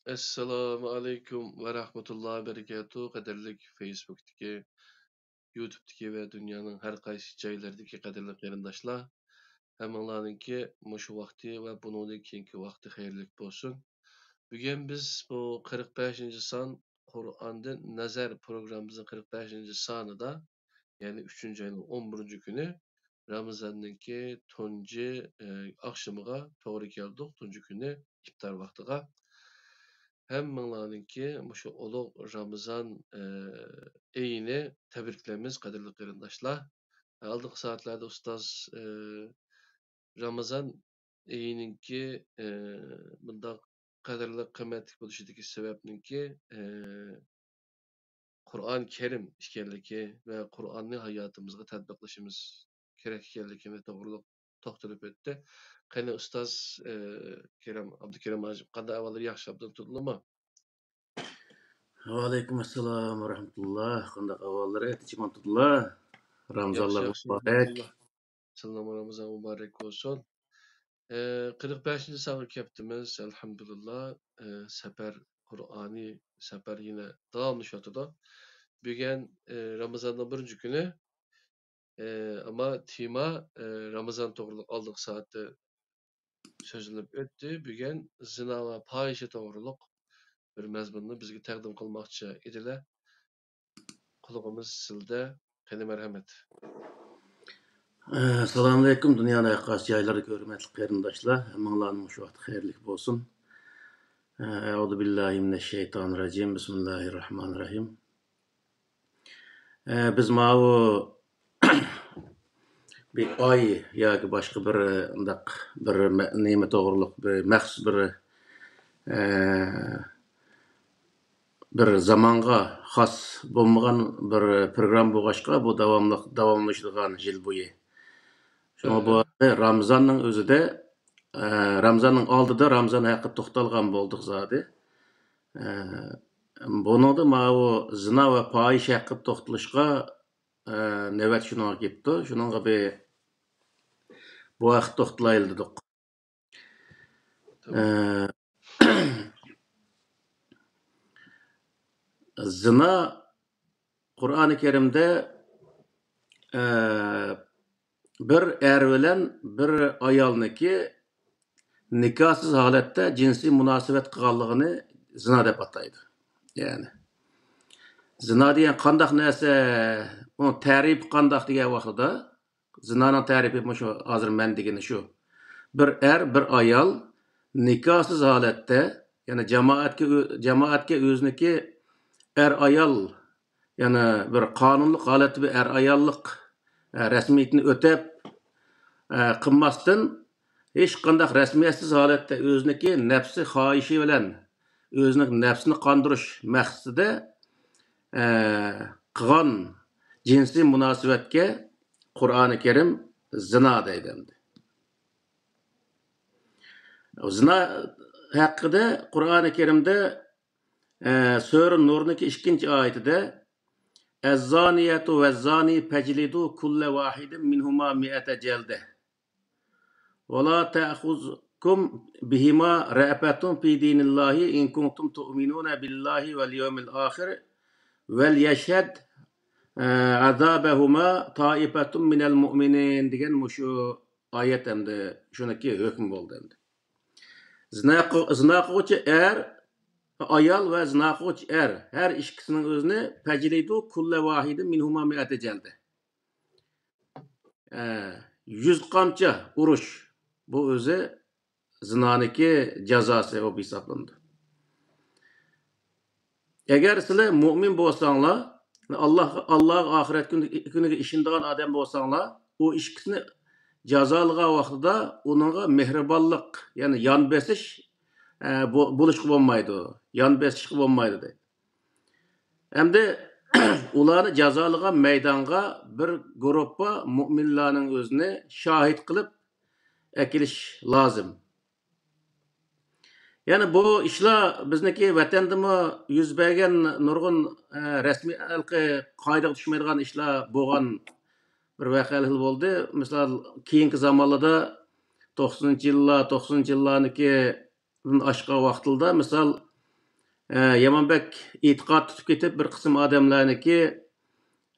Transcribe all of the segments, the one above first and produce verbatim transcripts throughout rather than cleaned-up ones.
ئەسسالامۇ ئەلەيكۇم ۋە رەھمەتۇللاھى ۋە بەرىكاتۇھ. قەدىرلىك فېيسبۇكتىكى، يۇتۇبتىكى ۋە دۇنيانىڭ ھەر قايسى جايلىرىدىكى قەدىرلىك قېرىنداشلار، ھەممىڭلارنىڭكى مۇشۇ ۋاقتى ۋە بۇنىڭدىن كېيىنكى ۋاقتى خەيرلىك بولسۇن. بۈگۈن بىز بۇ قىرىق بەشىنچى سان قۇرئاندىن نەزەر پروگراممىمىزنىڭ قىرىق بەشىنچى سانىدا، يەنى ئۈچىنچى ئاينىڭ ئون بىرىنچى كۈنى، رامىزاننىڭكى تۇنجى، ئە، ئاخشىمىغا توغرا كەلدۇق، تۇنجى كۈنى ئىپتار ۋاقتىغا. ھەممىڭلارنىڭكى مۇشۇ ئۇلۇغ رامىزان، ئە، ئېيىنى تەبرىكلەيمىز، قەدىرلىك قېرىنداشلار. ئالدىنقى سائەتلەردە ئۇستاز، ئە، رامىزان ئېيىنىڭكى، ئە، بۇنداق قەدىرلىك، قىممەتلىك بولۇشىدىكى سەۋەبنىڭكى، ئە، قۇرئان كەرىم ئىكەنلىكى ۋە قۇرئاننى ھاياتىمىزغا تەتبىقلىشىمىز كېرەك ئىكەنلىكىنى توغرۇلۇق توختىلىپ ئۆتتى. قېنى ئۇستاز، ئە، كېرەم، ئابدۇكېرىم ھاجىم، قانداق ئەھۋاللار، ياخشى، ئابدۇڭ تۇتۇلدىمۇ؟ ۋەئەلەيكۇم ئەسسالام ۋە رەھمەتۇللا. قانداق ئەھۋاللار؟ تىنچ ئامانمۇتۇللا؟ رامىزانلار ياخشى، ياخشى، مۇبارەك. ئەلھەمدۇلىللا. سىلىنىڭمۇ رامىزان مۇبارەك بولسۇن. ئە، قىرىق بەشىنچى سانغا كەپتىمىز، ئەلھەمدۇلىللا. ئە، سەپەر، قۇرئانىي سەپەر يەنە داۋاملىشىۋاتىدۇ. بۈگۈن، ئە، رامىزاننىڭ بىرىنچى كۈنى، ئە، ئەمما تېما، ئە، رامىزان توغرىلىق ئالدىنقى سائەتتە سۆزلىنىپ ئۆتتى. بۈگۈن زىنا ۋە پاھىشە توغرىلىق بىر مەزمۇننى بىزگە تەقدىم قىلماقچى ئىدىلە. قۇلىقىمىز سىزدە. قېنى، مەرھەمەت. ئەسسالامۇئەلەيكۇم، دۇنيانىڭ ھەر قايسى جايلىرىدىكى ھۆرمەتلىك قېرىنداشلار، ھەممىڭلارنىڭ مۇشۇ ۋاقتى خەيرلىك بولسۇن. ئەئۇزۇ بىللاھى مىنەششەيتانىر راجىم. بىسمىللاھىر راھمانىر راھىم. ئە، بىز ماۋۇ بىر ئاي ياكى باشقا بىر، ئە، ئۇنداق بىر مە-، نېمە توغرۇلۇق بىر مەخسۇس بىر، ئە، بىر زامانغا خاس بولمىغان بىر پروگرامما بولغاچقا، بۇ داۋاملىق، داۋاملىشىدىغان يىل بويى. شۇڭا بۇ رامىزاننىڭ ئۆزىدە، ئە، رامىزاننىڭ ئالدىدا رامىزان ھەققىدە توختالغان بولدۇق زادى. ئە، بۇنىڭدا ماۋۇ زىنا ۋە پاھىشە ھەققىدە توختىلىشقا، ئە، نۆۋەت شۇنىڭغا كېلىپتۇ. شۇنىڭغا بىر بۇ ھەقتە توختىلايلى دېدۇق. ئە، زىنا قۇرئانى كەرىمدە، ئە، بىر ئەر بىلەن بىر ئايالنىڭكى نىكاھسىز ھالەتتە جىنسىي مۇناسىۋەت قىلغانلىقىنى زىنا دەپ ئاتايدۇ. يەنى زىنا دېگەن قانداق نەرسە، ئۇنىڭ تەرىپى قانداق دېگەن ۋاقتىدا، زىنانىڭ تەرىپى مۇشۇ، ھازىر مەن دېگىنى شۇ. بىر ئەر، بىر ئايال نىكاھسىز ھالەتتە، يەنى جامائەتكە ئۆ-، جامائەتكە ئۆزىنىڭكى ئەر-ئايال، يەنى بىر قانۇنلۇق ھالەتتە بىر ئەر-ئاياللىق، ئە، رەسمىيىتىنى ئۆتەپ، ئە، قىلماستىن، ھېچقانداق رەسمىيەتسىز ھالەتتە ئۆزىنىڭكى نەپسى خاھىشى بىلەن ئۆزىنىڭ نەپسىنى قاندۇرۇش مەقسىتىدە، ئە، قىلغان جىنسىي مۇناسىۋەتكە قۇرئانى كەرىم زىنا دەيدۇ ئەمدى. زىنا ھەققىدە قۇرئانى كەرىمدە، ئە، سۈرە نۇرنىڭكى ئىككىنچى ئايىتىدە، «ئەززانىيەتۇ ۋەززانى فەجلىدۇ كۇللە ۋاھىدىم مىنھۇما مىئەتە جەلدە. ۋەلا تەخۇزكۇم بىھىما رەئەپەتۇن فى دىنىللاھى ئىن كۇنتۇم تۇئمىنۇنە بىللاھى ۋەل يەۋمىل ئاخىر ۋەل يەشھەد، ئە، ئەزابەھۇما تائىپەتۇن مىنەل مۇئمىنىن» دېگەن مۇشۇ ئايەت ئەمدى شۇنىڭكى ھۆكمى بولدى ئەمدى. زىنا قىل-، زىنا قىلغۇچى ئەر، ئايال ۋە زىنا قىلغۇچى ئەر، ھەر ئىككىسىنىڭ ئۆزىنى، «فەجلىدۇ كۇللە ۋاھىدىن مىنھۇما مىئەتە جەلدە». ئە، يۈز قامچا ئۇرۇش. بۇ ئۆزى زىنانىڭكى جازاسى بولۇپ ھېسابلىنىدۇ. ئەگەر سىلەر مۇئمىن بولساڭلار، ئاللاھقا، ئاللاھقا، ئاخىرەت كۈنى، كۈنىگە ئىشىنىدىغان ئادەم بولساڭلار، ئۇ ئىككىسىنى جازالىغان ۋاقتىدا ئۇنىڭغا مېھرىبانلىق، يەنى يان بېسىش، ئە، بو-، بولۇشقا بولمايدۇ. يان بېسىشقا بولمايدۇ دەيدۇ. ئەمدى ئۇلارنى جازالىغان مەيدانغا بىر گۇرۇپپا مۇئمىنلارنىڭ ئۆزىنى شاھىت قىلىپ ئەكېلىش لازىم. يەنى بۇ ئىشلار بىزنىڭكى ۋەتەندىمۇ يۈز بەرگەن نۇرغۇن، ئە، رەسمىي ھېلىقى قائىدىگە چۈشمەيدىغان ئىشلار بولغان بىر ۋەقەلىك بولدى. مىسال، كېيىنكى زامانلاردا توقسىنىنچى يىللار، توقسىنىنچى يىللارنىڭكى ئاشقان ۋاقتىدا، مىسال، ئە، يامان بەك ئېتىقاد تۇتۇپ كېتىپ، بىر قىسىم ئادەملەرنىكى،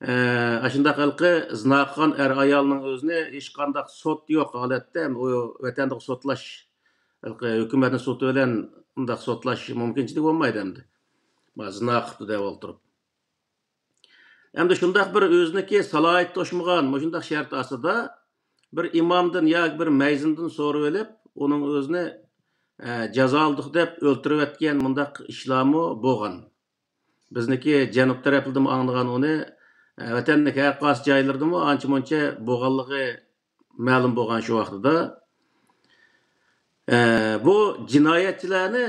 ئە، ئاشۇنداق ھېلىقى زىنا قىلغان ئەر-ئايالنىڭ ئۆزىنى ھېچقانداق سوت يوق ھالەتتە، ئۇ ۋەتەندە سوتلاش، ھېلىقى ھۆكۈمەتنىڭ سوتى بىلەن ئۇنداق سوتلاش مۇمكىنچىلىكى بولمايدۇ ئەمدى. ما زىنا قىپتۇ دەپ ئولتۇرۇپ. ئەمدى شۇنداق بىر ئۆزىنىڭكى سالاھىيىتى توشمىغان مۇشۇنداق شەرت ئاستىدا بىر ئىمامدىن ياكى بىر مەيزىندىن سورىۋېلىپ، ئۇنىڭ ئۆزىنى، ئە، جازالىدۇق دەپ ئۆلتۈرۈۋەتكەن مۇنداق ئىشلارمۇ بولغان. بىزنىكى جەنۇب تەرەپلىرىدىمۇ ئاڭلىغان ئۇنى، ئە، ۋەتەننىڭ ھەر قايسى جايلىرىدىمۇ ئانچە-مۇنچە بولغانلىقى مەلۇم بولغان شۇ ۋاقتىدا. ئە، بۇ جىنايەتچىلەرنى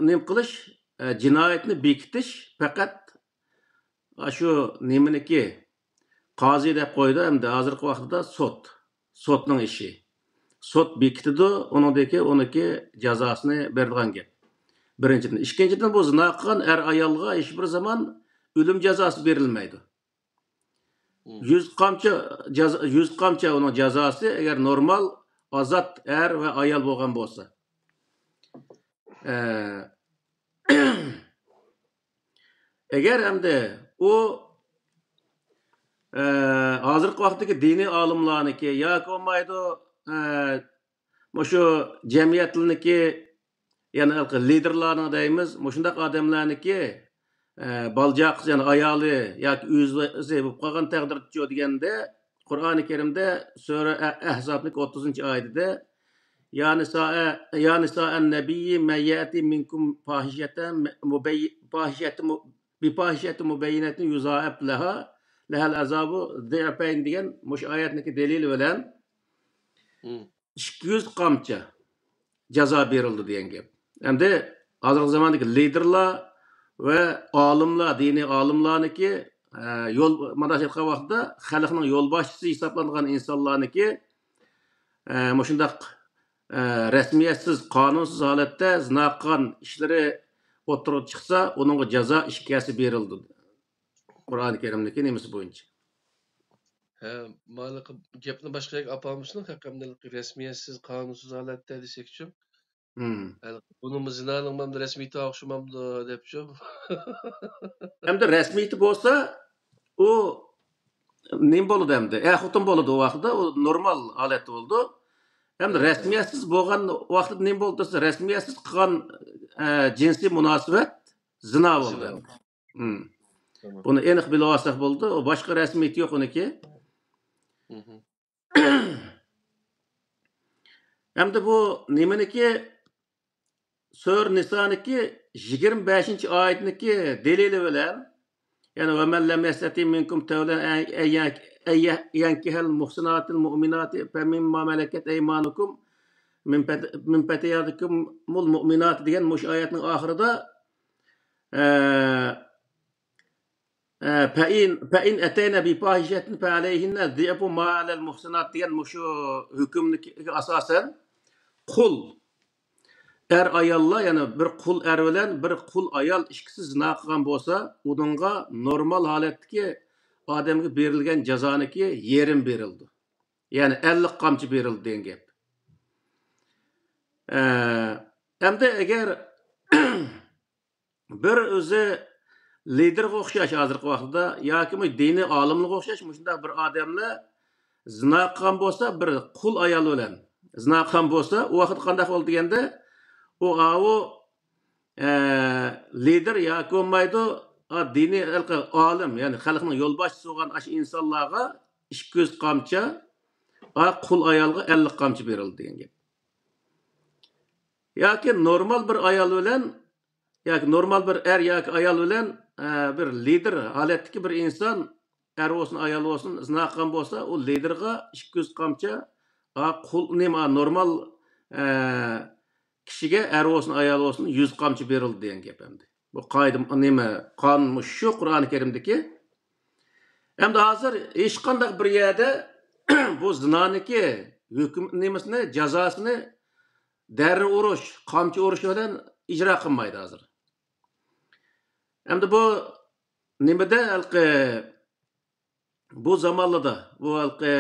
نېمە قىلىش، ئە، جىنايەتنى بېكىتىش پەقەت ئاشۇ نېمىنىكى، قازى دەپ قويىدۇ ئەمدى ھازىرقى ۋاقىتتا سوت. سوتنىڭ ئىشى. سوت بېكىتىدۇ، ئۇنىڭدىن كېيىن ئۇنىڭكى جازاسىنى بېرىدىغان گەپ. بىرىنچىدىن. ئىككىنچىدىن، بۇ زىنا قىلغان ئەر-ئايالغا ھېچبىر زامان ئۆلۈم جازاسى بېرىلمەيدۇ. مم. يۈز قامچا جازا، يۈز قامچا ئۇنىڭ جازاسى، ئەگەر نورمال ئازاد ئەر ۋە ئايال بولغان بولسا. ئە، ئەگەر ئەمدى ئۇ، ئە، ھازىرقى ۋاقىتتىكى دىنىي ئالىملارنىكى ياكى بولمايدۇ، ئە، مۇشۇ جەمئىيەتلىرىنىكى، يەنى ھېلىقى لىدېرلارنىڭ دەيمىز، مۇشۇنداق ئادەملەرنىكى، ئە، بالا-چاقىسى، يەنى ئايالى ياكى ئۆزى بولۇپ قالغان تەقدىردىچۇ دېگەندە، قۇرئانى كەرىمدە سۈرە ئە-، ئەھزابنىڭ ئوتتۇزىنچى ئايىتىدە، يا نىسائە، يا نىسائەن نەبىيي مەن يەتى مىنكۇم فاھىشەتەن مۇبەي-، فاھىشەتە مۇ-، بىفاھىشەتە مۇبەييىنەتىن يۇزائەب لەھا، لەھەل ئەزابۇ زىئپەين دېگەن مۇشۇ ئايەتنىڭكى دەلىلى بىلەن، مم. ئىككى يۈز قامچا جازا بېرىلدى دېگەن گەپ. ئەمدى ھازىرقى زاماندىكى لىدېرلار ۋە ئالىملار، دىنىي ئالىملارنىكى، ئە، يول، مۇنداق ئېيتقان ۋاقتىدا خەلقنىڭ يولباشچىسى ھېسابلانغان ئىنسانلارنىكى، ئە، مۇشۇنداق، ئە، رەسمىيەتسىز، قانۇنسىز ھالەتتە زىنا قىلغان ئىشلىرى ئوتتۇرىغا چىقسا، ئۇنىڭغا جازا ئىككى ھەسسە بېرىلىدۇ. قۇرئانى كەرىمدىكى نېمىسى بويىچە. ھە، مانا گەپنى باشقا يەرگە ئاپارمىسۇن، ھەققەمدە رەسمىيەتسىز، قانۇنسىز ھالەتتە دېسەكچۇ. مم. ھە، بۇنىڭمۇ زىنانىڭ مانا رەسمىيىتىگە ئوخشىمامدۇ دەپچۇ. ئەمدى رەسمىيىتى بولسا، ئۇ نېمە بولىدۇ ئەمدى؟ ئەر خوتۇن بولىدۇ ئۇ ۋاقىتتا، ئۇ نورمال ھالەتتە بولىدۇ. ئەمدى مم. رەسمىيەتسىز بولغان ۋاقىتتا نېمە بولىدۇ دېسە، رەسمىيەتسىز قىلغان، ئە، جىنسىي مۇناسىۋەت زىنا بولىدۇ زىنا. ئەمدى. مم. تامام. بۇنى ئېنىق بىلىۋالساق بولىدۇ. ئۇ باشقا رەسمىيىتى يوق ئۇنىڭكى. مم. ئەمدى بۇ نېمىنىكى، سۈرە نىسانىكى يىگىرمە بەشىنچى ئايەتنىكى دەلىلى بىلەن، يەنى، وَمَنْ لَمْ يَسْتَطِعْ مِنْكُمْ طَوْلًا أَنْ يَنْكِحَ الْمُحْصَنَاتِ الْمُؤْمِنَاتِ فَمِمَّا مَلَكَتْ أَيْمَانُكُمْ مِنْ فَتَيَاتِكُمُ الْمُؤْمِنَاتِ دېگەن مۇشۇ ئايەتنىڭ ئاخىرىدا، ئە، ئە، فَإِنْ، فَإِنْ أَتَيْنَ بِفَاحِشَةٍ فَعَلَيْهِنَّ نِصْفُ مَا عَلَى الْمُحْصَنَاتِ دېگەن مۇشۇ ھۆكۈمگە ئاساسەن، قۇل ئەر-ئاياللار، يەنى بىر قۇل ئەر بىلەن بىر قۇل ئايال ئىككىسى زىنا قىلغان بولسا، ئۇنىڭغا نورمال ھالەتتىكى ئادەمگە بېرىلگەن جازانىڭكى يېرىمى بېرىلىدۇ. يەنى ئەللىك قامچا بېرىلدى دېگەن گەپ. ئە، ئەمدى ئەگەر بىر ئۆزى لىدېرغا ئوخشاش ھازىرقى ۋاقىتتا ياكى بۇ دىنىي ئالىملارغا ئوخشاش مۇشۇنداق بىر ئادەملەر زىنا قىلغان بولسا، بىر قۇل ئايال بىلەن زىنا قىلغان بولسا، ئۇ ۋاقىتتا قانداق بولىدۇ دېگەندە، ئۇ ئاۋۇ، ئە، لىدېر ياكى بولمايدۇ، ئا، دىنىي ھېلىقى ئالىم، يەنى خەلقنىڭ يولباشچىسى بولغان ئاشۇ ئىنسانلارغا ئىككى يۈز قامچا، ئا، قۇل ئايالغا ئەللىك قامچا بېرىلدى دېگەن گەپ. ياكى نورمال بىر ئايال بىلەن ياكى نورمال بىر ئەر ياكى ئايال بىلەن، ئە، بىر لىدېر ھالەتتىكى بىر ئىنسان، ئەر بولسۇن، ئايال بولسۇن، زىنا قىلغان بولسا، ئۇ لىدېرغا ئىككى يۈز قامچا، ئا، قۇل، نېمە، ئا، نورمال، ئە، كىشىگە، ئەر بولسۇن، ئايال بولسۇن، يۈز قامچا بېرىلدى دېگەن گەپ ئەمدى. بۇ قائىدە، نېمە، قانۇن مۇشۇ قۇرئانى كەرىمدىكى. ئەمدى ھازىر ھېچقانداق بىر يەردە بۇ زىنانىڭكى ھۆكۈم، نېمىسىنى، جازاسىنى دەررە ئۇرۇش، قامچا ئۇرۇش بىلەن ئىجرا قىلمايدۇ ھازىر. ئەمدى بۇ نېمىدە ھېلىقى، بۇ زامانلىدا، بۇ ھېلىقى،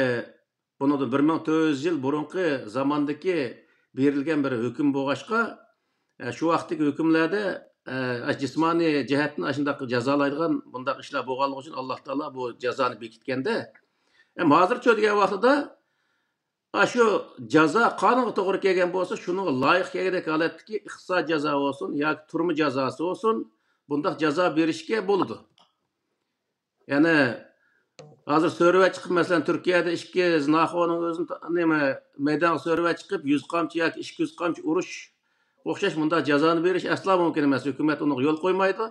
بۇنىڭدىن بىر مىڭ تۆت يۈز يىل بۇرۇنقى زاماندىكى بېرىلگەن بىر ھۆكۈم بولغاچقا، ئە، شۇ ۋاقىتتىكى ھۆكۈملەردە ئە، جىسمانىي جەھەتتىن ئاشۇنداق جازالايدىغان بۇنداق ئىشلار بولغانلىقى ئۈچۈن، ئاللا تائالا بۇ جازانى بېكىتكەندە، ئەمما ھازىرچۇ دېگەن ۋاقتىدا، ئاشۇ جازا قانۇنغا توغرا كەلگەن بولسا، شۇنىڭغا لايىق كەلگۈدەك ھالەتتىكى ئىقتىساد جازا بولسۇن ياكى تۈرمە جازاسى بولسۇن، بۇنداق جازا بېرىشكە بولىدۇ. يەنى ھازىر سۆرىۋە چىقىپ، مەسىلەن، تۈركىيەدە ئىككى زىناخورنىڭ ئۆزىنى تا-، نېمە، مەيدانغا سۆرىۋە چىقىپ، يۈز قامچا ياكى ئىككى يۈز قامچا ئۇرۇش ئوخشاش مۇنداق جازانى بېرىش ئەسلا مۇمكىن ئەمەس. ھۆكۈمەت ئۇنىڭغا يول قويمايدۇ.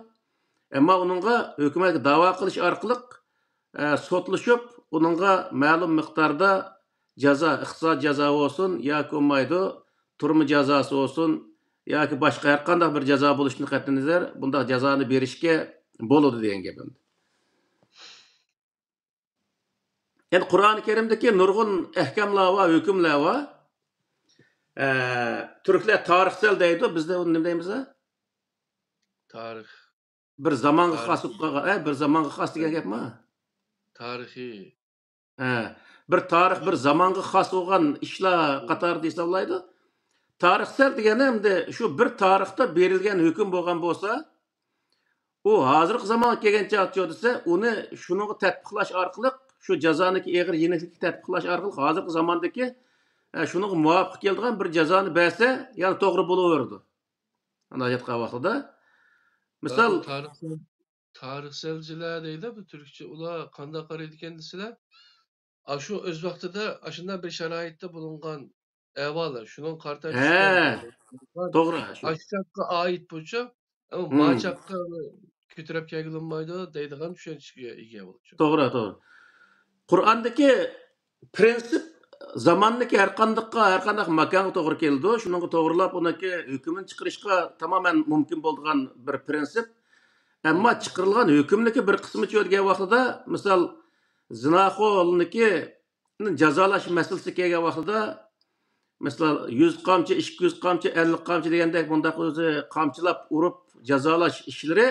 ئەمما ئۇنىڭغا ھۆكۈمەتكە داۋا قىلىش ئارقىلىق، ئە، سوتلىشىپ، ئۇنىڭغا مەلۇم مىقداردا جازا، ئىقتىساد جازا بولسۇن ياكى بولمايدۇ، تۈرمە جازاسى بولسۇن ياكى باشقا ھەر قانداق بىر جازا بولۇشىدىن قەتئىينەزەر، بۇنداق جازانى بېرىشكە بولىدۇ دېگەن گەپ ئەمدى. يەنى قۇرئانى كەرىمدىكى نۇرغۇن ئەھكاملار بار، ھۆكۈملەر بار. ئە، تۈركلەر تارىخسەل دەيدۇ، بىزدە ئۇنى نېمە دەيمىز؟ تارىخ. بىر زامانغا خاس بولۇپ قالغان، ئە، بىر زامانغا خاس دېگەن گەپمۇ؟ تارىخىي. ھە، بىر تارىخ، بىر زامانغا خاس بولغان ئىشلار قاتارىدا ھېسابلايدۇ. تارىخسەل دېگەن ئەمدى شۇ بىر تارىختا بېرىلگەن ھۆكۈم بولغان بولسا، ئۇ ھازىرقى زامانغا كەلگەن چاغدا دېسە، ئۇنى شۇنىڭغا تەتبىقلاش ئارقىلىق، شۇ جازانىڭكى ئېغىر يېنىكلىكىگە تەتبىقلاش ئارقىلىق، ھازىرقى زاماندىكى، ئە، شۇنىڭغا مۇۋاپىق كېلىدىغان بىر جازانى بەرسە، يەنە توغرا بولۇۋېرىدۇ. ئانداق ئېيتقان ۋاقتىدا، مىسال، تارىخ، تارىخسەلچىلەر دەيدۇ، بۇ تۈركچە، ئۇلار قانداق قارايدىكەن دېسىلە، ئاشۇ ئۆز ۋاقتىدا ئاشۇنداق بىر شارائىتتا بولۇنغان ئەھۋال، شۇنىڭغا قارىتا ھە، چۈشكەن، توغرا، شۇ. ئاشۇ چاغقا ئائىت بولسا، ئەمما ما چاغقا كۆتۈرۈپ كەلگىلى بولمايدۇ دەيدىغان چۈشەنچىگە ئىگە بولىدۇ. توغرا، توغرا. قۇرئاندىكى پرىنسىپ زاماندىكى ھەر قانداققا، ھەر قانداق ماكانغا توغرا كېلىدۇ. شۇنىڭغا توغرىلاپ ئۇنىڭكى ھۆكمىنى چىقىرىشقا تامامەن مۇمكىن بولىدىغان بىر پرىنسىپ. ئەمما چىقىرىلغان ھۆكۈمنىكى بىر قىسمىچۇ دېگەن ۋاقتىدا، مىسال، زىناخورنىڭكى جازالاش مەسىلىسى كەلگەن ۋاقتىدا، مەسىلەن، يۈز قامچا، ئىككى يۈز قامچا، ئەللىك قامچا دېگەندەك بۇنداق ئۆزى قامچىلاپ ئۇرۇپ جازالاش ئىشلىرى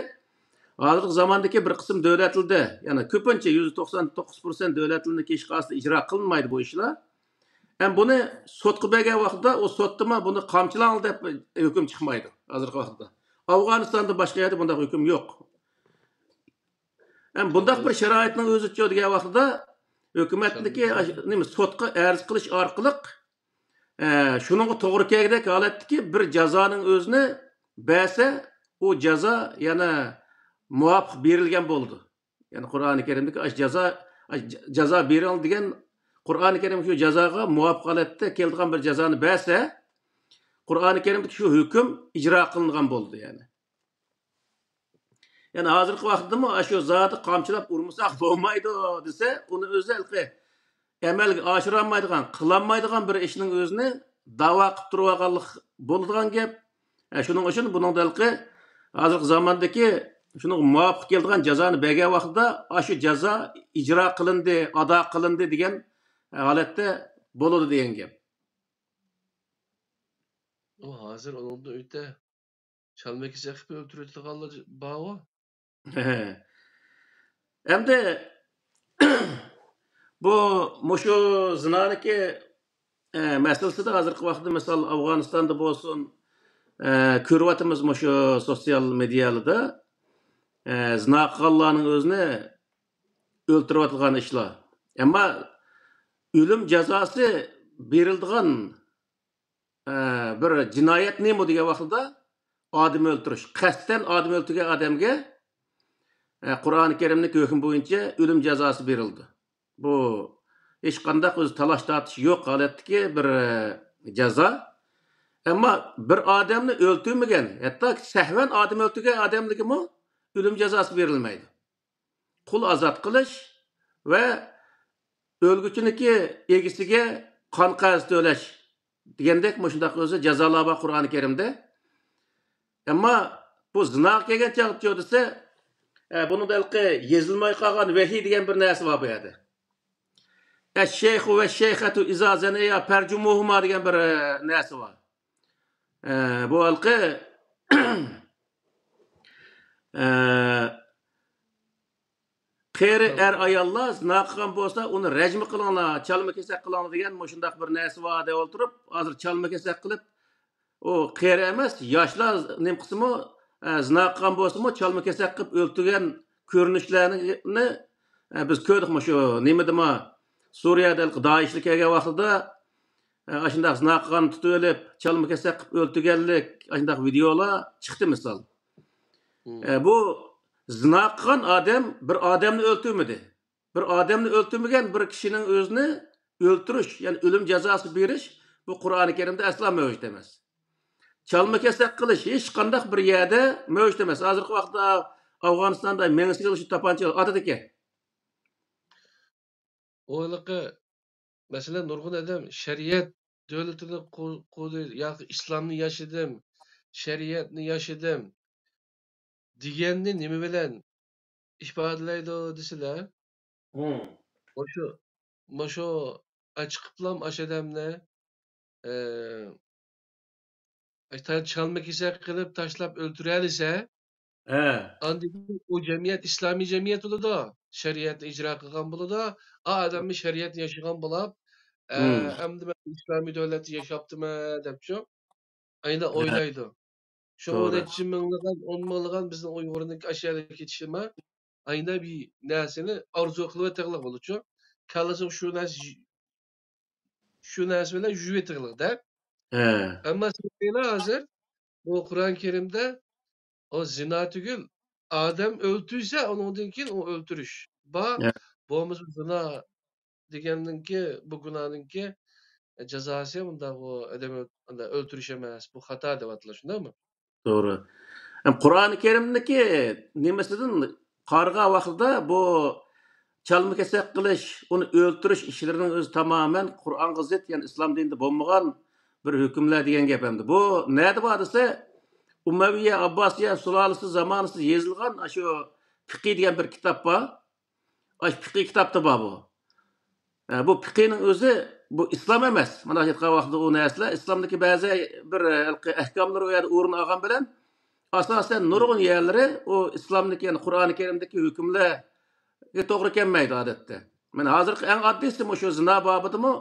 ھازىرقى زاماندىكى بىر قىسىم دۆلەتلەردە، يەنى كۆپىنچە يۈزدە توقسان توققۇز پىرسەنت دۆلەتلەردىكى ھېچقايسىدا ئىجرا قىلىنمايدۇ بۇ ئىشلار. ھەم بۇنى سوتقا بەرگەن ۋاقتىدا ئۇ سوتتىمۇ بۇنى قامچىلاڭ دەپ ھۆكۈم چىقمايدۇ ھازىرقى ۋاقىتتا. ئافغانىستاندا، باشقا يەردە بۇنداق ھۆكۈم يوق. ھەم بۇنداق بىر شارائىتنىڭ ئۆزىچۇ دېگەن ۋاقتىدا ھۆكۈمەتنىڭكى نېمە، سوتقا ئەرز قىلىش ئارقىلىق، ئە، شۇنىڭغا توغرا كەلگۈدەك ھالەتتىكى بىر جازانىڭ ئۆزىنى بەرسە، ئۇ جازا يەنە مۇۋاپىق بېرىلگەن بولىدۇ. يەنى قۇرئانى كەرىمدىكى ئاشۇ جازا، ئاشۇ جازا بېرىڭ دېگەن، قۇرئانى كەرىم شۇ جازاغا مۇۋاپىق ھالەتتە كېلىدىغان بىر جازانى بەرسە، قۇرئانى كەرىمدىكى شۇ ھۆكۈم ئىجرا قىلىنغان بولىدۇ يەنى. يەنى ھازىرقى ۋاقىتتىمۇ ئاشۇ زادى قامچىلاپ ئۇرمىساق بولمايدۇ دېسە، ئۇنى ئۆزى ھېلىقى ئەمەلگە ئاشۇرالمايدىغان، قىلالمايدىغان بىر ئىشنىڭ ئۆزىنى داۋا قىلىپ تۇرۇۋالغانلىق بولىدىغان گەپ. ئە، شۇنىڭ ئۈچۈن بۇنىڭدا ھېلىقى ھازىرقى زاماندىكى شۇنىڭغا مۇۋاپىق كېلىدىغان جازانى بەرگەن ۋاقتىدا ئاشۇ جازا ئىجرا قىلىندى، ئادا قىلىندى دېگەن ھالەتتە بولىدۇ دېگەن گەپ. ئۇ ھازىر ئۇنىڭدىن ئۆتە چالما كېسەك قىلىپ ئۆلتۈرۈۋېتىدىغانلار بارغۇ. ئەمدى بۇ، مۇشۇ زىنانىكى، ئە، مەسىلىسىدە ھازىرقى ۋاقىتتا، مىسال، ئافغانىستاندا بولسۇن، ئە، كۆرۈۋاتىمىز مۇشۇ سوتسىيال مېدىيالاردا، ئە، زىنا قىلغانلارنىڭ ئۆزىنى ئۆلتۈرۈۋاتىدىغان ئىشلار. ئەمما ئۆلۈم جازاسى بېرىلىدىغان ئە، بىر جىنايەت نېمە دېگەن ۋاقتىدا، ئادەم ئۆلتۈرۈش، قەستەن ئادەم ئۆلتۈرگەن ئادەمگە، ئە، قۇرئانى كەرىمنىڭ ھۆكمى بويىچە ئۆلۈم جازاسى بېرىلىدۇ. بۇ ھېچقانداق ئۆزى تالاش-تارتىش يوق ھالەتتىكى بىر، ئە، جازا. ئەمما بىر ئادەمنى ئۆلتۈرمىگەن، ھەتتا سەھۋەن ئادەم ئۆلتۈرگەن ئادەملىكىمۇ ئۆلۈم جازاسى بېرىلمەيدۇ. قۇل ئازاد قىلىش ۋە ئۆلگۈچىنىڭكى ئىگىسىگە قان قەرز تۆلەش دېگەندەك مۇشۇنداق ئۆزى جازالار بار قۇرئانى كەرىمدە. ئەمما بۇ زىناغا كەلگەن چاغدا دېسە، ئە، بۇنىڭدا ھېلىقى يېزىلماي قالغان ۋەھىي دېگەن بىر نەرسە بار بۇ يەردە. ئەششەيخۇ ۋەششەيخەتۇ ئىزا زەنەيا پەرجۇمۇھۇما دېگەن بىر، ئە، نەرسە بار. ئە، بۇ ھېلىقى، ئە، قېرى ئەر-ئاياللار زىنا قىلغان بولسا، ئۇنى رەجمە قىلىڭلار، چالما-كېسەك قىلىڭلار دېگەن مۇشۇنداق بىر نەرسە بار دەۋاتۇرۇپ، ھازىر چالما-كېسەك قىلىپ، ئۇ قېرى ئەمەس، ياشلار نېمە قىلسىمۇ، ئە، زىنا قىلغان بولسىمۇ، چالما-كېسەك قىلىپ ئۆلتۈرگەن كۆرۈنۈشلەرنى، ئە، بىز كۆردۇق مۇشۇ نېمىدىمۇ، سۇرىيەدە دائىشلار كەلگەن ۋاقتىدا، ئە، ئاشۇنداق زىنا قىلغاننى تۇتۇۋېلىپ، چالما-كېسەك قىلىپ ئۆلتۈرگەنلىك، ئاشۇنداق ۋىدېئولار چىقتى مىسال. ئە، بۇ زىنا قىلغان ئادەم بىر ئادەمنى ئۆلتۈرمىدى. بىر ئادەمنى ئۆلتۈرمىگەن، بىر كىشىنىڭ ئۆزىنى ئۆلتۈرۈش، يەنى ئۆلۈم جازاسى بېرىش، بۇ قۇرئانى كەرىمدە ئەسلا مەۋجۇت ئەمەس. چالما-كېسەك قىلىش ھېچقانداق بىر يەردە مەۋجۇت ئەمەس. ھازىرقى ۋاقىتتا ئافغانىستاندا مېڭىسىگە شۇ تاپانچا ئاتىدىكەن. ئۇ ھېلىقى، مەسىلەن، نۇرغۇن ئادەم شەرىئەت دۆلىتىنى قۇ-، قۇردى ياكى ئىسلامنى ياشىدىم، شەرىئەتنى ياشىدىم دېگەننى نېمە بىلەن ئىپادىلەيدۇ دېسىلە، مۇشۇ، مۇشۇ ئاچىقىپلام ئاشۇ ئادەمنى، ئە، تا-، چالما-كېسەك قىلىپ تاشلاپ ئۆلتۈرەلىسە، ھە، ئاندىن كېيىن ئۇ جەمئىيەت ئىسلامىي جەمئىيەت بولىدۇ، شەرىئەتنى ئىجرا قىلغان بولىدۇ، ئا ئادەممۇ شەرىئەتنى ياشىغان بولاپ، ئە، ئەمدى مەن ئىسلامىي دۆلەتتە ياشاپتىمەن دەپچۇ، ئاينا ئويلايدۇ. شۇڭا نەچچە مىڭلىغان، ئون مىڭلىغان بىزنىڭ ئۇيغۇرنىڭ ئاشۇ يەرگە كېتىشىمۇ ئاينا بىر نەرسىنى ئارزۇ قىلىۋېتىغلىق بولىدۇچۇ. كاللىسىغا شۇ نەرسە، شۇ نەرسە بىلەن يۈرۈۋېتىغلىق-دە. ھە. ئەمما سىز قېرىڭلار ھازىر بۇ قۇرئان كەرىمدە ئۇ زىنا تۈگۈل، ئادەم ئۆلتۈرسە، ئۇنىڭدىن كېيىن ئۇ ئۆلتۈرۈش بار. ھە. بولمىسا زىنا دېگەننىڭكى، بۇ گۇناھنىڭكى جازاسى ئۇنداق بۇ ئادەم ئۆل-، ئۇنداق ئۆلتۈرۈش ئەمەس، بۇ خاتا دەۋاتىدۇ، شۇنداقمۇ؟ توغرا. ھەم قۇرئانى كەرىمدىكى نېمىسىدىن قارىغان ۋاقتىدا بۇ چالما-كېسەك قىلىش، ئۇنى ئۆلتۈرۈش ئىشلىرىنىڭ ئۆزى تامامەن قۇرئانغا زىت، يەنى ئىسلام دىنىدا بولمىغان بىر ھۆكۈملەر دېگەن گەپ ئەمدى. بۇ نەدە بار دېسە، ئۇمەۋىيە، ئابباسىيە سۇلالىسى زامانىسىدا يېزىلغان ئاشۇ پىقى دېگەن بىر كىتاب بار. ئاشۇ پىقى كىتابتا بار بۇ. ئە، بۇ پىقىنىڭ ئۆزى، بۇ ئىسلام ئەمەس. مانا ئېيتقان ۋاقتىدا ئۇ نەرسىلەر ئىسلامدىكى بەزى بىر، ھېلىقى ئەھكاملىرى ئۇ يەردە ئورۇن ئالغان بىلەن، ئاساسەن نۇرغۇن يەرلىرى ئۇ ئىسلامدىكى، يەنى قۇرئانى كەرىمدىكى ھۆكۈملەرگە توغرا كەلمەيدۇ ئادەتتە. مانا ھازىرقى ئەڭ ئاددىيسى مۇشۇ زىنا بابىدىمۇ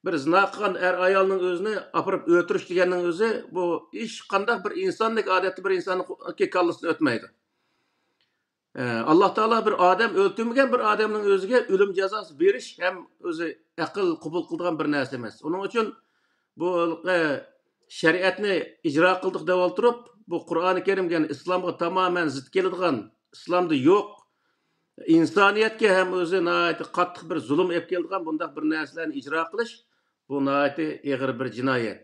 بىر زىنا قىلغان ئەر ئايالنىڭ ئۆزىنى ئاپىرىپ ئۆلتۈرۈش دېگەننىڭ ئۆزى، بۇ ھېچقانداق بىر ئىنساندىكى، ئادەتتە بىر ئىنساننىڭ كاللىسىدىن ئۆتمەيدۇ. ئە، ئاللا تائالا بىر ئادەم ئۆلتۈرمىگەن بىر ئادەمنىڭ ئۆزىگە ئۆلۈم جازاسى بېرىش ھەم ئۆزى ئەقىل قوبۇل قىلىدىغان بىر نەرسە ئەمەس. ئۇنىڭ ئۈچۈن بۇ، ئە، شەرىئەتنى ئىجرا قىلدۇق دەپ ئولتۇرۇپ، بۇ قۇرئانى كەرىمگە، يەنى ئىسلامغا تامامەن زىت كېلىدىغان، ئىسلامدا يوق، ئىنسانىيەتكە ھەم ئۆزى ناھايىتى قاتتىق بىر زۇلۇم ئېلىپ كېلىدىغان بۇنداق بىر نەرسىلەرنى ئىجرا قىلىش، بۇ ناھايىتى ئېغىر بىر جىنايەت.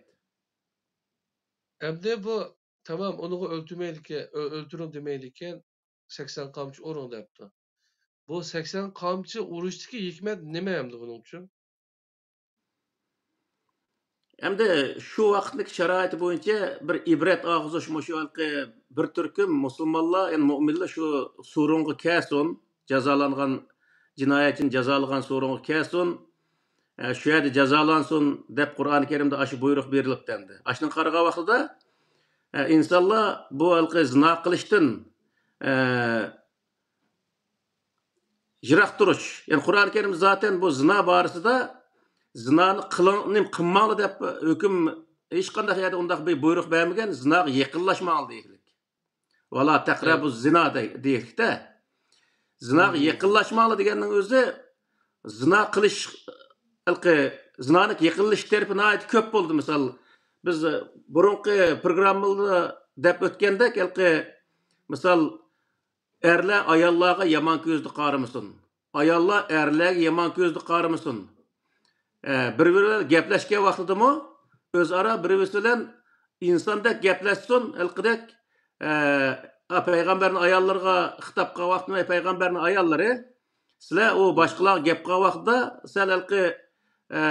ئەمدى بۇ، تامام، ئۇنىڭغا ئۆلتۈرمەيدىكەن، ئۆ-، ئۆلتۈرۈڭ دېمەيدىكەن، سەكسەن قامچا ئۇرۇڭ دەپتۇ. بۇ سەكسەن قامچا ئۇرۇشتىكى ھېكمەت نېمە ئەمدى بۇنىڭ ئۈچۈن؟ ئەمدى شۇ ۋاقىتنىڭ شارائىتى بويىچە بىر ئىبرەت ئالغۇزۇش، مۇشۇ ھېلىقى بىر تۈركۈم مۇسۇلمانلار، يەنى مۇئمىنلار شۇ سورۇنغا كەلسۇن، جازالانغان، جىنايەتچىنى جازالىغان سورۇنغا كەلسۇن، ئە، شۇ يەردە جازالانسۇن دەپ قۇرئانى كەرىمدە ئاشۇ بۇيرۇق بېرىلىپتۇ ئەمدى. ئاشۇنى قارىغان ۋاقتىدا، ئە، ئىنسانلار بۇ ھېلىقى زىنا قىلىشتىن، ئە، يىراق تۇرۇش. يەنى قۇرئانى كەرىمدە زاتەن بۇ زىنا بارىسىدا زىنانى قىلىڭ، نېمە قىلماڭلار دەپ ھۆكۈم، ھېچقانداق يەردە ئۇنداق بىر بۇيرۇق بەرمىگەن، زىناغا يېقىنلاشماڭلار دېيىكلىك. ۋالا تەقرەبۇ زىنا دەي-، دېيىكتە. زىناغا يېقىنلاشماڭلار دېگەننىڭ ئۆزى زىنا قىلىش، ھېلىقى زىنانىڭ يېقىنلىشىش تەرىپى ناھايىتى كۆپ بولدى. مىسال، بىز بۇرۇنقى پروگراممىلاردا دەپ ئۆتكەندەك، ھېلىقى، مىسال، ئەرلەر ئاياللارغا يامان كۆزدە قارىمىسۇن. ئاياللار ئەرلەرگە يامان كۆزدە قارىمىسۇن. ئە، بىر-بىرى بىلەن گەپلەشكەن ۋاقتىدىمۇ ئۆزئارا بىر-بىرسى بىلەن ئىنساندەك گەپلەشسۇن، ھېلىقىدەك، ئە، پەيغەمبەرنىڭ ئاياللىرىغا خىتاب قىلغان ۋاقتىمۇ، ئەي پەيغەمبەرنىڭ ئاياللىرى، سىلەر ئۇ باشقىلارغا گەپ قىلغان ۋاقتىدا سەل ھېلىقى، ئە،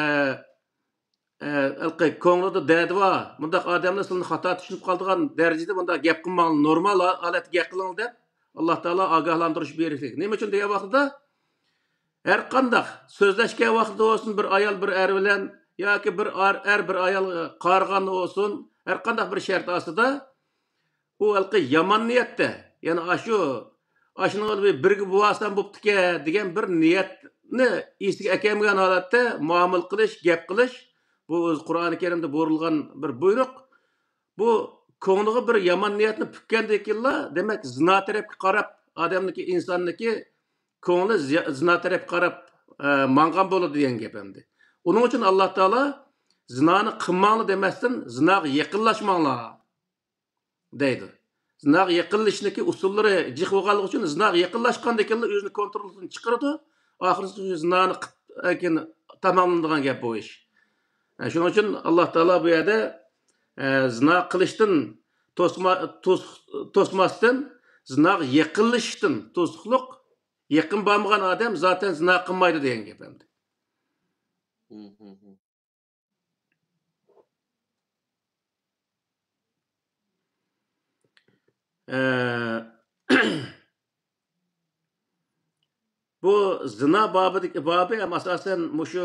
ئە، ھېلىقى كۆڭلىدە دەردى بار، مۇنداق ئادەملەر سىلىنى خاتا چۈشىنىپ قالىدىغان دەرىجىدە مۇنداق گەپ قىلماڭ، نورمال ھا-، ھالەتتە گەپ قىلىڭ دەپ، ئاللا تائالا ئاگاھلاندۇرۇش بېرىشلىك. نېمە ئۈچۈن دېگەن ۋاقتىدا، ھەر قانداق سۆزلەشكەن ۋاقتىدا بولسۇن، بىر ئايال بىر ئەر بىلەن ياكى بىر ئار-، ئەر بىر ئايالغا قارىغاندا بولسۇن، ھەر قانداق بىر شەرت ئاستىدا ئۇ ھېلىقى يامان نىيەتتە، يەنى ئاشۇ، ئاشۇنىڭ بىلەن بىرگە بولسام بوپتىكەن دېگەن بىر نىيەتنى ئېسىگە ئەكەلمىگەن ھالەتتە مۇئامىلە قىلىش، گەپ قىلىش، بۇ ئۆزى قۇرئانى كەرىمدە بۇيرۇلغان بىر بۇيرۇق. بۇ كۆڭلىگە بىر يامان نىيەتنى پۈككەندىن كېيىنلا، دېمەك، زىنا تەرەپكە قاراپ، ئادەمنىكى، ئىنساننىڭكى كۆڭلى زىيا-، زىنا تەرەپكە قاراپ، ئە، ماڭغان بولىدۇ دېگەن گەپ ئەمدى. ئۇنىڭ ئۈچۈن ئاللا تائالا زىنانى قىلماڭلار دېمەستىن، زىناغا يېقىنلاشماڭلار دەيدۇ. زىناغا يېقىنلىشىشنىڭكى ئۇسۇللىرى جىق بولغانلىقى ئۈچۈن، زىناغا يېقىنلاشقاندىن كېيىنلا ئۆزىنى كونترولدىن چىقىرىدۇ. ئاخىرىسى شۇ زىنانى قىپ-، كېيىن تاماملىنىدىغان گەپ بۇ ئىش. ئە، شۇنىڭ ئۈچۈن ئاللا تائالا بۇ يەردە، ئە، زىنا قىلىشتىن توسما-، توس-، توسماستىن، زىناغا يېقىنلىشىشتىن توسۇقلۇق، يېقىن بارمىغان ئادەم زاتەن زىنا قىلمايدۇ دېگەن گەپ ئەمدى. ئە، بۇ زىنا بابىدىكى، بابى ھەم ئاساسەن مۇشۇ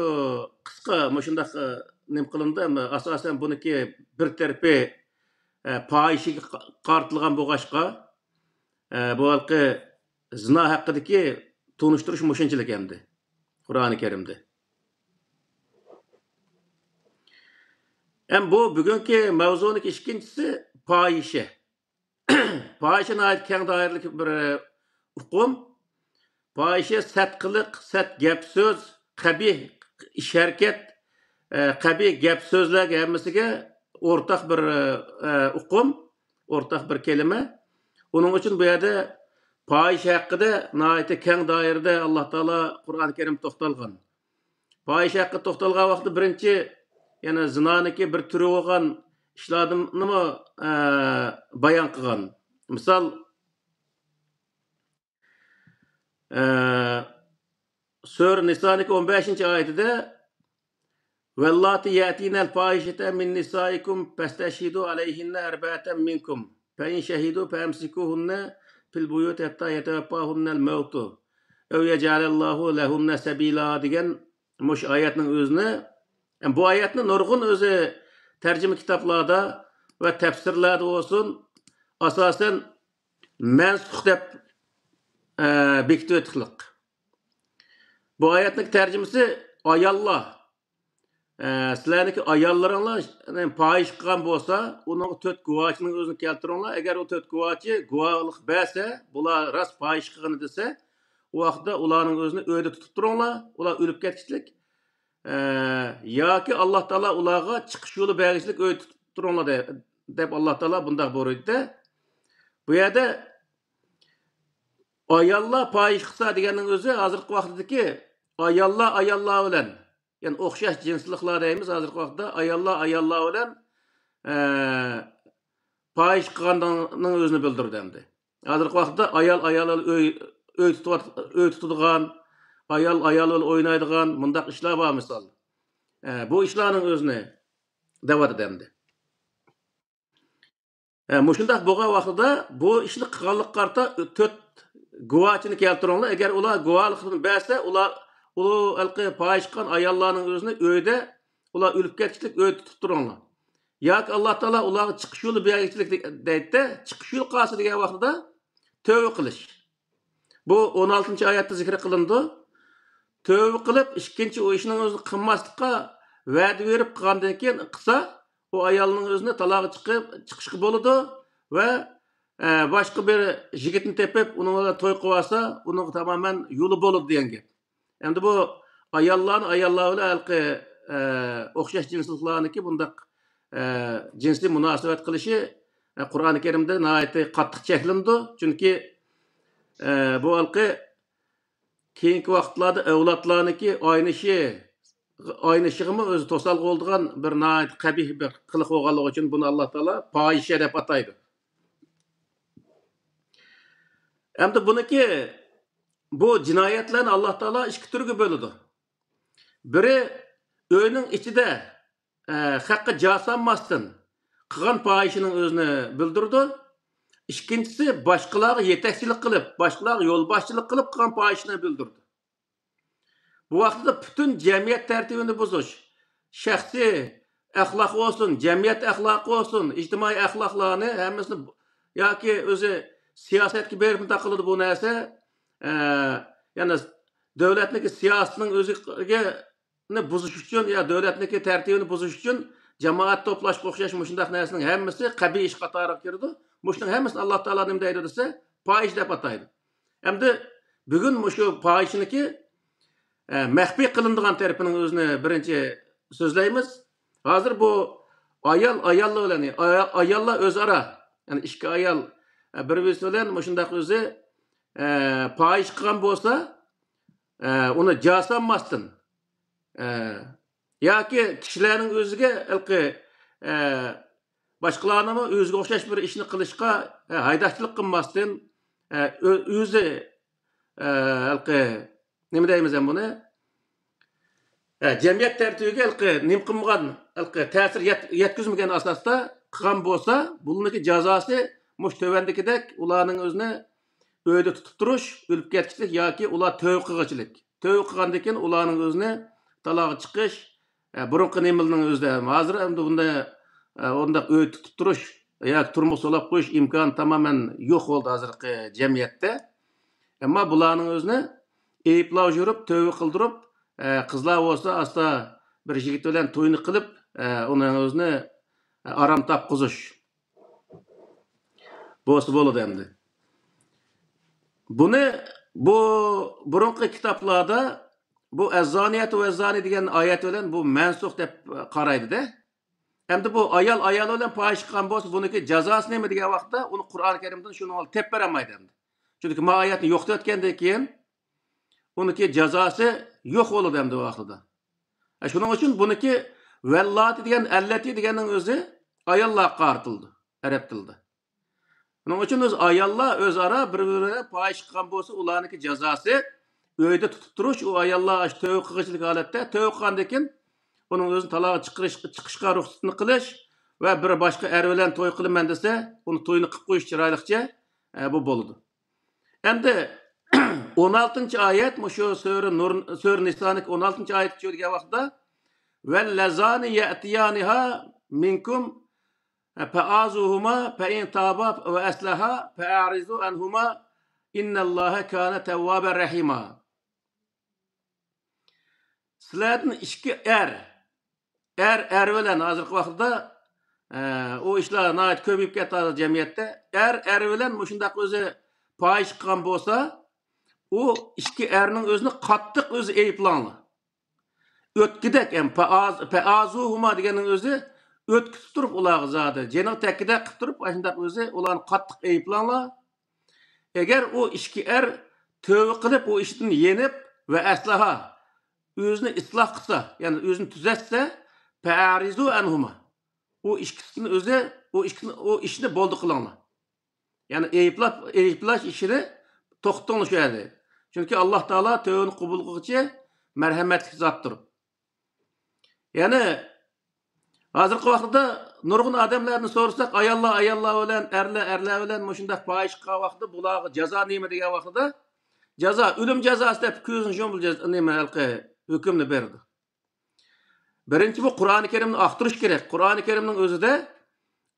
قىسقا مۇشۇنداق، ئە، نېمە قىلىنىدۇ، ھەم ئاساسەن بۇنىكى بىر تەرىپى، ئە، پاھىشىگە قا-، قارىتىلغان بولغاچقا، ئە، بۇ ھېلىقى زىنا ھەققىدىكى تونۇشتۇرۇش مۇشۇنچىلىك ئەمدى قۇرئانى كەرىمدە. ھەم بۇ بۈگۈنكى مەۋزۇنىڭ ئىككىنچىسى پاھىشە. پاھىشە ناھايىتى كەڭ دائىرىلىك بىر ئۇقۇم. پاھىشە سەت قىلىق، سەت گەپ سۆز، قەبىھ ئىش ھەرىكەت، ئە، قەبىھ گەپ سۆزلەرگە ھەممىسىگە ئورتاق بىر، ئە، ئۇقۇم، ئورتاق بىر كەلىمە. ئۇنىڭ ئۈچۈن بۇ يەردە پاھىشە ھەققىدە ناھايىتى كەڭ دائىرىدە ئاللا تائالا قۇرئان كەرىم توختالغان. پاھىشە ھەققىدە توختالغان ۋاقىتتا بىرىنچى، يەنە زىنانىڭكى بىر تۈرى بولغان ئىشلاردىنمۇ، ئە، بايان قىلغان. مىسال، ئە، سۈرە نىسانىڭكى ئون بەشىنچى ئايىتىدە، «واللاتي يأتين الفاحشة من نسائكم فاستشهدوا عليهن أربعة منكم فإن شهدوا فأمسكوهن في البيوت حتى يتوفاهن الموت أو يجعل الله لهن سبيلا» دېگەن مۇشۇ ئايەتنىڭ ئۆزىنى، بۇ ئايەتنى نۇرغۇن ئۆزى تەرجىمە كىتابلاردا ۋە تەپسىرلەردە بولسۇن، ئاساسەن مەنسۇخ دەپ، ئە، بېكىتىۋېتىقلىق. بۇ ئايەتنىڭ تەرجىمىسى ئاياللار. ئە، سىلەرنىڭكى ئاياللىرىڭلار پاھىشە قىلغان بولسا، ئۇنىڭغا تۆت گۇۋاچىنىڭ ئۆزىنى كەلتۈرۈڭلار. ئەگەر ئۇ تۆت گۇۋاچى گۇۋاھلىق بەرسە، بۇلار راست پاھىشە قىلغىنى دېسە، ئۇ ۋاقىتتا ئۇلارنىڭ ئۆزىنى ئۆيدە تۇتۇپ تۇرۇڭلار، ئۇلار ئۆلۈپ كەتكۈچىلىك. ئە، ياكى ئاللا تائالا ئۇلارغا چىقىش يولى بەرگۈچىلىك ئۆيدە تۇتۇپ تۇرۇڭلار دە-، دەپ ئاللا تائالا بۇنداق بۇيرۇيدۇ. بۇ يەردە ئاياللار پاھىشە قىلسا دېگەننىڭ ئۆزى ھازىرقى ۋاقىتتىكى ئاياللار ئاياللار بىلەن، يەنى ئوخشاش جىنسلىقلار دەيمىز ھازىرقى ۋاقىتتا، ئاياللار ئاياللار بىلەن، ئە، پاھىشە قىلغاننىڭ ئۆزىنى بىلدۈرىدۇ ئەمدى. ھازىرقى ۋاقىتتا ئايال ئايال بىلەن ئۆي، ئۆي تۇتۇۋات-، ئۆي تۇتىدىغان، ئايال ئايال بىلەن ئوينايدىغان مۇنداق ئىشلار بار مىسال. ئە، بۇ ئىشلارنىڭ ئۆزىنى دەۋاتىدۇ ئەمدى. ئە، مۇشۇنداق بولغان ۋاقتىدا بۇ ئىشنى قىلغانلىققا قارىتا تۆت گۇۋاچىنى كەلتۈرۈڭلار. ئەگەر ئۇلار گۇۋاھلىقنى بەرسە، ئۇلار، ئۇ ھېلىقى پاھىشە قىلغان ئاياللارنىڭ ئۆزىنى ئۆيدە، ئۇلار ئۆلۈپ كەتكۈچىلىك ئۆيدە تۇتۇپ تۇرۇڭلار. ياكى ئاللا تائالا ئۇلارغا چىقىش يولى بەرگۈچىلىك دەيدىدە، چىقىش يولى قالسا دېگەن ۋاقتىدا تۆۋە قىلىش. بۇ ئون ئالتىنچى ئايەتتە زىكىر قىلىنىدۇ. تۆۋە قىلىپ، ئىككىنچى ئۇ ئىشنىڭ ئۆزىنى قىلماسلىققا ۋەدە بېرىپ قىلغاندىن كېيىن قىلسا، ئۇ ئايالنىڭ ئۆزىنى تالاققا چىقىپ، چىقىشقا بولىدۇ ۋە، ئە، باشقا بىر يىگىتنى تېپىپ، ئۇنىڭ بىلەن توي قىلىۋالسا، ئۇنىڭغا تامامەن يولى بولىدۇ دېگەن گەپ. ئەمدى بۇ ئاياللارنى ئاياللار بىلەن ھېلىقى، ئە، ئوخشاش جىنسلىقلارنىڭكى بۇنداق، ئە، جىنسىي مۇناسىۋەت قىلىشى، ئە، قۇرئانى كەرىمدە ناھايىتى قاتتىق چەكلىنىدۇ. چۈنكى، ئە، بۇ ھېلىقى كېيىنكى ۋاقىتلاردا ئەۋلادلارنىڭكى ئاينىشى، ئاينىشىغىمۇ ئۆزى توسالغۇ بولىدىغان بىر ناھايىتى قەبىھ بىر قىلىق بولغانلىقى ئۈچۈن بۇنى ئاللا تائالا پاھىشە دەپ ئاتايدۇ. ئەمدى بۇنىڭكى، بۇ جىنايەتلەرنى ئاللا تائالا ئىككى تۈرگە بۆلىدۇ. بىرى ئۆينىڭ ئىچىدە، ئە، خەققە جاسانماستىن قىلغان پاھىشىنىڭ ئۆزىنى بىلدۈرىدۇ. ئىككىنچىسى باشقىلارغا يېتەكچىلىك قىلىپ، باشقىلارغا يولباشچىلىق قىلىپ قىلغان پاھىشىنى بىلدۈرىدۇ. بۇ ۋاقىتتا پۈتۈن جەمئىيەت تەرتىپىنى بۇزۇش، شەخسىي ئەخلاق بولسۇن، جەمئىيەت ئەخلاقى بولسۇن، ئىجتىمائىي ئەخلاقلارنى ھەممىسىنى، ياكى ئۆزى سىياسەتكە بېرىپ مۇنداق قىلىدۇ بۇ نەرسە، ئە، يەنى دۆلەتنىڭكى سىياسىتىنىڭ ئۆزىگە بۇزۇش ئۈچۈن يا دۆلەتنىڭكى تەرتىپىنى بۇزۇش ئۈچۈن جامائەت توپلاشقا ئوخشاش مۇشۇنداق نەرسىنىڭ ھەممىسى قەبىھ ئىش قاتارىغا كىرىدۇ. مۇشۇنىڭ ھەممىسىنى ئاللا تائالا نېمە دەيدۇ دېسە، پاھىش دەپ ئاتايدۇ. ئەمدى بۈگۈن مۇشۇ پاھىشنىكى، ئە، مەخپىي قىلىنىدىغان تەرىپىنىڭ ئۆزىنى بىرىنچى سۆزلەيمىز. ھازىر بۇ ئايال ئاياللار بىلەن، ئايا-، ئاياللار ئۆزئارا، يەنى ئىككى ئايال، ئە، بىر-بىرسى بىلەن مۇشۇنداق ئۆزى، ئە، پاھىش قىلغان بولسا، ئە، ئۇنى جازالانماستىن، ئە، ياكى كىشىلەرنىڭ ئۆزىگە ھېلىقى، ئە، باشقىلارنىمۇ ئۆزىگە ئوخشاش بىر ئىشنى قىلىشقا، ئە، ھەيدەكچىلىك قىلماستىن، ئە، ئۆ-، ئۆزى، ئە، ھېلىقى، نېمە دەيمىز ئەمدى بۇنى؟ ئە، جەمئىيەت تەرتىپىگە ھېلىقى نېمە قىلمىغان، ھېلىقى تەسىر يەت-، يەتكۈزمىگەن ئاساستا قىلغان بولسا، بۇنىڭكى جازاسى مۇشۇ تۆۋەندىكىدەك، ئۇلارنىڭ ئۆزىنى ئۆيدە تۇتۇپ تۇرۇش، ئۆلۈپ كەتكۈچىلىك ياكى ئۇلار تۆۋە قىلغۇچىلىك. تۆۋە قىلغاندىن كېيىن ئۇلارنىڭ ئۆزىنى تالاغا چىقىش، ئە، بۇرۇنقى نېمىلىرىنىڭ ئۆزىدە، ھازىر ئەمدى بۇنداق، ئە، ئۇنداق ئۆي تۇتۇپ تۇرۇش ياكى تۇرمۇش سولاپ قويۇش ئىمكانى تامامەن يوق بولدى ھازىرقى جەمئىيەتتە. ئەمما بۇلارنىڭ ئۆزىنى ئەيىبلەپ يۈرۈپ، تۆۋە قىلدۇرۇپ، ئە، قىزلار بولسا ئاستا بىر يىگىت بىلەن توينى قىلىپ، ئە، ئۇنىڭ ئۆزىنى، ئە، ئارام تاپقۇزۇش بولسا بولىدۇ ئەمدى. بۇنى، بۇ بۇرۇنقى كىتابلاردا بۇ ئەززانىيەتۇ ۋەززانى دېگەن ئايەت بىلەن بۇ مەنسۇخ دەپ قارايدۇ-دە. ئەمدى بۇ ئايال ئايال بىلەن پاھىش قىلغان بولسا، بۇنىڭكى جازاسى نېمە دېگەن ۋاقىتتا، ئۇنى قۇرئان كەرىمدىن شۇنى تېپىپ بېرەلمەيدۇ ئەمدى. چۈنكى ما ئايەتنى يوقىتىۋەتكەندىن كېيىن، ئۇنىڭكى جازاسى يوق بولىدۇ ئەمدى ئۇ ۋاقتىدا. ئە، شۇنىڭ ئۈچۈن بۇنىڭكى ۋەللاتى دېگەن، ئەللەتى دېگەننىڭ ئۆزى ئاياللارغا قارىتىلىدۇ ئەرەب تىلىدا. شۇنىڭ ئۈچۈن ئۆز ئاياللار ئۆزئارا بىر-بىرى بىلەن پاھىش قىلغان بولسا، ئۇلارنىڭكى جازاسى ئۆيدە تۇتۇپ تۇرۇش، ئۇ ئاياللار ئاشۇ تۆۋە قىلغۇچىلىك ھالەتتە، تۆۋە قىلغاندىن كېيىن ئۇنىڭ ئۆزىنى تالاغا چىقىرىش، چىقىشقا رۇخسىتىنى قىلىش ۋە بىر باشقا ئەر بىلەن توي قىلىمەن دېسە، ئۇنى تويىنى قىلىپ قويۇش چىرايلىقچە، ئە، بۇ بولىدۇ. ئەمدى ئون ئالتىنچى ئايەت، مۇشۇ سۈرە نۇر، سۈرە نىسانىڭ ئون ئالتىنچى ئايەتكە چۈشىدىغان ۋاقىتتا، ۋەللەزانى يەتىيانىھا مىنكۇم فەئازۇھۇما فەئىن تابا ۋە ئەسلەھا فەئەرىزۇ ئەنھۇما ئىننەللاھە كانە تەۋۋابەن رەھىما. سىلەردىن ئىككى ئەر، ئەر ئەر بىلەن، ھازىرقى ۋاقىتتا، ئە، ئۇ ئىشلار ناھايىتى كۆپىيىپ كەتتى ھازىر جەمئىيەتتە. ئەر ئەر بىلەن مۇشۇنداق ئۆزى پاھىش قىلغان بولسا، ئۇ ئىككى ئەرنىڭ ئۆزىنى قاتتىق ئۆزى ئەيىبلەڭلار. ئۆتكۈدەك، ئەم، پەئاز-، پەئازۇھۇما دېگەننىڭ ئۆزى ئۆتكۈزۈپ تۇرۇپ ئۇلارغا زادى، جېنىغا تەگكۈدەك قىلىپ تۇرۇپ، ئاشۇنداق ئۆزى ئۇلارنى قاتتىق ئەيىبلەڭلار. ئەگەر ئۇ ئىككى ئەر تۆۋە قىلىپ، ئۇ ئىشتىن يېنىپ ۋە ئەسلىھا، ئۆزىنى ئىسلاھ قىلسا، يەنى ئۆزىنى تۈزەتسە، فەئەرىزۇ ئەنھۇما. ئۇ ئىككىسىنى ئۆزى، ئۇ ئىككىسىنى، ئۇ ئىشنى بولدى قىلىڭلار. يەنى ئەيىبلاپ، ئەيىبلاش ئىشىنى توختىتىڭلار شۇ يەردە. چۈنكى ئاللا تائالا تۆۋىنى قوبۇل قىلغۇچى مەرھەمەتلىك زاتتۇر. يەنى ھازىرقى ۋاقىتتا نۇرغۇن ئادەملەردىن سورىساق، ئاياللار ئاياللار بىلەن، ئەرلەر ئەرلەر بىلەن مۇشۇنداق پاھىش قىلغان ۋاقتىدا بۇلارغا جازا نېمە دېگەن ۋاقتىدا، جازا ئۆلۈم جازاسى دەپ كۆزىنى يۇمۇپ جاز-، نېمە ھېلىقى ھۆكۈمنى بېرىدۇ. بىرىنچى، بۇ قۇرئانى كەرىمنى ئاختۇرۇش كېرەك. قۇرئانى كەرىمنىڭ ئۆزىدە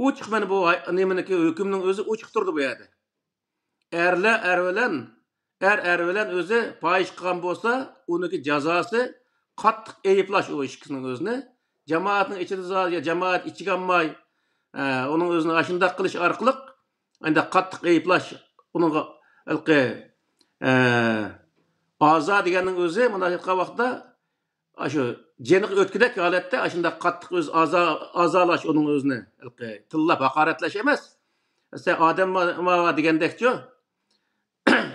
ئوچۇق، مانا بۇ ھاي-، نېمىنىڭكى ھۆكۈمنىڭ ئۆزى ئوچۇق تۇرىدۇ بۇ يەردە. ئەرلەر ئەر بىلەن، ئەر ئەر بىلەن ئۆزى پاھىش قىلغان بولسا، ئۇنىڭكى جازاسى قاتتىق ئەيىبلەش ئۇ ئىككىسىنىڭ ئۆزىنى. جامائەتنىڭ ئىچىدە زا-، يا جامائەت ئىچىگە ئالماي، ئە، ئۇنىڭ ئۆزىنى ئاشۇنداق قىلىش ئارقىلىق ئەندى قاتتىق ئەيىبلەش، ئۇنىڭغا ھېلىقى، ئە، ئازا دېگەننىڭ ئۆزى مۇنداق ئېيتقان ۋاقىتتا، ئاشۇ جېنىغا ئۆتكۈدەك ھالەتتە ئاشۇنداق قاتتىق ئۆز ئازا-، ئازالاش ئۇنىڭ ئۆزىنى ھېلىقى تىللاپ ھاقارەتلەش ئەمەس. سەن ئادەم ما-، ما دېگەندەكچۇ.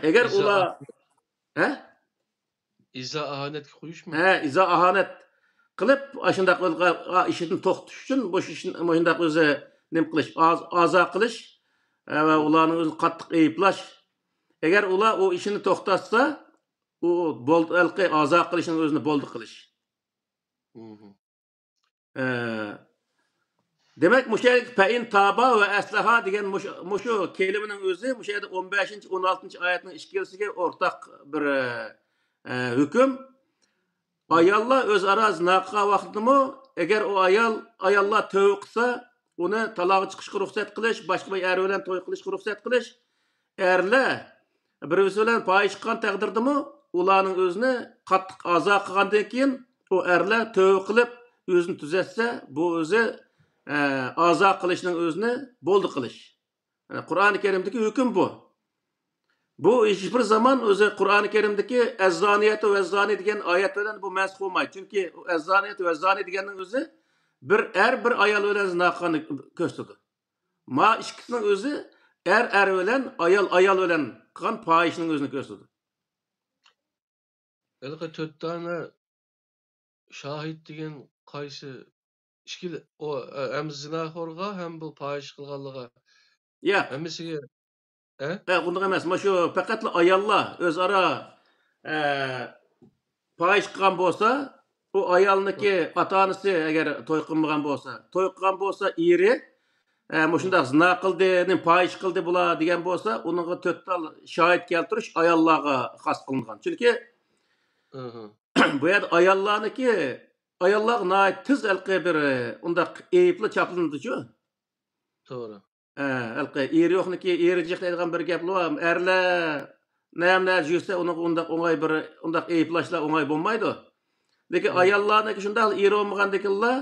ئەگەر ئىزا ئۇلار، ئاھ-، ھە؟ ئىزا ئاھانەتكە قويۇشمۇ؟ ھە، ئىزا ئاھانەت قىلىپ، ئاشۇنداق ئىشىدىن توختىتىش ئۈچۈن بۇ ئىشنى، مۇشۇنداق ئۆزى نېمە قىلىش، ئاز-، ئازا قىلىش، ھە، ۋە ئۇلارنىڭ ئۆزىنى قاتتىق ئەيىبلەش. ئەگەر ئۇلار ئۇ ئىشىنى توختاتسا، ئۇ بولدى، ھېلىقى ئازا قىلىشنىڭ ئۆزىنى بولدى قىلىش. مھم. ئە، دېمەك، مۇشۇ يەردىكى فەئىن تابا ۋە ئەسلەھا دېگەن مۇشۇ، مۇشۇ كەلىمىنىڭ ئۆزى مۇشۇ يەردە ئون بەشىنچى، ئون ئالتىنچى ئايەتنىڭ ئىككىلىسىگە ئورتاق بىر، ئە، ھۆكۈم. ئاياللار ئۆزئارا زىنا قىلغان ۋاقتىدىمۇ، ئەگەر ئۇ ئايال، ئاياللار تۆۋە قىلسا، ئۇنى تالاغا چىقىشقا رۇخسەت قىلىش، باشقا بىر ئەر بىلەن توي قىلىشقا رۇخسەت قىلىش، ئەرلەر بىر-بىرسى بىلەن پاھىشە قىلغان تەقدىردىمۇ، ئۇلارنىڭ ئۆزىنى قاتتىق ئازا قىلغاندىن كېيىن، ئۇ ئەرلەر تۆۋە قىلىپ، ئۆزىنى تۈزەتسە، بۇ ئۆزى، ئە، ئازا قىلىشنىڭ ئۆزىنى بولدى قىلىش. يەنى قۇرئانى كەرىمدىكى ھۆكۈم بۇ. بۇ ھېچبىر زامان ئۆزى قۇرئانى كەرىمدىكى «ئەززانىيەتۇ ۋەززانى» دېگەن ئايەت بىلەن بۇ مەنسۇخ بولمايدۇ. چۈنكى ئۇ «ئەززانىيەتۇ ۋەززانى» دېگەننىڭ ئۆزى بىر ئەر بىر ئايال بىلەن زىنا قىلغاننى كۆرسىتىدۇ. ما ئىككىسىنىڭ ئۆزى ئەر ئەر بىلەن، ئايال ئايال بىلەن قىلغان پاھىشىنىڭ ئۆزىنى كۆرسىتىدۇ. ھېلىقى تۆت دانە شاھىت دېگەن قايسى؟ ئىككىلى، ئۇ، ئە، ھەم زىناخورغا، ھەم بۇ پاھىشە قىلغانلىقىغا. ياق. ھەممىسىگە، ھە؟ ھە، ئۇنداق ئەمەس. مانا شۇ پەقەتلا ئاياللار ئۆزئارا، ئە، پاھىشە قىلغان بولسا، ئۇ ئايالنىڭكى ئاتا-ئانىسى ئەگەر توي قىلمىغان بولسا، توي قىلغان بولسا ئېرى، ئە، مۇشۇنداق زىنا قىلدى، نېمە پاھىشە قىلدى بۇلار دېگەن بولسا، ئۇنىڭغا تۆت تال شاھىت كەلتۈرۈش ئاياللارغا خاس قىلىنغان. چۈنكى بۇ يەردە ئاياللارنىڭكى، ئاياللارغا ناھايىتى تېز ھېلىقى بىر ئۇنداق ئەيىبلا چاپلىنىدۇچۇ. توغرا. ئە، ھېلىقى ئېرى يوقنىڭكى ئېرى جىق دەيدىغان بىر گەپ بار. ئەرلەر نەم نەدە يۈرسە، ئۇنىڭغا ئۇنداق ئوڭاي بىر، ئۇنداق ئەيىبلاشلار ئوڭاي بولمايدۇ. لېكىن ئاياللارنىڭكى شۇنداق ئېرى بولمىغاندىكىنلا،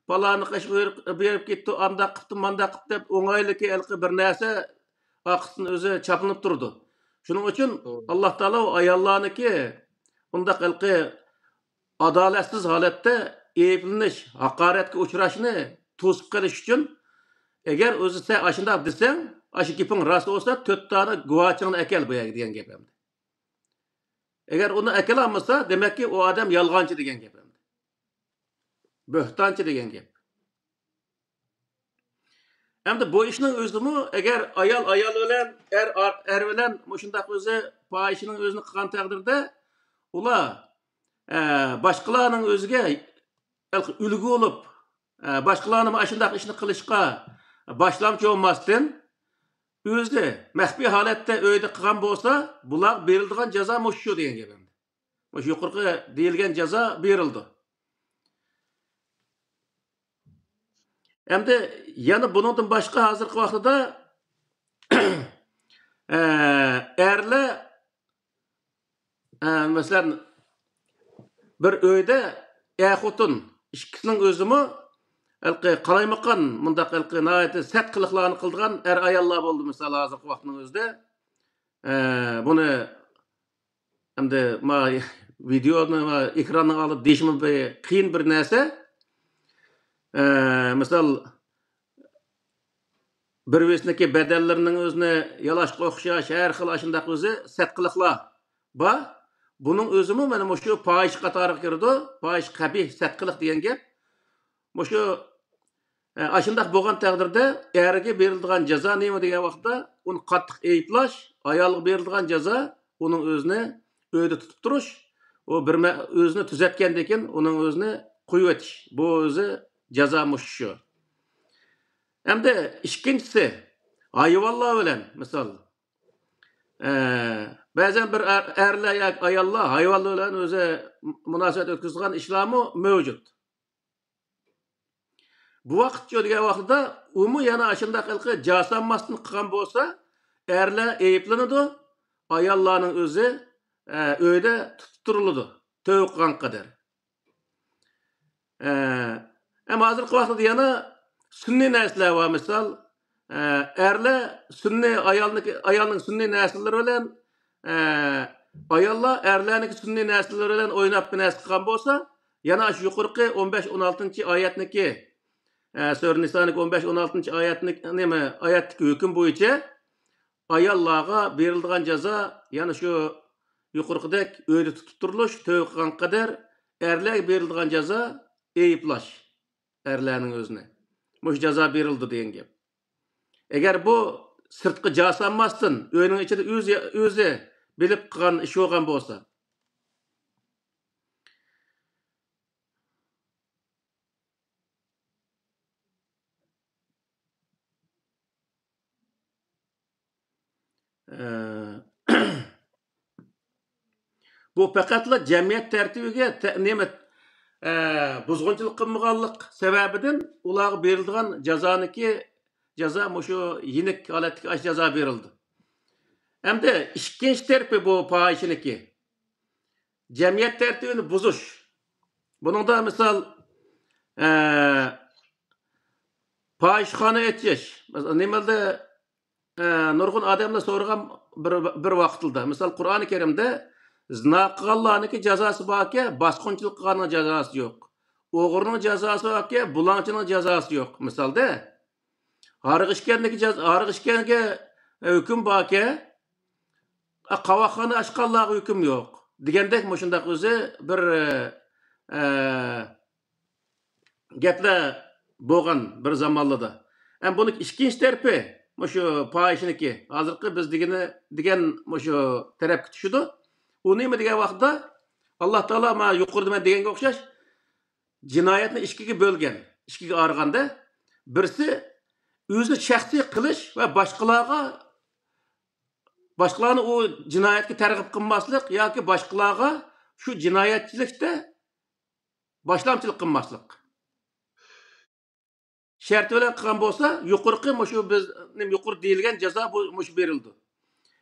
پالانى قېشىغا بېرىپ، بېرىپ كەتتى، ئانداق قىپتۇ، مانداق قىپتۇ دەپ ئوڭايلىكى ھېلىقى بىر نەرسە ئارقىسىدىن ئۆزى چاپلىنىپ تۇرىدۇ. شۇنىڭ ئۈچۈن ئاللا تائالا ئۇ ئاياللارنىڭكى ئۇنداق ھېلىقى ئادالەتسىز ھالەتتە ئەيىبلىنىش، ھاقارەتكە ئۇچراشنى توسۇپ قېلىش ئۈچۈن، ئەگەر ئۆزى سەن ئاشۇنداق دېسەڭ، ئاشۇ گېپىڭ راست بولسا، تۆت دانە گۇۋاچىڭنى ئەكەل بۇ يەرگە دېگەن گەپ ئەمدى. ئەگەر ئۇنى ئەكېلەلمىسا، دېمەككى، ئۇ ئادەم يالغانچى دېگەن گەپ ئەمدى. بۆھتانچى دېگەن گەپ. ئەمدى بۇ ئىشنىڭ ئۆزىمۇ، ئەگەر ئايال ئايال بىلەن، ئەر ئەر بىلەن مۇشۇنداق ئۆزى پاھىشىنىڭ ئۆزىنى قىلغان تەقدىردە، ئۇلار، ئە، باشقىلارنىڭ ئۆزىگە ئۈلگە بولۇپ، ئە، باشقىلارنى ئاشۇنداق ئىشنى قىلىشقا باشلامچى بولماستىن، ئۆزى مەخپىي ھالەتتە ئۆيدە قىلغان بولسا، بۇلارغا بېرىلىدىغان جازا مۇشۇ دېگەن گەپ ئەمدى. مۇشۇ يۇقىرىقى دېيىلگەن جازا بېرىلىدۇ. ئەمدى يەنە بۇنىڭدىن باشقا ھازىرقى ۋاقتىدا، ئە، ئەرلەر، ئە، مەسىلەن، بىر ئۆيدە ئەر-خوتۇن ئىككىسىنىڭ ئۆزىمۇ ھېلىقى قالايمىقان، مۇنداق ھېلىقى ناھايىتى سەت قىلىقلارنى قىلىدىغان ئەر-ئاياللار بولدى، مىسال، ھازىرقى ۋاقىتنىڭ ئۆزىدە. ئە، بۇنى ئەمدى ما ۋىدېئونى ما ئېكراننىڭ ئالدىدا دېيىشمۇ بىر قىيىن بىر نەرسە. ئە، مىسال، بىر-بىرسىنىڭكى بەدەنلىرىنىڭ ئۆزىنى يالاشقا ئوخشاش، ھەر خىل ئاشۇنداق ئۆزى سەت قىلىقلار بار. بۇنىڭ ئۆزىمۇ مانا مۇشۇ پاھىشە قاتارىغا كىرىدۇ. پاھىشە، قەبىھ، سەت قىلىق دېگەن گەپ. مۇشۇ، ئە، ئاشۇنداق بولغان تەقدىردە ئەرگە بېرىلىدىغان جازا نېمە دېگەن ۋاقىتتا، ئۇنى قاتتىق ئەيىبلەش، ئايالغا بېرىلىدىغان جازا ئۇنىڭ ئۆزىنى ئۆيدە تۇتۇپ تۇرۇش، ئۇ بىر مە-، ئۆزىنى تۈزەتكەندىن كېيىن ئۇنىڭ ئۆزىنى قويۇۋېتىش. بۇ ئۆزى جازا مۇشۇ شۇ. ئەمدى ئىككىنچىسى، ھايۋانلار بىلەن، مىسال، ئە، بەزەن بىر ئەر-، ئەرلەر ياكى ئاياللار ھايۋانلار بىلەن ئۆزى مۇناسىۋەت ئۆتكۈزىدىغان ئىشلارمۇ مەۋجۇت. بۇ ۋاقىتچۇ دېگەن ۋاقتىدا ئۇمۇ يەنە ئاشۇنداق ھېلىقى جاسانماستىن قىلغان بولسا، ئەرلەر ئەيىبلىنىدۇ، ئاياللارنىڭ ئۆزى، ئە، ئۆيدە تۇتۇپ تۇرۇلىدۇ، تۆۋە قىلغان قەدەر. ئە، ئەمما ھازىرقى ۋاقىتتا يەنە سۈنئىي نەرسىلەر بار، مىسال، ئە، ئەرلەر سۈنئىي ئايالنىڭكى، ئايالنىڭ سۈنئىي نەرسىلىرى بىلەن، ئە، ئاياللار ئەرلەرنىڭكى سۈنئىي نەرسىلىرى بىلەن ئويناپ بىر نەرسە قىلغان بولسا، يەنە ئاشۇ يۇقىرىقى ئون بەش، ئون ئالتىنچى ئايەتنىكى، ئە، سۈرە نىسانىڭكى ئون بەش، ئون ئالتىنچى ئايەتنىك-، نېمە، ئايەتتىكى ھۆكۈم بويىچە ئاياللارغا بېرىلىدىغان جازا يەنە شۇ يۇقىرىقىدەك ئۆيدە تۇتۇپ تۇرۇلۇش، تۆۋە قىلغان قەدەر، ئەرلەرگە بېرىلىدىغان جازا ئەيىبلەش ئەرلەرنىڭ ئۆزىنى. مۇشۇ جازا بېرىلىدۇ دېگەن گەپ. ئەگەر بۇ سىرتقا جاسانماستىن، ئۆينىڭ ئىچىدە ئۆزى، ئۆزى بىلىپ قىلغان ئىش بولغان بولسا. ئە، بۇ پەقەتلا جەمئىيەت تەرتىپىگە تە-، نېمە، ئە، بۇزغۇنچىلىق قىلمىغانلىق سەۋەبىدىن ئۇلارغا بېرىلىدىغان جازانىكى، جازا مۇشۇ يېنىك ھالەتتىكى ئاشۇ جازا بېرىلىدۇ. ئەمدى ئىككىنچى تەرىپى بۇ پاھىشىنىكى. جەمئىيەت تەرتىپىنى بۇزۇش. بۇنىڭدا مىسال، ئە، پاھىشىخانا ئېچىش. نېمىلدە، ئە، نۇرغۇن ئادەملەر سورىغان بىر، بىر ۋاقىتلىدا. مىسال، قۇرئانى كەرىمدە زىنا قىلغانلارنىڭكى جازاسى باركەن، باسقۇنچىلىق قىلغاننىڭ جازاسى يوق. ئوغرىنىڭ جازاسى باركەن، بۇلاڭچىنىڭ جازاسى يوق. مىسالدا، ھارغا ئىچكەننىڭكى جاز-، ھارغا ئىچكەنگە، ئە، ھۆكۈم باركەن، ئە، قاۋاقخانا ئاچقانلارغا ھۆكۈم يوق. دېگەندەك مۇشۇنداق ئۆزى بىر، ئە، گەپلەر بولغان بىر زامانلىدا. ئەم بۇنىڭ ئىككىنچى تەرىپى، مۇشۇ پاھىشىنىكى، ھازىرقى بىز دېگىنى، دېگەن مۇشۇ تەرەپكە چۈشىدۇ. ئۇ نېمە دېگەن ۋاقىتتا، ئاللا تائالا مانا يۇقىرىدا مەن دېگەنگە ئوخشاش جىنايەتنى ئىككىگە بۆلگەن، ئىككىگە ئايرىغاندا، بىرسى ئۆزى شەخسىي قىلىش ۋە باشقىلارغا، باشقىلارنى ئۇ جىنايەتكە تەرغىب قىلماسلىق ياكى باشقىلارغا شۇ جىنايەتچىلىكتە باشلامچىلىق قىلماسلىق شەرتى بىلەن قىلغان بولسا، يۇقىرىقى مۇشۇ بىز، نېمە، يۇقىرى دېيىلگەن جازا بۇ، مۇشۇ بېرىلىدۇ.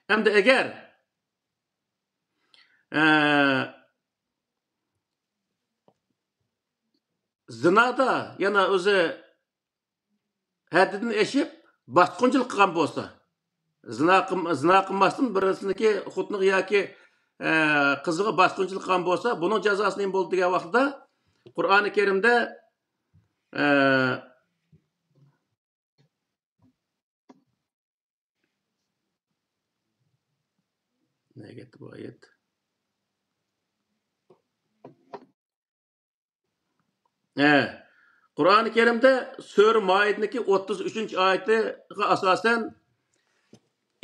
ئەمدى ئەگەر، ئە، زىنادا يەنە ئۆزى ھەددىدىن ئېشىپ باسقۇنچىلىق قىلغان بولسا، زىنا قىل-، زىنا قىلماستىن بىرسىنىڭكى خوتۇنىغا ياكى، ئە، قىزىغا باسقۇنچىلىق قىلغان بولسا، بۇنىڭ جازاسى نېمە بولىدۇ دېگەن ۋاقتىدا، قۇرئانى كەرىمدە، ئە، نەگە كەتتى بۇ ئايەت؟ ھە، قۇرئانى كەرىمدە سۈرە مائىدىنىڭكى ئوتتۇز ئۈچىنچى ئايىتىغا ئاساسەن،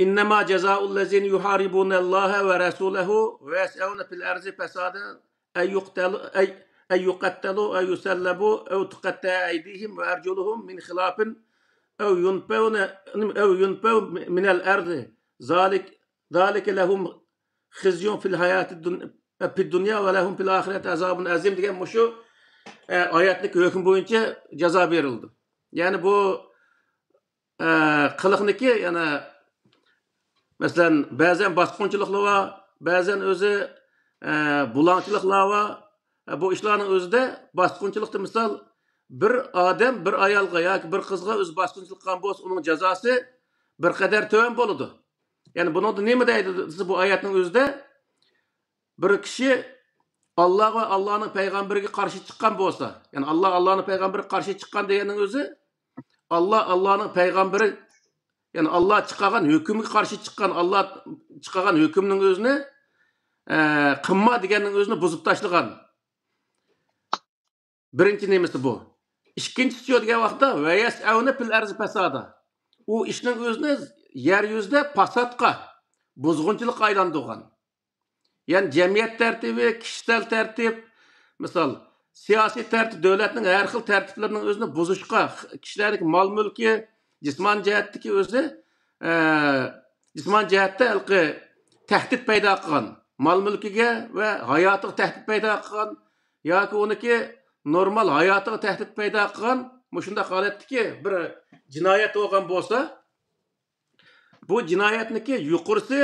إنما جزاء الذين يحاربون الله ورسوله ويسعون في الأرض فسادا أن يقتلوا، أي، أن يقتلوا أو يصلبوا أو تقطع أيديهم وأرجلهم من خلاف أو ينفوا، أو ينفوا من الأرض، ذلك، ذلك لهم خزي في الحياة الدن-، في الدنيا ولهم في الآخرة عذاب عظيم دېگەن مۇشۇ، ئە، ئايەتنىڭ ھۆكمى بويىچە جازا بېرىلىدۇ. يەنى بۇ، ئە، قىلىقنىكى، يەنى، مەسىلەن، بەزەن باسقۇنچىلىقلار بار، بەزەن ئۆزى، ئە، بۇلاڭچىلىقلار بار. ئە، بۇ ئىشلارنىڭ ئۆزىدە باسقۇنچىلىقتا، مىسال، بىر ئادەم بىر ئايالغا ياكى بىر قىزغا ئۆزى باسقۇنچىلىق قىلغان بولسا، ئۇنىڭ جازاسى بىر قەدەر تۆۋەن بولىدۇ. يەنى بۇنىڭدا نېمە دەيدۇ دېسە، بۇ ئايەتنىڭ ئۆزىدە بىر كىشى ئاللاغا ۋە ئاللانىڭ پەيغەمبىرىگە قارشى چىققان بولسا، يەنى ئاللا، ئاللانىڭ پەيغەمبىرىگە قارشى چىققان دېگەننىڭ ئۆزى، ئاللا، ئاللانىڭ پەيغەمبىرى، يەنى ئاللا چىقارغان ھۆكۈمگە قارشى چىققان، ئاللا چىقارغان ھۆكۈمنىڭ ئۆزىنى، ئە، قىلما دېگەننىڭ ئۆزىنى بۇزۇپ تاشلىغان. بىرىنچى نېمىسى بۇ. ئىككىنچىسى شۇ دېگەن ۋاقىتتا، ۋەيەسئەۋنە پىل ئەرزى پەسادا. ئۇ ئىشنىڭ ئۆزىنى يەر يۈزىدە پاساتقا، بۇزغۇنچىلىققا ئايلاندۇرغان. يەنى جەمئىيەت تەرتىپى، كىشىسەل تەرتىپ، مىسال، سىياسىي تەرتىپ، دۆلەتنىڭ ھەر خىل تەرتىپلىرىنىڭ ئۆزىنى بۇزۇشقا، كىشىلەرنىڭ مال-مۈلكى، جىسمانىي جەھەتتىكى ئۆزى، ئە، جىسمانىي جەھەتتە ھېلىقى تەھدىت پەيدا قىلغان، مال-مۈلكىگە ۋە ھاياتىغا تەھدىت پەيدا قىلغان ياكى ئۇنىڭكى نورمال ھاياتىغا تەھدىت پەيدا قىلغان مۇشۇنداق ھالەتتىكى بىر جىنايەت بولغان بولسا، بۇ جىنايەتنىڭكى يۇقىرىسى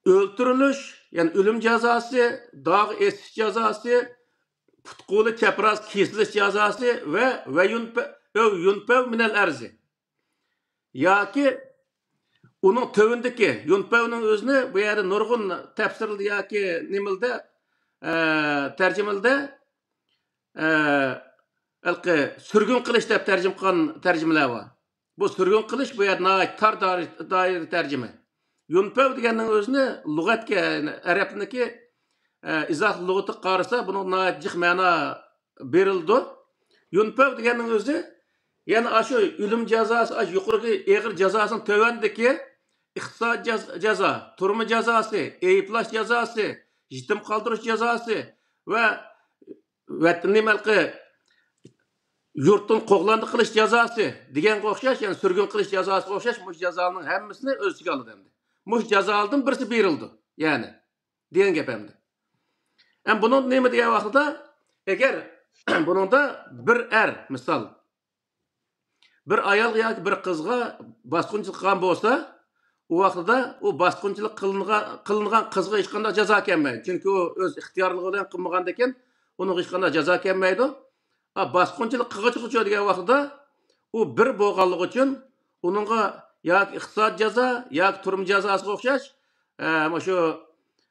ئۆلتۈرۈلۈش، يەنى ئۆلۈم جازاسى، داغ ئېسىش جازاسى، پۇت-قولى چەپراز كېسىلىش جازاسى ۋە، ۋە يۇنپە-، ئۆ-، يۇنپەۋ مىنەل ئەرزى. ياكى ئۇنىڭ تۆۋىنىدىكى يۇنپەۋنىڭ ئۆزىنى بۇ يەردە نۇرغۇن تەپسىرلىدە ياكى نېمىلدە، ئە، تەرجىمىلىدە، ئە، ھېلىقى سۈرگۈن قىلىش دەپ تەرجىمە قىلغان تەرجىمىلەر بار. بۇ سۈرگۈن قىلىش بۇ يەردە ناھايىتى تار دائىرە، دائىرە تەرجىمە. يۇنپەۋ دېگەننىڭ ئۆزىنى لۇغەتكە، يەنى ئەرەبنىڭكى، ئە، ئىزاھ لۇغىتىغا قارىسا، بۇنىڭ ناھايىتى جىق مەنا بېرىلىدۇ. يۇنپەۋ دېگەننىڭ ئۆزى يەنە ئاشۇ ئۆلۈم جازاسى، ئاشۇ يۇقىرىقى ئېغىر جازاسىنىڭ تۆۋەندىكى ئىقتىسادىي جاز-، جازا، تۈرمە جازاسى، ئەيىبلەش جازاسى، يېتىم قالدۇرۇش جازاسى ۋە ۋەتەننى مەلقى يۇرتتىن قوغلاندى قىلىش جازاسى دېگەنگە ئوخشاش، يەنى سۈرگۈن قىلىش جازاسىغا ئوخشاش مۇشۇ جازالارنىڭ ھەممىسىنى ئۆز ئىچىگە ئالىدۇ ئەمدى. مۇشۇ جازالاردىن بىرسى بېرىلىدۇ، يەنى دېگەن گەپ ئەمدى. ئەم بۇنىڭدا نېمە دېگەن ۋاقتىدا، ئەگەر بۇنىڭدا بىر ئەر، مىسال، بىر ئايالغا ياكى بىر قىزغا باسقۇنچىلىق قىلغان بولسا، ئۇ ۋاقتىدا ئۇ باسقۇنچىلىق قىلىنغان، قىلىنغان قىزغا ھېچقانداق جازا كەلمەيدۇ. چۈنكى ئۇ ئۆز ئىختىيارلىقى بىلەن قىلمىغاندىكىن، ئۇنىڭغا ھېچقانداق جازا كەلمەيدۇ. ھە، باسقۇنچىلىق قىلغۇچىغىچۇ دېگەن ۋاقتىدا، ئۇ بىر بولغانلىقى ئۈچۈن ئۇنىڭغا ياكى ئىقتىساد جازا، ياكى تۈرمە جازاسىغا ئوخشاش، ئە، مۇشۇ،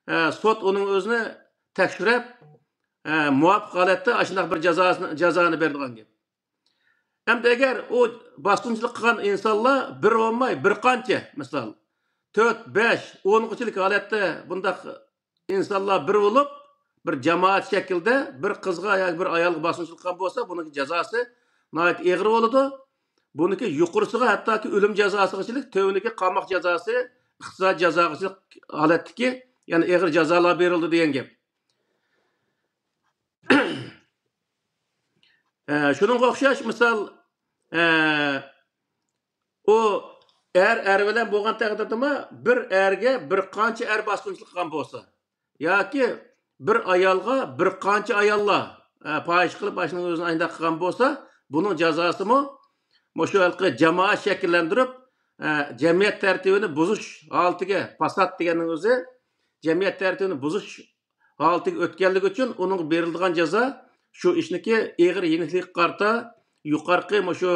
ئە، سوت ئۇنىڭ ئۆزىنى تەكشۈرۈپ، ئە، مۇۋاپىق ھالەتتە ئاشۇنداق بىر جازاسىنى، جازانى بېرىدىغان گەپ. ئەمدى ئەگەر ئۇ باسقۇنچىلىق قىلغان ئىنسانلار بىر بولماي، بىر قانچە، مىسال، تۆت، بەش، ئونغىچىلىك ھالەتتە بۇنداق ئىنسانلار بىر بولۇپ، بىر جامائەت شەكلىدە بىر قىزغا ياكى بىر ئايالغا باسقۇنچىلىق قىلغان بولسا، بۇنىڭكى جازاسى ناھايىتى ئېغىر بولىدۇ. بۇنىڭكى يۇقىرىسىغا ھەتتاكى ئۆلۈم جازاسىغىچىلىك، تۆۋىنىكى قاماق جازاسى، ئىقتىسادىي جازاغىچىلىك ھالەتتىكى، يەنى ئېغىر جازالار بېرىلىدۇ دېگەن گەپ. ئە، شۇنىڭغا ئوخشاش مىسال، ئە، ئۇ ئەر ئەر بىلەن بولغان تەقدىردىمۇ، بىر ئەرگە بىر قانچە ئەر باسقۇنچىلىق قىلغان بولسا، ياكى بىر ئايالغا بىر قانچە ئاياللار، ئە، پاھىشە قىلىپ، ئاشۇنىڭ ئۆزىنى ئاينداق قىلغان بولسا، بۇنىڭ جازاسىمۇ مۇشۇ ھېلىقى جامائەت شەكىللەندۈرۈپ، ئە، جەمئىيەت تەرتىپىنى بۇزۇش ھالىتىگە، پاسات دېگەننىڭ ئۆزى جەمئىيەت تەرتىپىنى بۇزۇش ھالىتىگە ئۆتكەنلىكى ئۈچۈن ئۇنىڭغا بېرىلىدىغان جازا شۇ ئىشنىكى ئېغىر يېنىكلىكىگە قارىتا يۇقىرىقى مۇشۇ،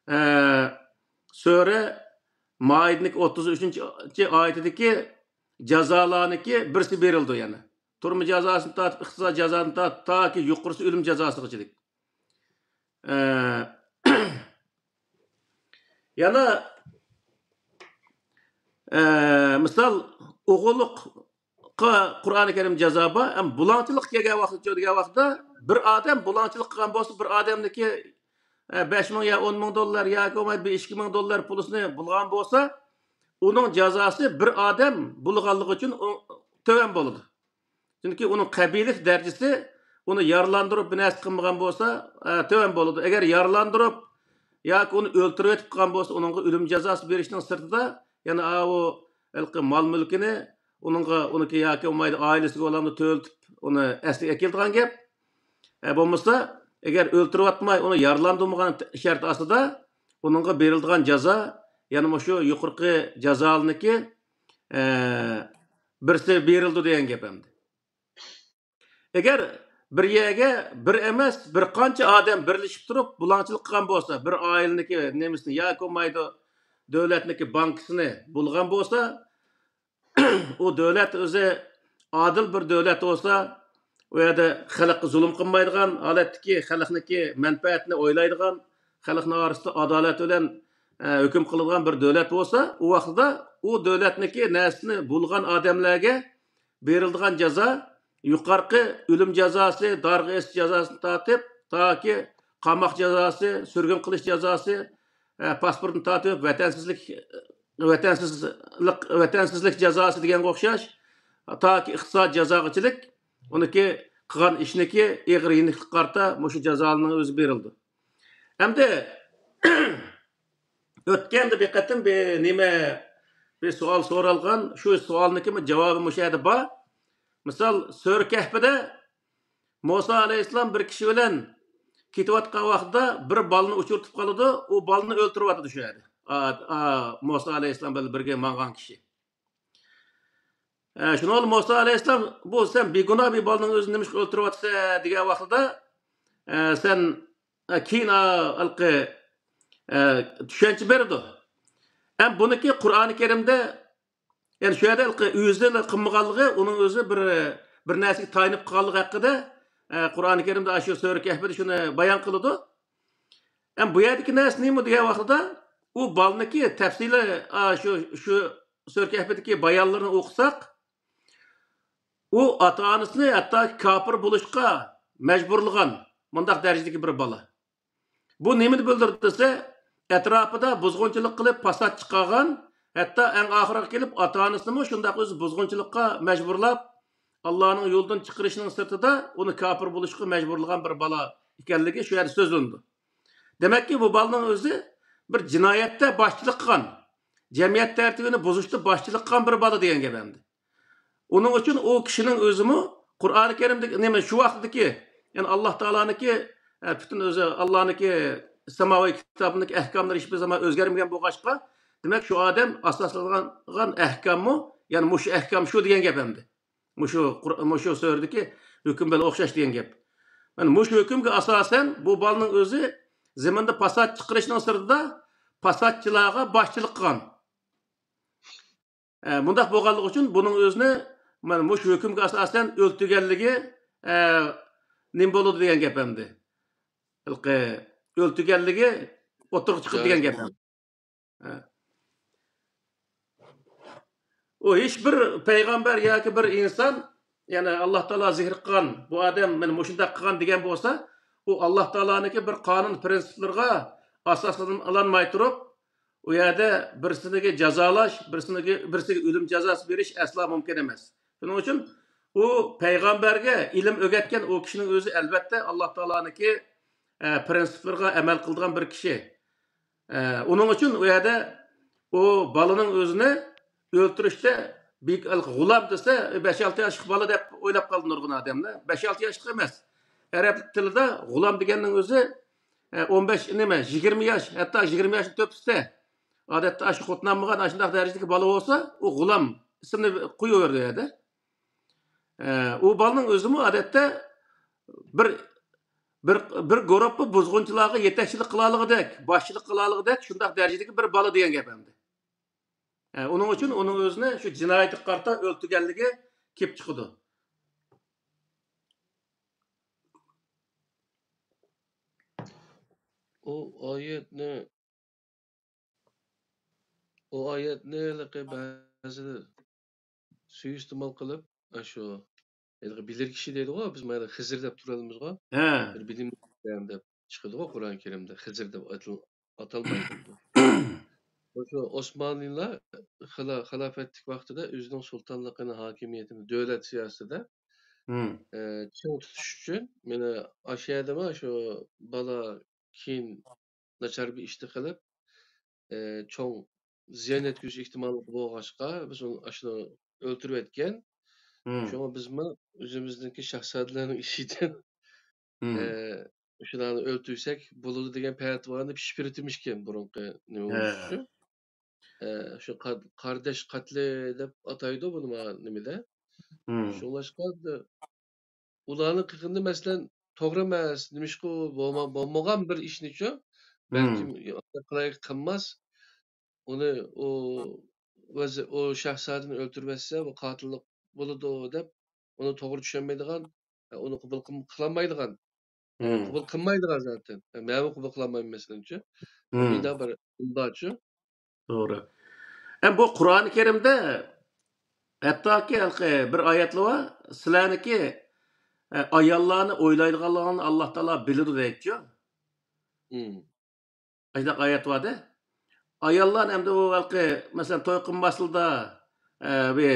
ئە، سۈرە مائىدىنىڭكى ئوتتۇز ئۈچىنچى ئايىتىدىكى جازالارنىڭكى بىرسى بېرىلىدۇ يەنە. تۈرمە جازاسىنى تارتىپ، ئىقتىساد جازاسىنى تارتىپ، تاكى يۇقىرىسى ئۆلۈم جازاسىغىچىلىك. ئە، يەنە، ئە، مىسال، ئوغرىلىققا قۇرئانى كەرىم جازا بار. ئەمما بۇلاڭچىلىق كەلگەن ۋاقىتتا دېگەن ۋاقىتتا، بىر ئادەم بۇلاڭچىلىق قىلغان بولسا، بىر ئادەمنىڭكى، ئە، بەش مىڭ يا ئون مىڭ دوللار ياكى بولمىدى بىر ئىككى مىڭ دوللار پۇلىسىنى بۇلىغان بولسا، ئۇنىڭ جازاسى بىر ئادەم بۇلىغانلىقى ئۈچۈن ئۇ تۆۋەن بولىدۇ. چۈنكى ئۇنىڭ قەبىھلىك دەرىجىسى ئۇنى يارىلاندۇرۇپ بىر نەرسە قىلمىغان بولسا، ئە، تۆۋەن بولىدۇ. ئەگەر يارىلاندۇرۇپ ياكى ئۇنى ئۆلتۈرۈۋېتىپ قىلغان بولسا، ئۇنىڭغا ئۆلۈم جازاسى بېرىشنىڭ سىرتىدا يەنە ئاۋۇ ھېلىقى مال-مۈلكىنى ئۇنىڭغا، ئۇنىڭكى ياكى بولمايدۇ ئائىلىسىگە ئۇلارنى تۆلىتىپ، ئۇنى ئەسلىگە ئەكېلىدىغان گەپ. ئە، بولمىسا، ئەگەر ئۆلتۈرۈۋاتماي، ئۇنى يارىلاندۇرمىغان شەرت ئاستىدا ئۇنىڭغا بېرىلىدىغان جازا يەنە مۇشۇ يۇقىرىقى جازالارنىڭكى، ئە، بىرسى بېرىلىدۇ دېگەن گەپ ئەمدى. ئەگەر بىر يەرگە بىر ئەمەس، بىر قانچە ئادەم بىرلىشىپ تۇرۇپ بۇلاڭچىلىق قىلغان بولسا، بىر ئائىلىنىڭكى نېمىسىنى ياكى بولمايدۇ دۆلەتنىڭكى بانكىسىنى بۇلىغان بولسا، ئۇ دۆلەت ئۆزى ئادىل بىر دۆلەت بولسا، ئۇ يەردە خەلققە زۇلۇم قىلمايدىغان ھالەتتىكى، خەلقنىڭكى مەنپەئەتىنى ئويلايدىغان، خەلقنىڭ ئارىسىدا ئادالەت بىلەن، ئە، ھۆكۈم قىلىدىغان بىر دۆلەت بولسا، ئۇ ۋاقتىدا ئۇ دۆلەتنىڭكى نەرسىنى بۇلىغان ئادەملەرگە بېرىلىدىغان جازا يۇقىرىقى ئۆلۈم جازاسى، دارغا ئېسىش جازاسىدىن تارتىپ، تاكى قاماق جازاسى، سۈرگۈن قىلىش جازاسى، ئە، پاسپورتنى تارتىپ ۋەتەنسىزلىك، ۋەتەنسىزلىق، ۋەتەنسىزلىك جازاسى دېگەنگە ئوخشاش، تاكى ئىقتىساد جازاغىچىلىك ئۇنىكى قىلغان ئىشنىكى ئېغىر يېنىكلىققا قارىتا مۇشۇ جازالارنىڭ ئۆزى بېرىلىدۇ. ئەمدى ئۆتكەندە بىر قېتىم بىر نېمە، بىر سوئال سورالغان، شۇ سوئالنىڭكى جاۋابى مۇشۇ يەردە بار. مىسال، سۈرە كەھپىدە مۇسا ئەلەيھىسسالام بىر كىشى بىلەن كېتىۋاتقان ۋاقتىدا بىر بالىنى ئۇچۇرتۇپ قالىدۇ، ئۇ بالىنى ئۆلتۈرۈۋاتىدۇ شۇ يەردە. ئا، ئا، مۇسا ئەلەيھىسسالام بىلەن بىرگە ماڭغان كىشى. ئە، شۇنىڭ بىلەن مۇسا ئەلەيھىسسالام، بۇ سەن بىگۇناھ بىر بالىنىڭ ئۆزىنى نېمىشقا ئۆلتۈرۈۋاتىسەن دېگەن ۋاقتىدا، ئە، سەن، ئە، كېيىن، ئا، ھېلىقى، ئە، چۈشەنچە بېرىدۇ. ئەم بۇنىكى قۇرئانى كەرىمدە، يەنى شۇ يەردە ھېلىقى ئۆزىنى قىلمىغانلىقى، ئۇنىڭ ئۆزى بىر، بىر نەرسىگە تايىنىپ قالغانلىقى ھەققىدە، ئە، قۇرئانى كەرىمدە ئاشۇ سۈرە كەھپىدە شۇنى بايان قىلىدۇ. ئەم بۇ يەردىكى نەرسە نېمە دېگەن ۋاقتىدا، ئۇ بالىنىكى تەپسىلىي، ئا، شۇ، شۇ سۈرە كەھپىدىكى بايانلىرىنى ئوقۇساق، ئۇ ئاتا-ئانىسىنى ھەتتا كاپىر بولۇشقا مەجبۇرلىغان مۇنداق دەرىجىدىكى بىر بالا. بۇ نېمىنى بىلدۈرىدۇ دېسە، ئەتراپىدا بۇزغۇنچىلىق قىلىپ، پاسات چىقارغان، ھەتتا ئەڭ ئاخىرىغا كېلىپ ئاتا-ئانىسىنىمۇ شۇنداق ئۆزى بۇزغۇنچىلىققا مەجبۇرلاپ، ئاللانىڭ يولىدىن چىقىرىشنىڭ سىرتىدا ئۇنى كاپىر بولۇشقا مەجبۇرلىغان بىر بالا ئىكەنلىكى شۇ يەردە سۆزلىنىدۇ. دېمەككى، بۇ بالىنىڭ ئۆزى بىر جىنايەتتە باشچىلىق قىلغان، جەمئىيەت تەرتىپىنى بۇزۇشتا باشچىلىق قىلغان بىر بالا دېگەن گەپ ئەمدى. ئۇنىڭ ئۈچۈن ئۇ كىشىنىڭ ئۆزىمۇ قۇرئانى كەرىمدىكى، نېمە، شۇ ۋاقىتتىكى، يەنى ئاللا تائالانىڭكى، ئە، پۈتۈن ئۆزى ئاللانىڭكى ساماۋىي كىتابىنىڭكى ئەھكاملىرى ھېچبىر زامان ئۆزگەرمىگەن بولغاچقا، دېمەك، شۇ ئادەم ئاساسلانغان ئەھكاممۇ، يەنى مۇشۇ ئەھكام شۇ دېگەن گەپ ئەمدى. مۇشۇ قۇر-، مۇشۇ سۈرىدىكى ھۆكۈم بىلەن ئوخشاش دېگەن گەپ. يەنى مۇشۇ ھۆكۈمگە ئاساسەن بۇ بالىنىڭ ئۆزى زېمىندا پاسات چىقىرىشنىڭ سىرتىدا پاساتچىلارغا باشچىلىق قىلغان. ئە، مۇنداق بولغانلىقى ئۈچۈن بۇنىڭ ئۆزىنى مانا مۇشۇ ھۆكۈمگە ئاساسەن ئۆلتۈرگەنلىكى، ئە، نېمە بولىدۇ دېگەن گەپ ئەمدى. ھېلىقى ئۆلتۈرگەنلىكى ئوتتۇرىغا چىقىدۇ دېگەن گەپ ئەمدى. ئە. ئۇ ھېچ بىر پەيغەمبەر ياكى بىر ئىنسان، يەنى ئاللا تائالا زىكىر قىلغان، بۇ ئادەم مېنى مۇشۇنداق قىلغان دېگەن بولسا، ئۇ ئاللا تائالانىڭكى بىر قانۇن پرىنسىپلىرىغا ئاساسلىنالماي تۇرۇپ، ئۇ يەردە بىرسىنىگە جازالاش، بىرسىنىگە، بىرسىگە ئۆلۈم جازاسى بېرىش ئەسلا مۇمكىن ئەمەس. شۇنىڭ ئۈچۈن ئۇ پەيغەمبەرگە ئىلىم ئۆگەتكەن ئۇ كىشىنىڭ ئۆزى، ئەلۋەتتە، ئاللا تائالانىڭكى، ئە، پرىنسىپلىرىغا ئەمەل قىلىدىغان بىر كىشى. ئە، ئۇنىڭ ئۈچۈن ئۇ يەردە ئۇ بالىنىڭ ئۆزىنى ئۆلتۈرۈشتە بىك-، غۇلام دېسە، بەش-ئالتە ياشلىق بالا دەپ ئويلاپ قالدى نۇرغۇن ئادەملەر. بەش-ئالتە ياشلىق ئەمەس. ئەرەب تىلىدا غۇلام دېگەننىڭ ئۆزى، ئە، ئون بەش، نېمە، يىگىرمە ياش، ھەتتا يىگىرمە ياشنى تۆپىسىتە. ئادەتتە ئاشۇ خوتۇن ئالمىغان ئاشۇنداق دەرىجىدىكى بالا بولسا، ئۇ غۇلام ئىسىمنى قويۇۋېرىدۇ ئۇ يەردە. ئە، ئۇ بالىنىڭ ئۆزىمۇ ئادەتتە بىر، بىر، بىر گۇرۇپپا بۇزغۇنچىلارغا يېتەكچىلىك قىلالىغۇدەك، باشچىلىق قىلالىغۇدەك شۇنداق دەرىجىدىكى بىر بالا دېگەن گەپ ئەمدى. ئە، ئۇنىڭ ئۈچۈن ئۇنىڭ ئۆزىنى شۇ جىنايەتكە قارىتا ئۆلتۈرگەنلىكى كېلىپ چىقىدۇ. ئۇ ئايەتنى، ئۇ ئايەتنى ھېلىقى بەزىلەر سۇيىئىستېمال قىلىپ، ئاشۇ ھېلىقى بىلىر كىشى دەيدىغۇ، بىز مانا خىزىر دەپ تۇرالمىزغۇ. ھە. بىر بىلىم ئادەم دەپ چىقىدىغۇ قۇرئان كەرىمدە، خىزىر دەپ ئاتىل-، ئاتالمايدۇ. مۇشۇ ئوسمانلىلار خىلا-، خىلاپەتلىك ۋاقتىدا ئۆزىنىڭ سۇلتانلىقىنى، ھاكىمىيىتىنى، دۆلەت سىياسىتىدە، ھىم. ئە، چىڭ تۇتۇش ئۈچۈن، مانا ئاشۇ يەردىمۇ شۇ بالا كېيىن ناچار بىر ئىشنى قىلىپ، ئە، چوڭ زىيان يەتكۈزۈش ئېھتىماللىقى بولغاچقا، بىز ئۇنى، ئاشۇنى ئۆلتۈرۈۋەتكەن. ھىم. شۇڭا بىزمۇ ئۆزىمىزنىڭكى شاھزادىلەرنىڭ ئىشىدىن، ھىم. ئە، شۇلارنى ئۆلتۈرسەك بولىدۇ دېگەن پەتىۋانى پىشىپ بېرىتمىشكەن بۇرۇنقى نېمە ھە. ئۇ. ئە، شۇ قا-، قارداش قەتلى دەپ ئاتايدۇ بۇنى ما-، نېمىدە. ھىم. شۇڭلاشقا ئۇلارنىڭ قىلغىنى، مەسىلەن، توغرا ئەمەس، نېمىشقا بولما-، بولمىغان بىر ئىشنىچۇ، ھىم. بەلكىم قىلاي قىلماس، ئۇنى ئۇ ۋەزى-، ئۇ شاھزادىنى ئۆلتۈرۈۋەتسە، بۇ قاتىللىق بولىدۇ دەپ، ئۇنى توغرا چۈشەنمەيدىغان، ئۇنى قوبۇل قىل-، قىلالمايدىغان، ھىم. قوبۇل قىلمايدىغان زاتەن. مەنمۇ قوبۇل قىلالمايمەن، مەسىلەنچۇ. ھىم. مۇنداق بىر ئىلمىچۇ. توغرا. ئەم، بۇ قۇرئان كەرىمدە ھەتتاكى ھېلىقى بىر ئايەتلەر بار، سىلەرنىكى، ئە، ئاياللارنى ئويلايدىغانلىقىڭلارنى ئاللا تائالا بىلىدۇ دەيدىچۇ. ھىم. ئاشۇنداق ئايەت بار-دە. ئاياللارنى ئەمدى ئۇ ھېلىقى، مەسىلەن، توي قىلماسلىقتا، ئە، بىر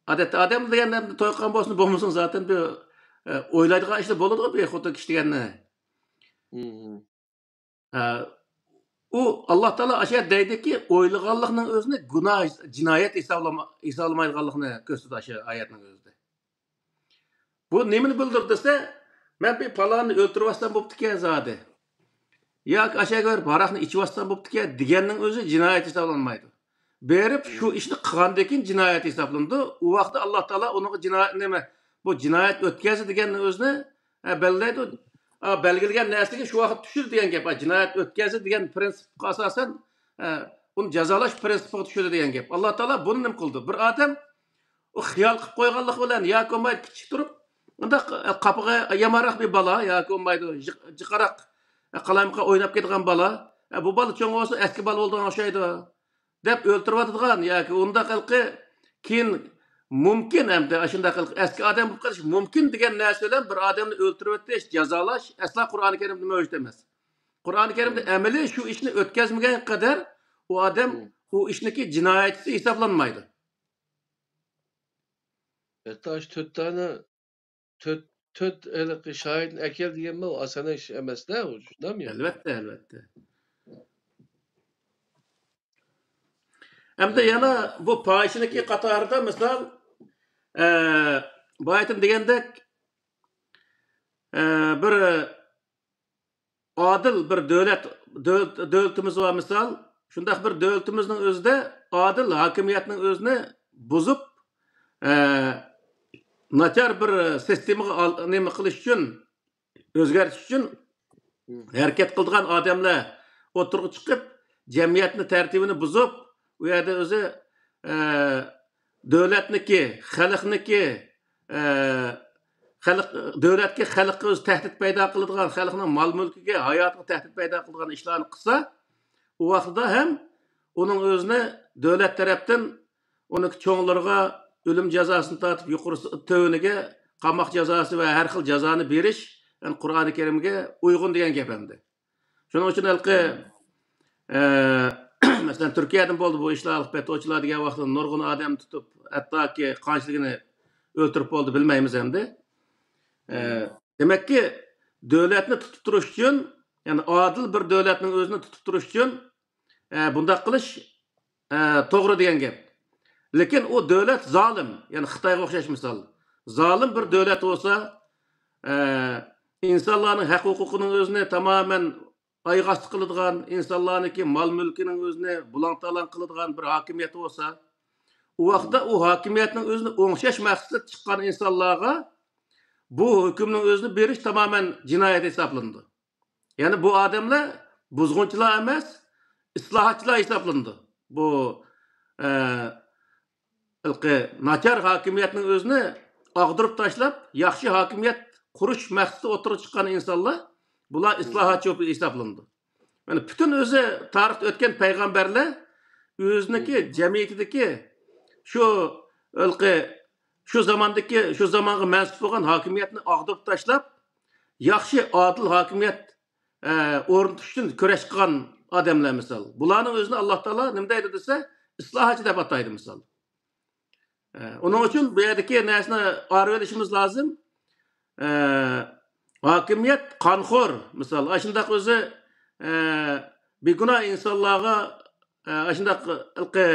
ئادەتتە ئادەم دېگەندە ئەمدى توي قىلغان بولسۇن، بولمىسۇن، زاتەن بىر، ئە، ئويلايدىغان ئىشلار بولىدىغۇ بىر خوتۇن كىشى دېگەندە. ھىم، ھىم. ھە، ئۇ ئاللا تائالا ئاشۇ يەردە دەيدۇكى، ئويلىغانلىقنىڭ ئۆزىنى گۇناھ، جىنايەت ھېسابلىما-، ھېسابلىمايدىغانلىقىنى كۆرسىتىدۇ ئاشۇ ئايەتنىڭ ئۆزىدە. بۇ نېمىنى بىلدۈرىدۇ دېسە، مەن بىر پالاننى ئۆلتۈرۈۋەتسەم بوپتىكەن زادى. ياكى ئاشۇ يەرگە بېرىپ ھاراقنى ئىچىۋەتسەم بوپتىكەن دېگەننىڭ ئۆزى جىنايەت ھېسابلانمايدۇ. بېرىپ شۇ ئىشنى قىلغاندىن كېيىن جىنايەت ھېسابلىنىدۇ. ئۇ ۋاقىتتا ئاللا تائالا ئۇنىڭغا جىنايەت نېمە، بۇ جىنايەت ئۆتكەزدى دېگەننىڭ ئۆزىنى، ئە، بەلگىلەيدۇ. ئا، بەلگىلىگەن نەرسىگە شۇ ۋاقىت چۈشىدۇ دېگەن گەپ. ئا، جىنايەت ئۆتكەزدى دېگەن پرىنسىپقا ئاساسەن، ئە، ئۇنى جازالاش پرىنسىپىغا چۈشىدۇ دېگەن گەپ. ئاللا تائالا بۇنى نېمە قىلدى؟ بىر ئادەم ئۇ خىيال قىلىپ قويغانلىقى بىلەن ياكى بولمايدۇ كىچىك تۇرۇپ، ئۇنداق، ئە، قاپىقى يامانراق بىر بالا ياكى بولمايدۇ جىق-، جىقراق، ئە، قالايمىقان ئويناپ كېتىدىغان بالا. ئە، بۇ بالا چوڭ بولسا ئەسكى بالا بولىدىغان ئوخشايدۇ. دەپ ئۆلتۈرۈۋاتىدىغان ياكى ئۇنداق ھېلىقى كېيىن مۇمكىن ئەمدى ئاشۇنداق ھېلىقى ئەسكى ئادەم بولۇپ قېلىشى مۇمكىن دېگەن نەرسە بىلەن بىر ئادەمنى ئۆلتۈرۈۋېتىش، جازالاش ئەسلا قۇرئان كەرىمدە مەۋجۇت ئەمەس. قۇرئان كەرىمدە ئەمەلىي شۇ ئىشنى ئۆتكەزمىگەن قەدەر ئۇ ئادەم ئۇ ئىشنىڭكى جىنايەتچىسى ھېسابلانمايدۇ. ھەتتا شۇ تۆت دانە تۆت، تۆت ھېلىقى شاھىتنى ئەكەل دېگەنمۇ ئاسان ئىش ئەمەس-دە، ئۇ شۇنداقمۇ يا؟ ئەلۋەتتە، ئەلۋەتتە. ئەمدى يەنە بۇ پاھىشىنىڭكى قاتارىدا مىسال، ئە، بايىتىن دېگەندەك، ئە، بىر ئادىل بىر دۆلەت، دۆل-، دۆلىتىمىز بار مىسال. شۇنداق بىر دۆلىتىمىزنىڭ ئۆزىدە ئادىل ھاكىمىيەتنىڭ ئۆزىنى بۇزۇپ، ئە، ناچار بىر سىستېمىغا ئال-، نېمە قىلىش ئۈچۈن، ئۆزگەرتىش ئۈچۈن ھەرىكەت قىلىدىغان ئادەملەر ئوتتۇرىغا چىقىپ، جەمئىيەتنى تەرتىپىنى بۇزۇپ، ئۇ يەردە ئۆزى، ئە، دۆلەتنىكى، خەلقنىكى، ئە، خەلق، دۆلەتكە، خەلققە ئۆزى تەھدىت پەيدا قىلىدىغان، خەلقنىڭ مال مۈلكىگە، ھاياتىغا تەھدىت پەيدا قىلىدىغان ئىشلارنى قىلسا، ئۇ ۋاقتىدا ھەم ئۇنىڭ ئۆزىنى دۆلەت تەرەپتىن ئۇنىڭ چوڭلىرىغا ئۆلۈم جازاسىنى تارتىپ، يۇقىرىسى، تۆۋىنىگە قاماق جازاسى ۋە ھەر خىل جازانى بېرىش، يەنى قۇرئانى كەرىمگە ئۇيغۇن دېگەن گەپ ئەمدى. شۇنىڭ ئۈچۈن ھېلىقى، ئە، مەسىلەن، تۈركىيەدىن بولدى بۇ ئىشلار، پەتۋاچىلار دېگەن ۋاقىتتا نۇرغۇن ئادەمنى تۇتۇپ، ھەتتاكى قانچىلىكىنى ئۆلتۈرۈپ بولدى، بىلمەيمىز ئەمدى. ئە، دېمەككى، دۆلەتنى تۇتۇپ تۇرۇش ئۈچۈن، يەنى ئادىل بىر دۆلەتنىڭ ئۆزىنى تۇتۇپ تۇرۇش ئۈچۈن، ئە، بۇنداق قىلىش، ئە، توغرا دېگەن گەپ. لېكىن ئۇ دۆلەت زالىم، يەنى خىتايغا ئوخشاش مىسال. زالىم بىر دۆلەت بولسا، ئە، ئىنسانلارنىڭ ھەق ھوقۇقىنىڭ ئۆزىنى تامامەن ئايىغى ئاستى قىلىدىغان، ئىنسانلارنىڭكى مال مۈلكىنىڭ ئۆزىنى بۇلاڭ-تالاڭ قىلىدىغان بىر ھاكىمىيەت بولسا، ئۇ ۋاقىتتا ئۇ ھاكىمىيەتنىڭ ئۆزىنى ئوڭشاش مەقسىتىدە چىققان ئىنسانلارغا بۇ ھۆكۈمنىڭ ئۆزىنى بېرىش تامامەن جىنايەت ھېسابلىنىدۇ. يەنى بۇ ئادەملەر بۇزغۇنچىلار ئەمەس، ئىسلاھاتچىلار ھېسابلىنىدۇ. بۇ، ئە، ھېلىقى ناچار ھاكىمىيەتنىڭ ئۆزىنى ئاغدۇرۇپ تاشلاپ، ياخشى ھاكىمىيەت قۇرۇش مەقسىتى ئوتتۇرىغا چىققان ئىنسانلار، بۇلار ئىسلاھاتچى بولۇپ ھېسابلىنىدۇ. يەنى پۈتۈن ئۆزى تارىختا ئۆتكەن پەيغەمبەرلەر ئۆزىنىڭكى جەمئىيىتىدىكى شۇ ھېلىقى شۇ زاماندىكى، شۇ زامانغا مەنسۇپ بولغان ھاكىمىيەتنى ئاغدۇرۇپ تاشلاپ، ياخشى، ئادىل ھاكىمىيەت، ئە، ئورنىتىش ئۈچۈن كۈرەش قىلغان ئادەملەر مىسال. بۇلارنىڭ ئۆزىنى ئاللا تائالا نېمە دەيدۇ دېسە، ئىسلاھاتچى دەپ ئاتايدۇ مىسال. ئە، ئۇنىڭ ئۈچۈن بۇ يەردىكى نەرسىنى ئايرىۋېلىشىمىز لازىم. ئە، ھاكىمىيەت قانخور، مىسال، ئاشۇنداق ئۆزى، ئە، بىگۇناھ ئىنسانلارغا، ئە، ئاشۇنداق ھېلىقى،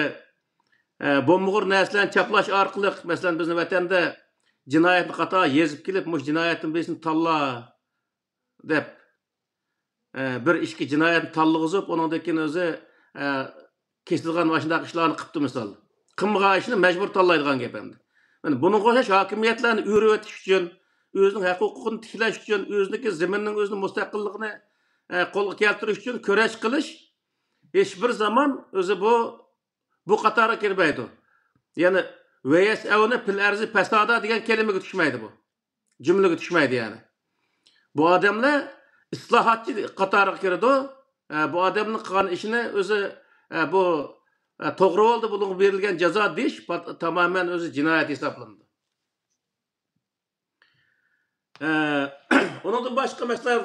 ئە، بولمىغۇر نەرسىلەرنى چاپلاش ئارقىلىق، مەسىلەن، بىزنىڭ ۋەتەندە جىنايەتنى قاتارغا يېزىپ كېلىپ، مۇشۇ جىنايەتتىن بىرسىنى تاللا دەپ، ئە، بىر ئىشقا جىنايەتنى تاللىغۇزۇپ، ئۇنىڭدىن كېيىن ئۆزى، ئە، كېسىدىغان ۋە شۇنداق ئىشلارنى قىپتۇ مىسال. قىلمىغان ئىشنى مەجبۇر تاللايدىغان گەپ ئەمدى. مانا بۇنىڭغا ئوخشاش ھاكىمىيەتلەرنى ئۆرۈۋېتىش ئۈچۈن، ئۆزىنىڭ ھەق ھوقۇقىنى تىكلەش ئۈچۈن، ئۆزىنىڭكى زېمىنىنىڭ ئۆزىنىڭ مۇستەقىللىقىنى، ئە، قولغا كەلتۈرۈش ئۈچۈن كۈرەش قىلىش ھېچبىر زامان ئۆزى بۇ، بۇ قاتارغا كىرمەيدۇ. يەنى، ۋەيەس ئەۋنە پىل ئەرزى پەسادا دېگەن كەلىمىگە چۈشمەيدۇ بۇ. جۈملىگە چۈشمەيدۇ يەنى. بۇ ئادەملەر ئىسلاھاتچى قاتارىغا كىرىدۇ. ئە، بۇ ئادەمنىڭ قىلغان ئىشىنى ئۆزى، ئە، بۇ، ئە، توغرا بولدى، بۇنىڭغا بېرىلگەن جازا دېيىش پات-، تامامەن ئۆزى جىنايەت ھېسابلىنىدۇ. ئە، ئۇنىڭدىن باشقا، مەسىلەن،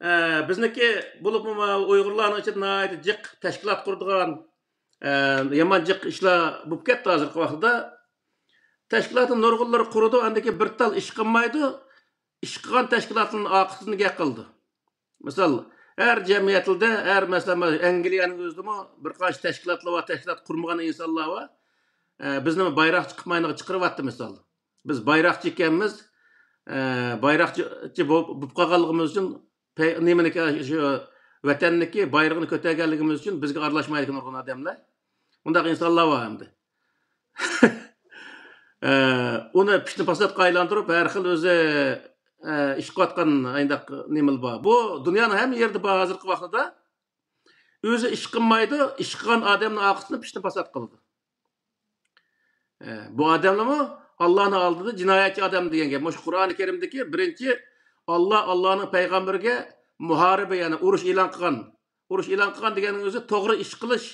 ئە، بىزنىڭكى بولۇپمۇ ئۇيغۇرلارنىڭ ئىچىدە ناھايىتى جىق تەشكىلات قۇرىدىغان، ئە، يامان جىق ئىشلار بولۇپ كەتتى ھازىرقى ۋاقىتتا. تەشكىلاتنى نۇرغۇنلىرى قۇرىدۇ، ئاندىن كېيىن بىر تال ئىش قىلمايدۇ. ئىش قىلغان تەشكىلاتنىڭ ئارقىسىدىن گەپ قىلىدۇ. مىسال، ھەر جەمئىيەتلەردە، ھەر، مەسىلەن، ئەنگلىيەنىڭ ئۆزىدىمۇ بىر قانچە تەشكىلاتلار بار، تەشكىلات قۇرمىغان ئىنسانلار بار. ئە، بىزنى بايراقچى قىلىپ ماينىغا چىقىرىۋەتتى، مىسال. بىز بايراقچى ئىكەنمىز، ئە، بايراقچى بولۇپ، بولۇپ قالغانلىقىمىز ئۈچۈن، پەي-، نېمىنىكى، شۇ ۋەتەننىكى بايرىقىنى كۆتەرگەنلىكىمىز ئۈچۈن بىزگە ئارىلاشمايدىكەن نۇرغۇن ئادەملەر. ئۇنداق ئىنسانلار بار ئەمدى. ئە، ئۇنى پىتنە پاساتقا ئايلاندۇرۇپ، ھەر خىل ئۆزى، ئە، ئىش قىلىۋاتقان ئاينداق نېمىلەر بار. بۇ دۇنيانىڭ ھەممە يېرىدە بار ھازىرقى ۋاقتىدا. ئۆزى ئىش قىلمايدۇ، ئىش قىلغان ئادەمنىڭ ئارقىسىدىن پىتنە پاسات قىلىدۇ. ئە، بۇ ئادەملەرمۇ ئاللانىڭ ئالدىدا جىنايەتچى ئادەم دېگەن گەپ. مۇشۇ قۇرئانى كەرىمدىكى بىرىنچى، ئاللا ئاللانىڭ پەيغەمبىرىگە مۇھارىبە، يەنى ئۇرۇش ئېلان قىلغان. ئۇرۇش ئېلان قىلغان دېگەننىڭ ئۆزى توغرا ئىش قىلىش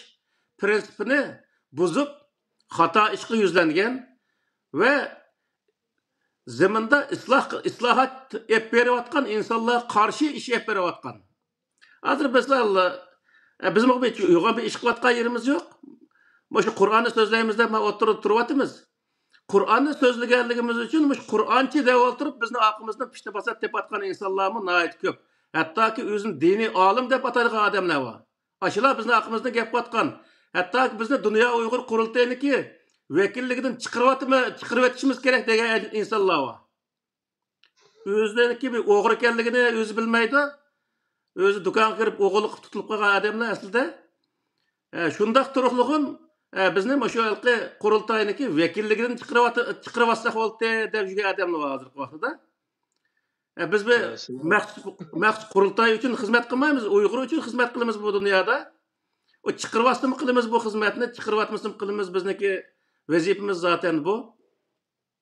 پىرىنسىپىنى بۇزۇپ، خاتا ئىشقا يۈزلەنگەن ۋە زېمىندا ئىسلاھ، ئىسلاھات ئېلىپ بېرىۋاتقان ئىنسانلارغا قارشى ئىش ئېلىپ بېرىۋاتقان. ھازىر مەسىلەن، ئە، بىزمۇ بىر يوغان بىر ئىش قىلىۋاتقان يېرىمىز يوق. مۇشۇ قۇرئاننى سۆزلەيمىز دەپ مانا ئوتتۇرىدا تۇرۇۋاتىمىز. قۇرئاننى سۆزلىگەنلىكىمىز ئۈچۈن مۇشۇ قۇرئانچى دەۋاتۇرۇپ بىزنىڭ ئارقىمىزدىن پىتنە پاسات تېپىۋاتقان ئىنسانلارمۇ ناھايىتى كۆپ. ھەتتاكى ئۆزىنى دىنىي ئالىم دەپ ئاتايدىغان ئادەملەر بار. ئاشۇلار بىزنىڭ ھەققىمىزدىن گەپ قىلىۋاتقان، ھەتتاكى بىزنى دۇنيا ئۇيغۇر قۇرۇلتىيىنىڭكى ۋەكىللىكىدىن چىقىرىۋاتىمىز، چىقىرىۋېتىشىمىز كېرەك دېگەن ئىنسانلار بار. ئۆزلىرىنىڭكى بىر ئوغرى ئىكەنلىكىنى ئۆزى بىلمەيدۇ. ئۆزى دۇكانغا كىرىپ ئوغرىلىق قىلىپ تۇتۇلۇپ قالغان ئادەملەر ئەسلىدە. ئە، شۇنداق تۇرۇقلۇغۇن ئە، بىزنى مۇشۇ ھېلىقى قۇرۇلتاينىڭكى ۋەكىللىكىدىن چىقىرىۋات-، چىقىرىۋاتساق بولدى دەپ يۈرگەن ئادەملەر بار ھازىرقى ۋاقىتتا. ئە، بىز بىر ھە، شۇنداق. مەخسۇس، مەخسۇس قۇرۇلتاي ئۈچۈن خىزمەت قىلمايمىز، ئۇيغۇر ئۈچۈن خىزمەت قىلىمىز بۇ دۇنيادا. ئۇ چىقىرىۋاتسىمۇ قىلىمىز بۇ خىزمەتنى، چىقىرىۋاتمىسىمۇ قىلىمىز، بىزنىڭكى ۋەزىپىمىز زاتەن بۇ.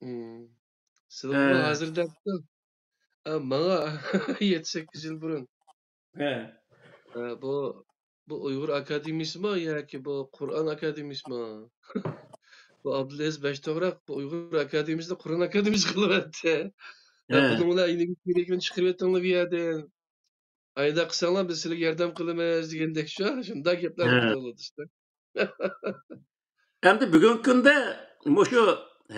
مم. سىلەرمۇ ھە. ھازىر دەپتۇ. ئە، ماڭا يەتتە سەككىز يىل بۇرۇن. ھە. ئە، بۇ، بۇ ئۇيغۇر ئاكادېمىيىسىمۇ ياكى بۇ قۇرئان ئاكادېمىيىسىمۇ؟ بۇ ئابدۇلئەزىز بەشتوغراق بۇ ئۇيغۇر ئاكادېمىيىسىنى قۇرئان ئاكادېمىيىسى قىلىۋەتتى. يا ھە. بۇنىڭ بىلەن ئىنىگە كېرەكنى چىقىرىۋېتىڭلار بۇ يەردىن. ئايدا قىلساڭلار بىز سىلەرگە ياردەم قىلىمىز دېگەندەك شۇ، شۇنداق گەپلەر ھە. قىلىۋاتىدۇ ئىشتە. ئەمدى بۈگۈنكى كۈندە مۇشۇ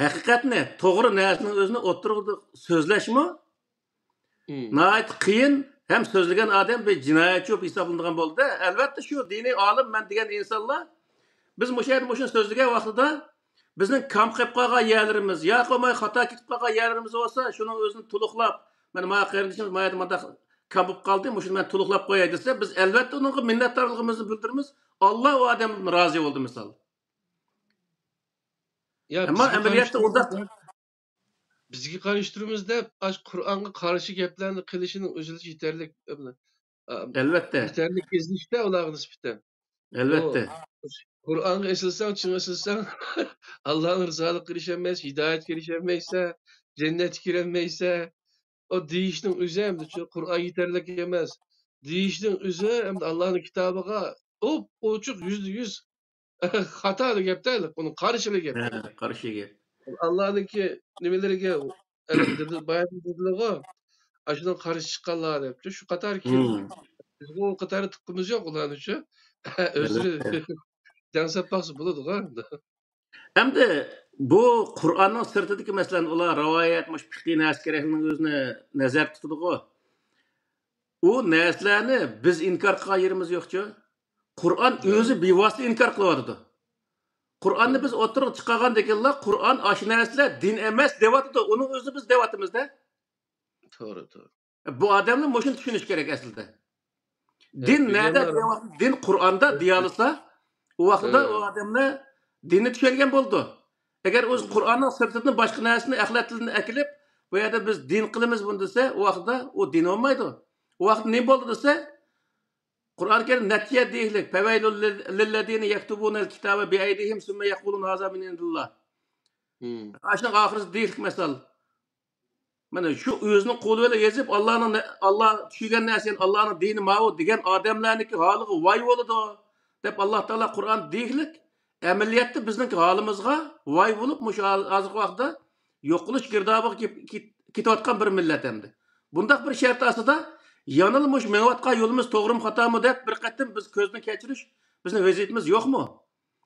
ھەقىقەتنى، توغرا نەرسىنىڭ ئۆزىنى ئوتتۇرىغا سۆزلەشمۇ مم. ناھايىتى قىيىن ھەم سۆزلىگەن ئادەم بىر جىنايەتچى بولۇپ ھېسابلىنىدىغان بولدى. ئەلۋەتتە، شۇ دىنىي ئالىم مەن دېگەن ئىنسانلار، بىز مۇشۇ يەردە مۇشۇنى سۆزلىگەن ۋاقتىدا، بىزنىڭ كام قېلىپ قالغان يەرلىرىمىز يا بولماي خاتا كېتىپ قالغان يەرلىرىمىز بولسا، شۇنىڭ ئۆزىنى تولۇقلاپ، مانا، ما قېرىندىشىمىز ما يەردە مۇنداق كام بولۇپ قالدى، مۇشۇنى مەن تولۇقلاپ قوياي دېسە، بىز ئەلۋەتتە ئۇنىڭغا مىننەتدارلىقىمىزنى بىلدۈرىمىز. ئاللا ئۇ ئادەمدىن رازى بولدى، مىسال. يا، ئەمما بىزگە ئەمەلىيەتتە قارشى ئۇنداق تۇرۇپ، بىزگە قارشى تۇرىمىز دەپ، ئاشۇ قۇرئانغا قارشى گەپلەرنى قىلىشىنىڭ ئۆزىلا يېتەرلىك، ئە، ئەلۋەتتە. يېتەرلىك ئېزىشتە ئۇلارغا نىسبەتەن. ئەلۋەتتە. بۇ قۇرئانغا ئېسىلساڭ، چىڭ ئېسىلساڭ، ئاللانىڭ رىزالىقىغا ئېرىشەلمەيسەن، ھىدايەتكە ئېرىشەلمەيسەن، جەننەتكە كىرەلمەيسەن. ئۇ دېيىشنىڭ ئۆزى ئەمدىچۇ، قۇرئان يېتەرلىك ئەمەس. دېيىشنىڭ ئۆزى ئەمدى ئاللانىڭ كىتابىغا ئوپئوچۇق يۈزدە يۈز خاتالىق گەپتە، ئۇنىڭ قارشىلىق گەپ. ھە، قارشى گەپ. ئاللانىڭكى نېمىلىرىگە، ئەنە دېدى، بايا دېدىلىغۇ، ئاشۇنىڭ قارشى چىققانلار دەپچۇ، شۇ قاتار كىم؟ مم. بىزمۇ ئۇ قاتاردا تۇغقىنىمىز يوق ئۇلارنىچۇ. ئۆزلىرى ئەلۋەتتە. دەڭسەپ باقسا بولىدىغۇ. ئەمدى بۇ قۇرئاننىڭ سىرتىدىكى، مەسىلەن، ئۇلار رىۋايەت، مۇشۇ پىقھىي نەرسە كېرەكلىكىنىڭ ئۆزىنى نەزەردە تۇتىدىغۇ. ئۇ نەرسىلەرنى بىز ئىنكار قىلغان يېرىمىز يوقچۇ. قۇرئان مم. ئۆزى بىۋاسىتە ئىنكار قىلىۋاتىدۇ. قۇرئاننى مم. بىز ئوتتۇرىغا چىقارغاندىن كېيىنلا، قۇرئان ئاشۇ نەرسىلەر دىن ئەمەس دەۋاتىدۇ. ئۇنىڭ ئۆزىنى بىز دەۋاتىمىز-دە. توغرا، توغرا. بۇ ئادەملەر مۇشۇنى چۈشىنىشى كېرەك ئەسلىدە. ھە، دىن نەدە دېگەن ۋاقىتتا، دىن قۇرئاندا دېيالىسا، ئۇ ۋاقىتتا ھە. ئۇ ئادەملەر دىننى چۈشەنگەن بولىدۇ. ئەگەر ئۆزى قۇرئاننىڭ سىرتىدىن باشقا نەرسىنى ئەخلەتلىرىنى ئەكېلىپ، بۇ يەردە بىز دىن قىلىمىز بۇنى دېسە، ئۇ ۋاقىتتا ئۇ دىن بولمايدۇ. ئۇ ۋاقىتتا نېمە بولدى دېسە، قۇرئان كەرىم نەچچە يەردە دېيىلىك، فَوَيْلٌ لِلَّذِينَ يَكْتُبُونَ الْكِتَابَ بِأَيْدِيهِم ثُمَّ يَقُولُونَ هَذَا مِنْ عِنْدِ اللَّهِ. مم. ئاشۇنىڭ ئاخىرىسىدا دېيىلىك مەسەل. مانا شۇ ئۆزىنىڭ قولى بىلەن يېزىپ، ئاللانىڭ نە-، ئاللا چۈشۈرگەن نەرسە، يەنى ئاللانىڭ دىنى ماۋۇ دېگەن ئادەملەرنىڭكى ھالىغا ۋاي بولىدۇ، دەپ ئاللا تائالا قۇرئان دېيىكلىك. ئەمەلىيەتتە بىزنىڭكى ھالىمىزغا ۋاي بولۇپ، مۇشۇ ھال-، ھازىرقى ۋاقىتتا يوقىلىش گىردابىغا كېپ-، كېت-، كېتىۋاتقان بىر مىللەت ئەمدى. بۇنداق بىر شەرت ئاستىدا يەنىلا مۇشۇ مېڭىۋاتقان يولىمىز توغرىمۇ، خاتامۇ دەپ بىر قېتىم بىز كۆزدىن كەچۈرۈش، بىزنىڭ ۋەزىپىمىز يوقمۇ؟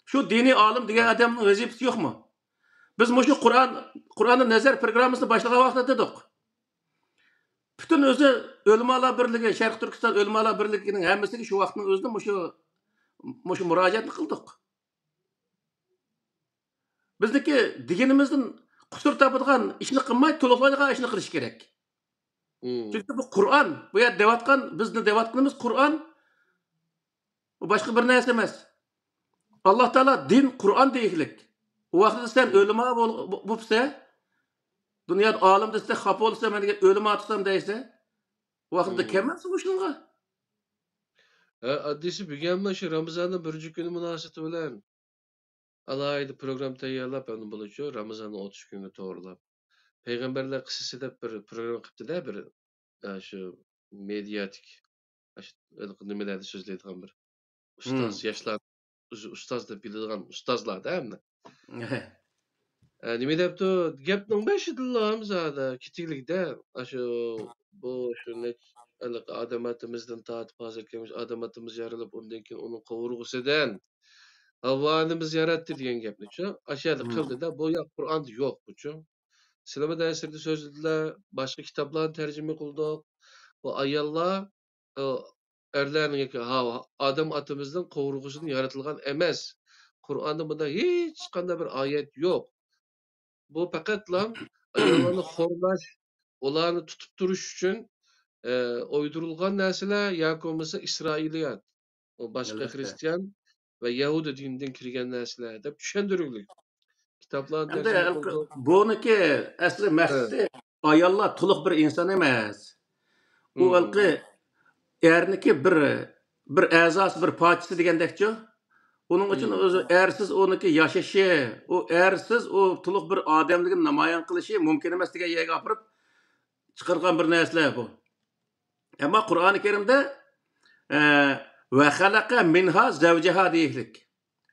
شۇ دىنىي ئالىم دېگەن ئادەمنىڭ ۋەزىپىسى يوقمۇ؟ بىز مۇشۇ قۇرئان، قۇرئاندا نەزەر پروگراممىسىنى باشلىغان ۋاقىتتا دېدۇق. پۈتۈن ئۆزى ئۆلىمالار بىرلىكى، شەرقىي تۈركىستان ئۆلىمالار بىرلىكىنىڭ ھەممىسىگە شۇ ۋاقىتنىڭ ئۆزىدە مۇشۇ، مۇشۇ مۇراجىئەتنى قىلدۇق. بىزنىڭكى دېگىنىمىزدىن قۇسۇر تاپىدىغان ئىشنى قىلماي، تولۇقلايدىغان ئىشنى قىلىش كېرەك. مم. چۈنكى بۇ قۇرئان، بۇ يەردە دەۋاتقان، بىزنى دەۋاتقىنىمىز قۇرئان، بۇ باشقا بىر نەرسە ئەمەس. ئاللا تائالا دىن، قۇرئان دېيىكلىك. ئۇ ۋاقىتتا سەن مم. ئۆلىما بول-، بو-، بوپسە، دۇنيادا ئالىم دېسە خاپا بولسا، مەن دېگەن ئۆلىما تۇتسام دەيسە، ئۇ ۋاقىتتا مم. كەلمەمسەن مۇشۇنىڭغا. ھە، ئاددىيسى بۈگۈنمۇ شۇ رامىزاننىڭ بىرىنچى كۈنى مۇناسىۋىتى بىلەن ئالاھىدە پروگرامما تەييارلاپ، ئەمدى بولىچۇ رامىزاننىڭ ئوتتۇز كۈنىگە توغرىلاپ. پەيغەمبەرلەر قىسسىسى دەپ بىر پروگرامما قىپتىدە بىر، ئە، شۇ مېدىياتىك، ئاشۇ ھېلىقى نېمىلەردە سۆزلەيدىغان بىر ئۇستاز، مم. ياشلار ئۆزى ئۇستاز دەپ بىلىدىغان ئۇستازلاردا ھەمدە. ئە، نېمە دەپتۇ؟ گەپنىڭ بېشىدىلا ھەمزادە كېتىگلىكتە، ئاشۇ، بۇ، شۇ نەچچە، ھېلىقى ئادەم ئاتىمىزدىن تارتىپ ھازىر كەلگۈچە ئادەم ئاتىمىز يارىلىپ، ئۇندىن كېيىن ئۇنىڭ قوۋۇرغىسىدىن ھاۋا ئانىمىز ياراتتى دېگەن گەپنىچۇ. ئاشۇ يەردە مم. قىلدىدا، بۇ ياق قۇرئاندا يوق بۇچۇ. سىلەرمۇ دەرسلىرىدە سۆزلىدىلە، باشقا كىتابلارنى تەرجىمە قىلدۇق. بۇ ئاياللار، ئۇ، ئەرلەرنىڭ ياكى ھا-، ئادەم ئاتىمىزنىڭ قوۋۇرغىسىدىن يارىتىلغان ئەمەس. قۇرئاندا بۇنداق ھېچقانداق بىر ئايەت يوق. بۇ پەقەتلا ئاياللارنى خورلاش، ئۇلارنى تۇتۇپ تۇرۇش ئۈچۈن، ئە، ئويدۇرۇلغان نەرسىلەر ياكى بولمىسا ئىسرائىلىيەت. ئۇ باشقا ئەلۋەتتە. خرىستىيان، ۋە يەھۇدىي دىنىدىن كىرگەن نەرسىلەر دەپ چۈشەندۈرگۈلۈك كىتابلارنى ئەمدى تەرجىمە قىلدۇق. بۇنىڭكى ئەسلى مەقسىتى ئاياللار تولۇق بىر ئىنسان ئەمەس. ئۇ ھېلىقى ئەرنىكى بىر بىر ئەزاسى، بىر پارچىسى دېگەندەكچۇ. ئۇنىڭ ئۈچۈن ئۆزى ئەرسىز ئۇنىڭكى ياشىشى، ئۇ ئەرسىز ئۇ تولۇق بىر ئادەملىكىنى نامايان قىلىشى مۇمكىن ئەمەس دېگەن يەرگە ئاپىرىپ چىقارغان بىر نەرسىلەر بۇ. ئەمما قۇرئانى كەرىمدە، ئە، «ۋە خەلەقە مىنھا زەۋجەھا» دېيىشلىك.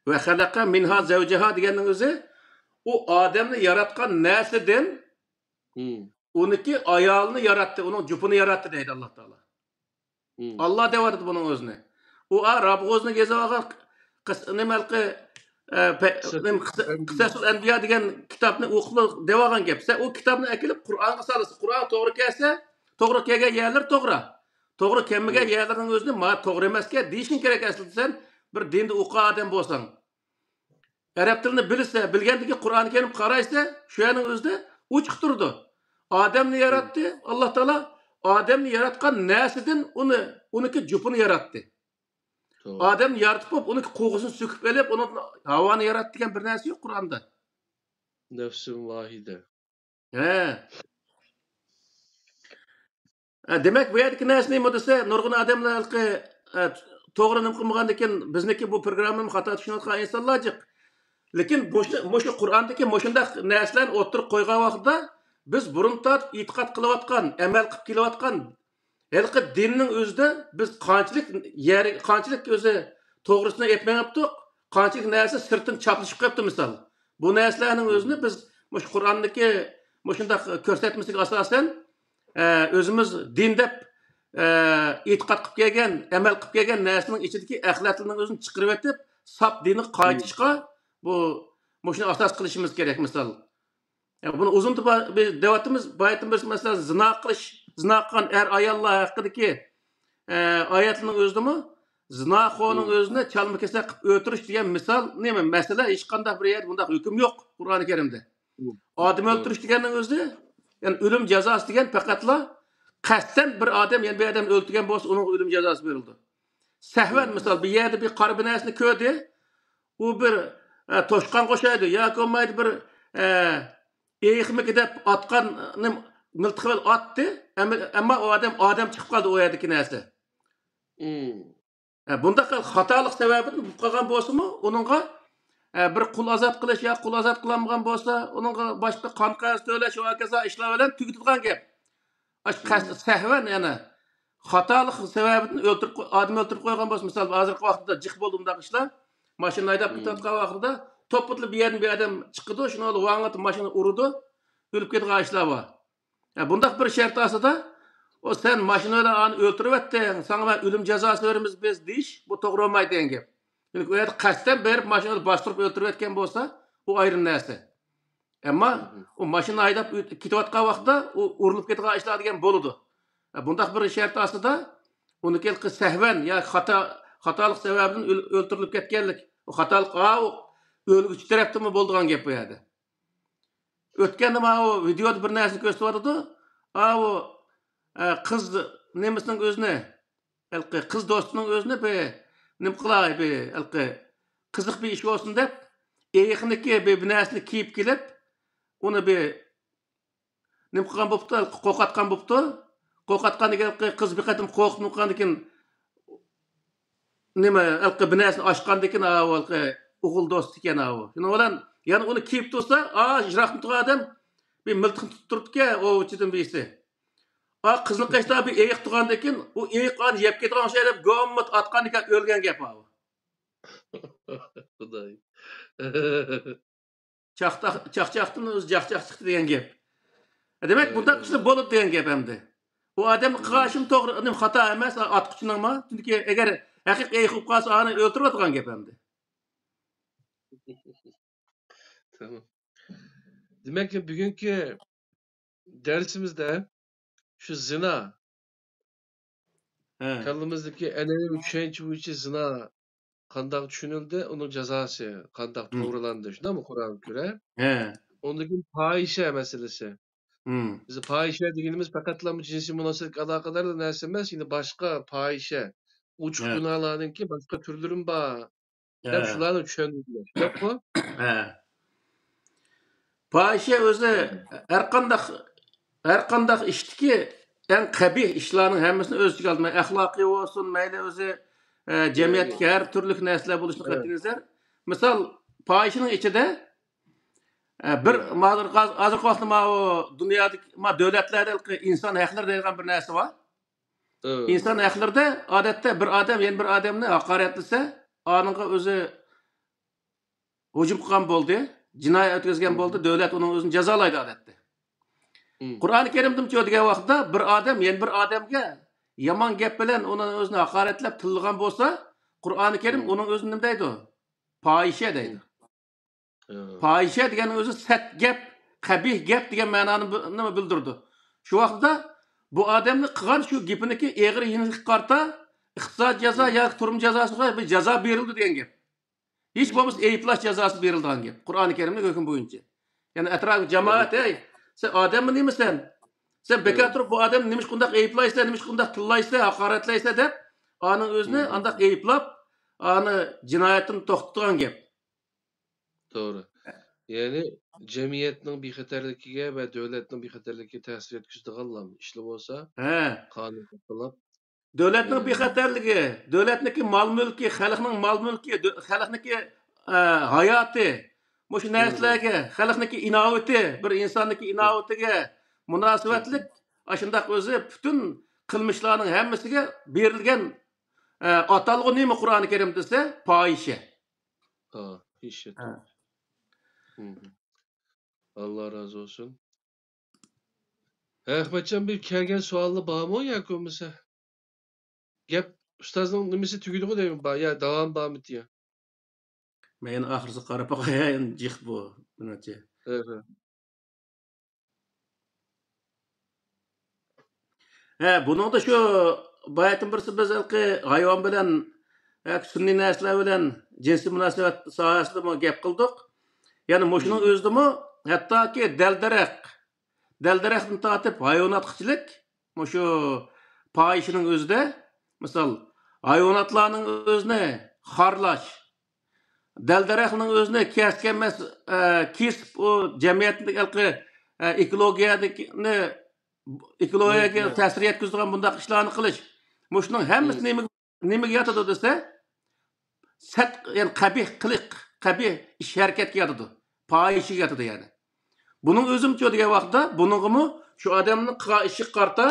«ۋە خەلەقە مىنھا زەۋجەھا» دېگەننىڭ ئۆزى ئۇ ئادەمنى ياراتقان نەرسىدىن ئۇنىڭكى ئايالىنى ياراتتى، ئۇنىڭ جۇپىنى ياراتتى دەيدۇ ئاللا تائالا. ئاللا دەۋاتىدۇ بۇنىڭ ئۆزىنى. ئۇ ئا رابغۇزنى يېزىۋالغان قىس-، نېمە ھېلىقى، ئە، پە-، نېمە، قىسە-، قىسەسۇل ئەنبىيا دېگەن كىتابنى ئوقۇپ دەۋالغان گەپ. سەن ئۇ كىتابنى ئەكېلىپ قۇرئانغا سالىسەن. قۇرئان توغرا كەلسە، توغرا كەلگەن يەرلىرى توغرا. توغرا كەلمىگەن يەرلىرىنىڭ ئۆزىنى ما توغرا ئەمەسكەن دېيىشىڭ كېرەك ئەسلىدە. سەن بىر دىندا ئوقۇغان ئادەم بولساڭ. ئەرەب تىلىنى بىلسە، بىلگەندىكى قۇرئان كەرىم قارايسە، شۇ يەرنىڭ ئۆزىدە ئوچۇق تۇرىدۇ. ئادەمنى ياراتتى، ئاللا تائالا ئادەمنى ياراتقان نەرسىدىن ئۇنى، ئۇنىڭكى جۇپىنى ياراتتى. ئادەمنى يارىتىپ بولۇپ، ئۇنىڭكى قوغىسىنى سۆكۈپ ئېلىپ، ئۇنىڭدىن ھاۋانى ياراتتى دېگەن بىر نەرسە يوق قۇرئاندا. نەفسىم ۋاھىدە. ھە. ھە، دېمەك، بۇ يەردىكى نەرسە نېمە دېسە، نۇرغۇن ئادەملەر ھېلىقى، ھە، توغرا نېمە قىلمىغاندىكىن، بىزنىڭكى بۇ پروگراممىنى خاتا چۈشىنىۋاتقان ئىنسانلار جىق. لېكىن مۇشۇ، مۇشۇ قۇرئاندىكى مۇشۇنداق نەرسىلەرنى ئوتتۇرىغا قويغان ۋاقىتتا، بىز بۇرۇن تارتىپ ئېتىقاد قىلىۋاتقان، ئەمەل قىلىپ كېلىۋاتقان ھېلىقى دىننىڭ ئۆزىدە بىز قانچىلىك يەر، قانچىلىك ئۆزى توغرىسىنى ئېيتمايۋاتىدۇق، قانچىلىك نەرسە سىرتتىن چاپلىشىپ قويۇپتۇ مىسال. بۇ نەرسىلەرنىڭ ئۆزىنى بىز مۇشۇ قۇرئاندىكى مۇشۇنداق كۆرسەتمىسىگە ئاساسەن، ئە، ئۆزىمىز دىن دەپ، ئە، ئېتىقاد قىلىپ كەلگەن، ئەمەل قىلىپ كەلگەن نەرسىنىڭ ئىچىدىكى ئەخلەتلىرىنىڭ ئۆزىنى چىقىرىۋېتىپ، ساپ دىنغا قايتىشقا بۇ، مۇشۇنى ئاساس قىلىشىمىز كېرەك مىسال. يا، بۇنى ئۇزۇن تۇ-، بى-، دەۋاتىمىز، بايىتىم بىر مەسىلەن، زىنا قىلىش، زىنا قىلغان ئەر ئاياللار ھەققىدىكى، ئە، ئايەتنىڭ ئۆزىدىمۇ زىناخورنىڭ ئۆزىنى چالما كېسەك قىلىپ ئۆلتۈرۈش دېگەن مىسال نېمە؟ مەسىلە، ھېچقانداق بىر يەردە بۇنداق ھۆكۈم يوق قۇرئانى كەرىمدە. ئادەم ئۆلتۈرۈش دېگەننىڭ ئۆزى، يەنى ئۆلۈم جازاسى دېگەن پەقەتلا قەستەن بىر ئادەم يەنە بىر ئادەمنى ئۆلتۈرگەن بولسا، ئۇنىڭغا ئۆلۈم جازاسى بېرىلىدۇ. سەھۋەن، مىسال، بىر يەردە بىر قارا بىر نەرسىنى كۆردى. ئۇ بىر، ئە، توشقانغا ئوخشايدۇ ياكى بولمايدۇ بىر، ئە، ئېيىقمىكى دەپ ئاتقان، نېمە، مىلتىقى بىلەن ئاتتى. ئەمما، ئەمما ئۇ ئادەم، ئادەم چىقىپ قالدى ئۇ يەردىكى نەرسە. ئە، بۇنداق خاتالىق سەۋەبىدىن بولۇپ قالغان بولسىمۇ، ئۇنىڭغا، ئە، بىر قۇل ئازاد قىلىش يا قۇل ئازاد قىلالمىغان بولسا، ئۇنىڭغا باشقا قان قەرز تۆلەش ۋە ھاكازا ئىشلار بىلەن تۈگىتىدىغان گەپ. ئاشۇ قەست-، سەھۋەن يەنە خاتالىق سەۋەبىدىن ئۆلتۈرۈپ قوي-، ئادەم ئۆلتۈرۈپ قويغان بولسا، مىسال، ھازىرقى ۋاقىتتا جىق بولدى بۇنداق ئىشلار. ماشىنا ھەيدەپ كېتىۋاتقان ۋاقتىدا توپپىدىلا بىر يەردىن بىر ئادەم چىقىدۇ، شۇنىڭ بىلەن ۋاڭلىتىپ ماشىنا ئۇرىدۇ، ئۆلۈپ كېتىدىغان ئىشلار بار. ھە، بۇنداق بىر شەرت ئاستىدا، ئۇ سەن ماشىنا بىلەن ئانى ئۆلتۈرۈۋەتتىڭ، ساڭا مەن ئۆلۈم جازاسى بېرىمىز بىز دېيىش، بۇ توغرا بولمايدۇ دېگەن گەپ. چۈنكى ئۇ يەردە قەستەن بېرىپ ماشىنىنى باستۇرۇپ ئۆلتۈرۈۋەتكەن بولسا، ئۇ ئايرىم نەرسە. ئەمما ئۇ ماشىنا ھەيدەپ ئۆت-، كېتىۋاتقان ۋاقتىدا ئۇ ئۇرۇلۇپ كېتىدىغان ئىشلار دېگەن بولىدۇ. ھە، بۇنداق بىر شەرت ئاستىدا ئۇنىڭكى سەھۋەن يا خاتا، خاتالىق سەۋەبىدىن ئۆل-، ئۆلتۈرۈلۈپ كەتكەنلىك، ئۇ خاتالىق، ئاۋۇ ئۆلگۈچى تەرەپتىنمۇ بولىدىغان گەپ بۇ يەردە. ئۆتكەندە ماۋۇ ۋىدېئودا بىر نەرسىنى كۆرسىتىۋاتىدۇ. ئاۋۇ، ئە، قىز نېمىسىنىڭ ئۆزىنى، ھېلىقى قىز دوستىنىڭ ئۆزىنى بىر نېمە قىلاي، بىر ھېلىقى قىزىق بىر ئىش بولسۇن دەپ، ئېيىقنىكى بىر، بىر نەرسىنى كىيىپ كېلىپ، ئۇنى بىر نېمە قىلغان بوپتۇ، ھېلىقى قورقۇتقان بوپتۇ. قورقۇتقاندىن كېيىن ھېلىقى قىز بىر قېتىم قورقۇپ نېمە قىلغاندىن كېيىن، نېمە، ھېلىقى بىر نەرسىنى ئاچقاندىن كېيىن، ئاۋۇ ھېلىقى ئوغۇل دوستى ئىكەن ئاۋۇ. شۇنىڭ بىلەن يەنە ئۇنى كىيىپ تۇرسا، ئا، يىراقتىن تۇرغان ئادەم بىر مىلتىقنى تۇتۇپ تۇرۇپتىكەن، ئوۋچىدىن بىرسى. ئا، قىزنىڭ قېشىدا بىر ئېيىق تۇرغاندىن كېيىن، ئۇ ئېيىق ئانى يەپ كېتىدىغان ئوخشايدۇ دەپ گوممىت ئاتقاندىن كېيىن ئۆلگەن گەپ ئاۋۇ. خۇدايىم. چاقچاق، چاقچاقتىن ئۆزى چاقچاق چىقتى دېگەن گەپ. دېمەك، بۇنداق ئىشلار بولىدۇ دېگەن گەپ ئەمدى. ئۇ ئادەم قىلغان ئىشىمۇ توغرا، نېمە، خاتا ئەمەس، ئاتقۇچىنىڭمۇ. چۈنكى ئەگەر ھەقىقىي ئېيىق بولۇپ قالسا، ئانى ئۆلتۈرۈۋاتقان گەپ ئەمدى. تامام. دېمەك، بۈگۈنكى دەرسىمىزدە شۇ زىنا، ھە، كاللىمىزدىكى ئەنئەنىۋى چۈشەنچە بويىچە زىنا قانداق چۈشىنىلدى، ئۇنىڭ جازاسى قانداق، ھە، توغرىلاندى، شۇنداقمۇ قۇرئانغا كۆرە؟ ھە. ئۇندىن كېيىن پاھىشە مەسىلىسى. ھە. بىز پاھىشە دېگىنىمىز پەقەتلا جىنسىي مۇناسىۋەتكە ئالاقىدار نەرسە ئەمەس، يەنە باشقا پاھىشە، ئوچۇق، ھە، گۇناھلارنىڭكى باشقا تۈرلىرىمۇ بار. دەپ شۇلارنى چۈشەندۈردى. دەپقۇ؟ ھە. پاھىشە ئۆزى ھەر قانداق، ھەر قانداق ئىشتىكى ئەڭ قەبىھ ئىشلارنىڭ ھەممىسىنى ئۆز ئىچىگە ئالىدۇ. ئەخلاقىي بولسۇن، مەيلى ئۆزى، ئە، جەمئىيەتتىكى ھەر تۈرلۈك نەرسىلەر بولۇشىدىن قەتئىينەزەر. مىسال، پاھىشىنىڭ ئىچىدە، ئە، بىر، ھازىر، ھازىرقى ۋاقىتتا ماۋۇ دۇنيادىكى، ما، دۆلەتلەردە ئىنسان ھەقلىرى دەيدىغان بىر نەرسە بار. ئىنسان ھەقلىرىدە ئادەتتە بىر ئادەم يەنە بىر ئادەمنى ھاقارەتلىسە، ئانىڭغا ئۆزى ھۇجۇم قىلغان بولدى، جىنايەت ئۆتكۈزگەن بولدى، دۆلەت ئۇنىڭ ئۆزىنى جازالايدۇ ئادەتتە. قۇرئان كەرىمدىمۇ دېگەن ۋاقىتتا بىر ئادەم يەنە بىر ئادەمگە يامان گەپ بىلەن ئۇنىڭ ئۆزىنى ھاقارەتلەپ تىللىغان بولسا، قۇرئان كەرىم ئۇنىڭ ئۆزىنى نېمە دەيدۇ؟ پاھىشە دەيدۇ. پاھىشە دېگەننىڭ ئۆزى سەت گەپ، قەبىھ گەپ دېگەن مەنانى بىلدۈرىدۇ. شۇ ۋاقىتتا بۇ ئادەمنى قىلغان شۇ گېپىنىڭكى ئېغىر يېنىكىگە قارىتا ئىقتىساد جازا ياكى تۈرمە جازاسىغا بىر جازا بېرىلىدۇ دېگەن گەپ. ھېچ بولمىسا ئەيىبلەش جازاسى بېرىلىدىغان گەپ. قۇرئانى كەرىمنىڭ ھۆكمى بويىچە. يەنى ئەتراپىدىكى جامائەت، ھەي، سەن ئادەممۇ نېمىسەن؟ سەن بىكار تۇرۇپ بۇ ئادەمنى نېمىشقا ئۇنداق ئەيىبلەيسەن، نېمىشقا ئۇنداق تىللايسەن، ھاقارەتلەيسەن دەپ، ئانىڭ ئۆزىنى ئانداق ئەيىبلاپ، ئانى جىنايەتتىن توختىتىدىغان گەپ. توغرا. يەنى جەمئىيەتنىڭ بىخەتەرلىكىگە ۋە دۆلەتنىڭ بىخەتەرلىكىگە تەسىر يەتكۈزىدىغانلام ئىشلار بولسا، ھە، قانۇن خىلاپ. دۆلەتنىڭ بىخەتەرلىكى، دۆلەتنىڭكى مال مۈلكى، خەلقنىڭ مال مۈلكى، دۆ-، خەلقنىڭكى، ئە، ھاياتى، مۇشۇ نەرسىلەرگە، خەلقنىڭكى ئىناۋىتى، بىر ئىنساننىڭكى ئىناۋىتىگە مۇناسىۋەتلىك ئاشۇنداق ئۆزى پۈتۈن قىلمىشلارنىڭ ھەممىسىگە بېرىلگەن، ئە، ئاتالغۇ نېمە قۇرئانى كەرىم دېسە، پاھىشە. ئا، پاھىشە. ھە. ئاللا رازى بولسۇن. ھە، ئەخمەتجان، بىر كەلگەن سوئاللار بارمۇ ياكى بولمىسا؟ گەپ ئۇستازنىڭ نېمىسى تۈگىدىغۇ دەيمەن، بار يا داۋامى بارمىتى يا؟ مەن يەنە ئاخىرسىغا قاراپ باقاي، يەنە جىق بۇ، مېنىڭچە. ھە، ھە. ھە، بۇنىڭدا شۇ باياتىن بىرسى بىز ھېلىقى ھايۋان بىلەن ياكى سۈنئىي نەرسىلەر بىلەن جىنسىي مۇناسىۋەت ساھەسىدىمۇ گەپ قىلدۇق. يەنى مۇشۇنىڭ ئۆزىدىمۇ ھەتتاكى دەل-دەرەخ، دەل-دەرەختىن تارتىپ ھايۋاناتقىچىلىك مۇشۇ پاھىشىنىڭ ئۆزىدە، مىسال، ھايۋاناتلارنىڭ ئۆزىنى خارلاش، دەل-دەرەخنىڭ ئۆزىنى كەس-كەلمەس، ئە، كېسىپ، ئۇ جەمئىيەتنى ھېلىقى، ئە، ئېكولوگىيەنى، ئېكولوگىيەگە تەسىر يەتكۈزىدىغان بۇنداق ئىشلارنى قىلىش. مۇشۇنىڭ ھەممىسى نېمىگە، نېمىگە ياتىدۇ دېسە، سەت-، يەنى قەبىھ قىلىق، قەبىھ ئىش ھەرىكەتكە ياتىدۇ. پاھىشىگە ياتىدۇ يەنى. بۇنىڭ ئۆزىمۇچۇ دېگەن ۋاقىتتا، بۇنىڭغىمۇ شۇ ئادەمنىڭ قىلغان ئىشىغا قارىتا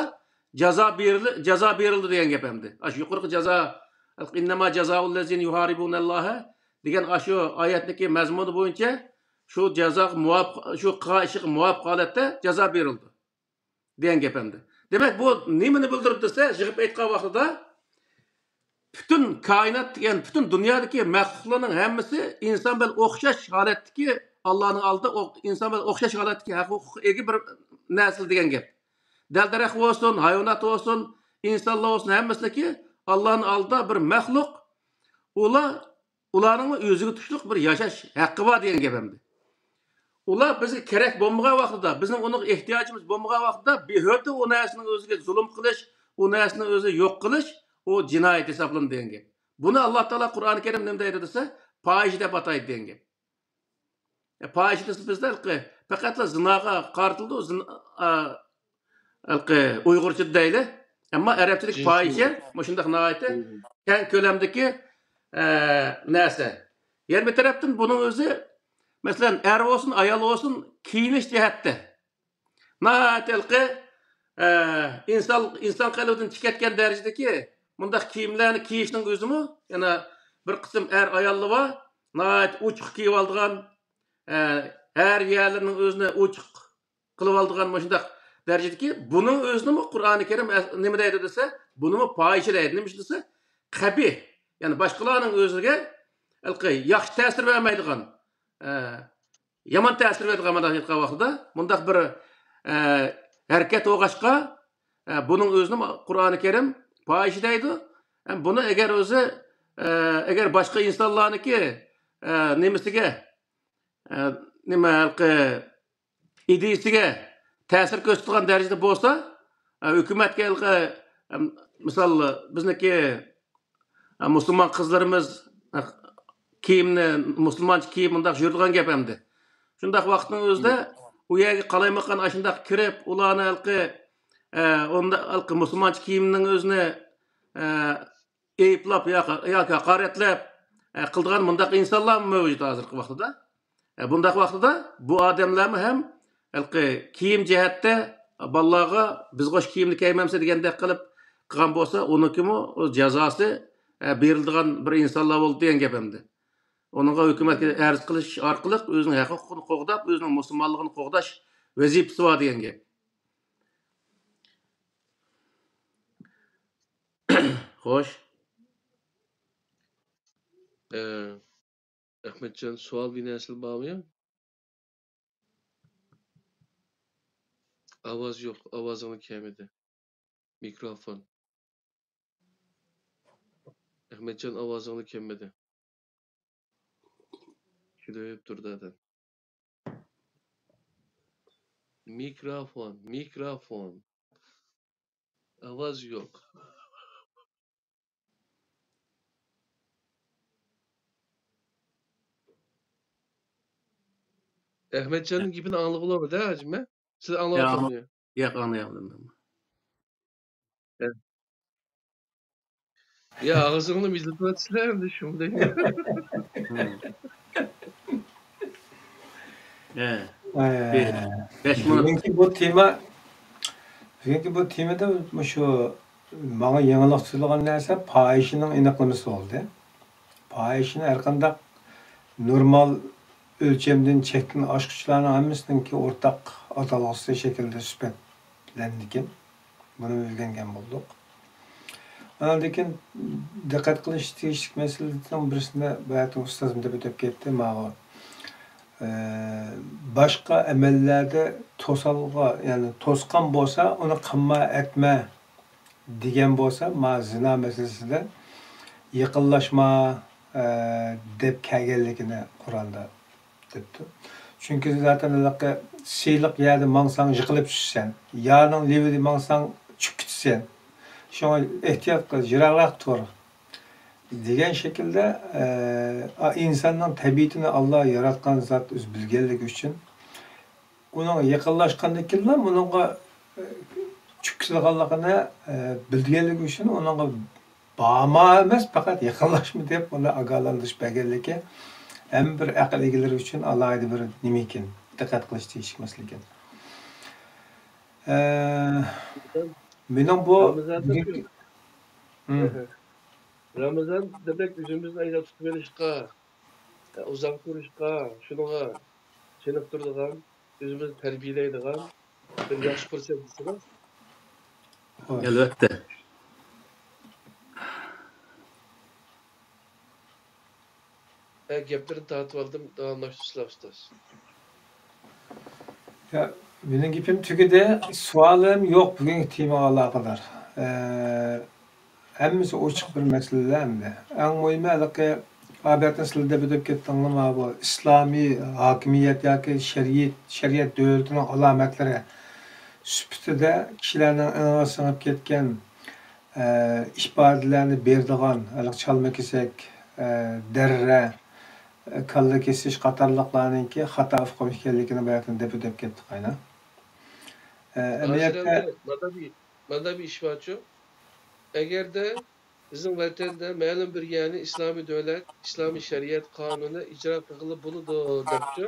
جازا بېرىلى-، جازا بېرىلىدۇ دېگەن گەپ ئەمدى. ئاشۇ يۇقىرىقى جازا، ئىننەما جازاءۇللەزىنە يۇھارىبۇنەللاھە دېگەن ئاشۇ ئايەتنىڭكى مەزمۇنى بويىچە شۇ جازاغا مۇۋاپىق، شۇ قىلغان ئىشىغا مۇۋاپىق ھالەتتە جازا بېرىلىدۇ دېگەن گەپ ئەمدى. دېمەك، بۇ نېمىنى بىلدۈرىدۇ دېسە، يىغىپ ئېيتقان ۋاقتىدا، پۈتۈن كائىنات، يەنى پۈتۈن دۇنيادىكى مەخلۇقلارنىڭ ھەممىسى ئىنسان بىلەن ئوخشاش ھالەتتىكى، ئاللانىڭ ئالدىدا ئو-، ئىنسان بىلەن ئوخشاش ھالەتتىكى ھەق ھوقۇققا ئىگە بىر نەرسىلەر دېگەن گەپ. دەل-دەرەخ بولسۇن، ھايۋانات بولسۇن، ئىنسانلار بولسۇن، ھەممىسىنىڭكى ئاللانىڭ ئالدىدا بىر مەخلۇق. ئۇلار، ئۇلارنىڭمۇ ئۆزىگە تۇشلۇق بىر ياشاش ھەققى بار دېگەن گەپ ئەمدى. ئۇلار بىزگە كېرەك بولمىغان ۋاقتىدا، بىزنىڭ ئۇنىڭغا ئېھتىياجىمىز بولمىغان ۋاقتىدا، بىھۇدە ئۇ نەرسىنىڭ ئۆزىگە زۇلۇم قىلىش، ئۇ نەرسىنىڭ ئۆزىنى يوق قىلىش، ئۇ جىنايەت ھېسابلىنىدۇ دېگەن گەپ. بۇنى ئاللا تائالا قۇرئانى كەرىم نېمە دەيدۇ دېسە، پاھىشە دەپ ئاتايدۇ دېگەن گەپ. ئە، پاھىشە دېسە بىزدە ھېلىقى پەقەتلا زىناغا قارىتىلىدۇ، زىن-، ئا، ھېلىقى ئۇيغۇرچە دەيلى. ئەمما ئەرەبچىدىكى پاھىشە مۇشۇنداق ناھايىتى كەڭ كۆلەمدىكى، ئە، نەرسە. يەنە بىر تەرەپتىن بۇنىڭ ئۆزى، مەسىلەن، ئەر بولسۇن، ئايال بولسۇن، كىيىنىش جەھەتتە ناھايىتى ھېلىقى، ئە، ئىنسان، ئىنسان قەلبىدىن چىقىۋەتكەن دەرىجىدىكى مۇنداق كىيىملەرنى كىيىشنىڭ ئۆزىمۇ يەنە بىر قىسىم ئەر ئاياللار بار، ناھايىتى ئوچۇق كىيىۋالىدىغان، ئە، ھەر يەرلىرىنىڭ ئۆزىنى ئوچۇق قىلىۋالىدىغان مۇشۇنداق دەرىجىدىكى، بۇنىڭ ئۆزىنىمۇ قۇرئانى كەرىم ئە-، نېمە دەيدۇ دېسە، بۇنىمۇ پاھىشە دەيدۇ. نېمە ئۈچۈن دېسە، قەبىھ. يەنى باشقىلارنىڭ ئۆزىگە ھېلىقى ياخشى تەسىر بەرمەيدىغان، ئە، يامان تەسىر بېرىدىغان مۇنداق ئېيتقان ۋاقتىدا مۇنداق بىر، ئە، ھەرىكەت بولغاچقا، ئە، بۇنىڭ ئۆزىنى قۇرئانى كەرىم پاھىشە دەيدۇ. ھەم بۇنى ئەگەر ئۆزى، ئە، ئەگەر باشقا ئىنسانلارنىڭكى، ئە، نېمىسىگە، ئە، نېمە، ھېلىقى ئىدىيىسىگە تەسىر كۆرسىتىدىغان دەرىجىدە بولسا، ئە، ھۆكۈمەتكە ھېلىقى، ئە، مىسال، بىزنىڭكى، ئە، مۇسۇلمان قىزلىرىمىز، ئە، كىيىمنى، مۇسۇلمانچە كىيىپ مۇنداق يۈرىدىغان گەپ ئەمدى. شۇنداق ۋاقىتنىڭ ئۆزىدە ئۇ يەرگە قالايمىقان ئاشۇنداق كىرىپ، ئۇلارنى ھېلىقى، ئە، ئۇنداق ھېلىقى مۇسۇلمانچە كىيىمنىڭ ئۆزىنى، ئە، ئەيىبلاپ ياكى، ياكى ھاقارەتلەپ، ئە، قىلىدىغان مۇنداق ئىنسانلارمۇ مەۋجۇت ھازىرقى ۋاقتىدا. ئە، بۇنداق ۋاقتىدا بۇ ئادەملەرمۇ ھەم ھېلىقى كىيىم جەھەتتە بالىلارغا بىزگە ئوخشاش كىيىمنى كىيمەمسەن دېگەندەك قىلىپ قىلغان بولسا، ئۇنىڭكىمۇ جازاسى، ئە، بېرىلىدىغان بىر ئىنسانلار بولدى دېگەن گەپ ئەمدى. ئۇنىڭغا ھۆكۈمەتكە ئەرز قىلىش ئارقىلىق ئۆزىنىڭ ھەق ھوقۇقىنى قوغداپ، ئۆزىنىڭ مۇسۇلمانلىقىنى قوغداش ۋەزىپىسى بار دېگەن گەپ. خوش. ئە، ئەخمەتجان، سوئال بىنەسىل بارمۇ؟ ئاۋاز يوق، ئاۋازىڭنى كەمىدى. مىكروفون. ئەخمەتجان، ئاۋازىڭنى كەممىدى. كۈلۈپ تۇردى ئادەم. مىكروفون، مىكروفون. ئاۋاز يوق. ئەخمەتجاننىڭ گېپىنى ئاڭلىغىلى بولمىدى، ھە، ھاجىم؟ سىز ياق، ئاڭلاۋاتامدۇ؟ ياق، ئاڭلىيالمىدىم. يا، ئاغزىڭنى مىزلىتىۋاتىسىلەر ئەمدى شۇنداق. ھە. ھە. بەش مىنۇت. بۈگۈنكى بۇ تېما، بۈگۈنكى بۇ تېمىدا مۇشۇ ماڭا يېڭىلىق تۇيۇلغان نەرسە پاھىشىنىڭ ئېنىقلىمىسى بولدى. پاھىشىنى ھەرقانداق نورمال ئۆلچەمدىن، چەكتىن ئاشقۇچىلارنىڭ ھەممىسىنىڭكى ئورتاق ئاتالغۇسى شەكلىدە سۈپەتلەندىكىن، بۇنى ئۆگەنگەن بولدۇق. ئاندىن كېيىن دىققەت قىلىش تېگىشلىك مەسىلىنىڭ بىرسىنى باياتىن ئۇستازىم دەپ ئۆتۈپ كەتتى، ماۋۇ، ئە، باشقا ئەمەللەردە توسالغۇ، يەنى توسقان بولسا، ئۇنى قىلما، ئەتمە، دېگەن بولسا، ما زىنا مەسىلىسىدە يېقىنلاشما، ئە، دەپ كەلگەنلىكىنى قۇرئاندا دەپتۇ. چۈنكى زاتەن ھېلىقى سىيلىق يەردە ماڭساڭ يىقىلىپ چۈشىسەن، يارنىڭ لېۋىدە ماڭساڭ چۈشۈپ كېتىسەن. شۇڭا ئېھتىيات قىل، يىراقراق تۇر، دېگەن شەكىلدە، ئە، ئا، ئىنساننىڭ تەبىئىتىنى ئاللا ياراتقان زات ئۆزى بىلگەنلىكى ئۈچۈن، ئۇنىڭغا يېقىنلاشقاندىن كېيىنلا ئۇنىڭغا، ئە، چۈشۈپ كېتىدىغانلىقىنى، ئە، بىلگەنلىكى ئۈچۈن ئۇنىڭغا بارما ئەمەس، پەقەت يېقىنلاشما دەپ ئۇنى ئاگاھلاندۇرۇش بەرگەنلىكى ھەممە بىر ئەقىل ئىگىلىرى ئۈچۈن ئالاھىدە بىر نېمە ئىكەن، دىققەت قىلىش تېگىشلىك مەسىلە ئىكەن. ئە، مېنىڭ بۇ رامىزان بۈگۈنكى، ھە. رامىزان دېمەك، ئۆزىمىزنى ئايلاپ تۇتۇۋېلىشقا، ئۇزاق تۇرۇشقا، شۇنىڭغا چېنىقتۇرىدىغان، ئۆزىمىزنى تەربىيەلەيدىغان بىر ياخشى پۇرسەت دېسىلا. خوش. ئەلۋەتتە. ھە، گەپلىرىنى تارتىۋالدىم، داۋاملاشتۇرسىلا، ئۇستاز. يا، مېنىڭ گېپىم تۈگىدى. سوئالىم يوق بۈگۈنكى تېمىغا ئالاقىدار. ئە، ھەممىسى ئوچۇق بىر مەسىلىلەر ئەمدى. ئەڭ مۇھىمى ھېلىقى ئابەتنى سىلەر دەپ ئۆتۈپ كەتتىڭلار، بۇ ئىسلامىي ھاكىمىيەت ياكى شەرىئەت، شەرىئەت دۆلىتىنىڭ ئالامەتلىرى سۈپىتىدە كىشىلەرنىڭ ئېڭىغا سىڭىپ كەتكەن، ئە، ئىپادىلەرنى بېرىدىغان ھېلىقى چالما كېسەك، ئە، دەررە، ئە، كاللا كېسىش قاتارلىقلارنىڭكى خاتا ئۇقۇم ئىكەنلىكىنى باياتىن دەپ ئۆتۈپ كەتتۇق، ئاينا. ئە، ئەمەلىيەتتە مانا بىر، مانا بىر ئىش بارچۇ. ئەگەردە بىزنىڭ ۋەتەندە مەلۇم بىر يەرنى ئىسلامىي دۆلەت، ئىسلامىي شەرىئەت قانۇنى ئىجرا قىلغىلى بولىدۇ دەپچۇ،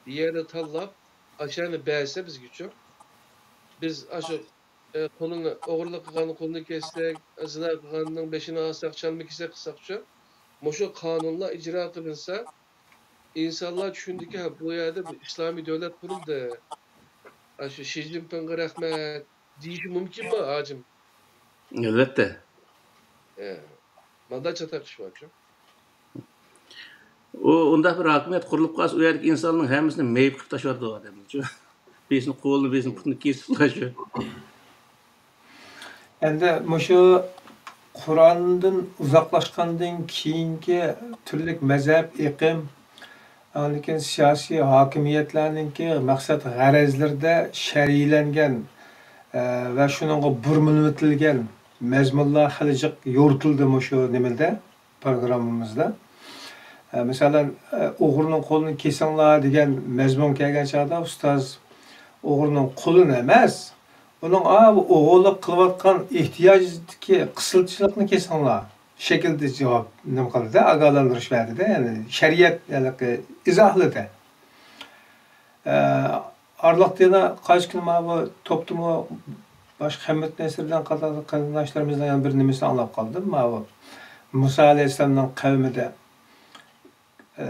بىر يەرنى تاللاپ، ئاشۇ يەرنى بەرسە بىزگىچۇ، بىز ئاشۇ، ئە، قولىنى، ئوغرىلىق قىلغاننىڭ قولىنى كەسسەك، زىنا قىلغاننىڭ بېشىنى ئالساق، چالما كېسەك قىلساقچۇ، مۇشۇ قانۇنلار ئىجرا قىلىنسا، ئىنسانلار چۈشىنىدىكى، ھە، بۇ يەردە بىر ئىسلامىي دۆلەت قۇرۇلدى. ئاشۇ شى جىنپىڭغا رەھمەت دېيىشى مۇمكىنمۇ، ھاجىم؟ ئەلۋەتتە. ئە، ماندا چاتاق ئىش بارچۇ. ئۇ ئۇنداق بىر ھاكىمىيەت قۇرۇلۇپ قالسا، ئۇ يەردىكى ئىنساننىڭ ھەممىسىنى مېيىپ قىلىپ تاشلاۋاتىدۇ ئادەملەرچۇ. بىرسىنى قولىنى، بىرسىنى پۇتىنى كېسىپلا شۇ. ئەمدى مۇشۇ قۇرئاندىن ئۇزاقلاشقاندىن كېيىنكى تۈرلۈك مەزھەپ، ئېقىم، ئاندىن كېيىن سىياسىي ھاكىمىيەتلەرنىڭكى مەقسەت غەرەزلىرىدە شەرھلەنگەن، ئە، ۋە شۇنىڭغا بۇرمىلىۋېتىلگەن مەزمۇنلار خېلى جىق يورۇتۇلدى مۇشۇ نېمىدە، پروگراممىمىزدا. ئە، مىسالەن، ئە، «ئوغرىنىڭ قولىنى كېسىڭلار» دېگەن مەزمۇن كەلگەن چاغدا ئۇستاز ئوغرىنىڭ قولىنى ئەمەس، ئۇنىڭ، ئا، بۇ ئوغرىلىق قىلىۋاتقان ئېھتىياجدىكى قىسىلچىلىقنى كېسىڭلار شەكلىدە جاۋاب نېمە قىلدى، ئاگاھلاندۇرۇش بەردى-دە، يەنى شەرىئەت ھېلىقى ئىزاھلىدى. ئە، ئارىلىقتا يەنە قايسى كۈنى ماۋۇ توپتىمۇ باشقا خەممەت نەسىردىن قاتارلىق قېرىنداشلىرىمىزنىڭ يەنە بىر نېمىسىنى ئاڭلاپ قالدىم. ماۋۇ مۇسا ئەلەيھىسسالامنىڭ قەۋمىدە، ئە،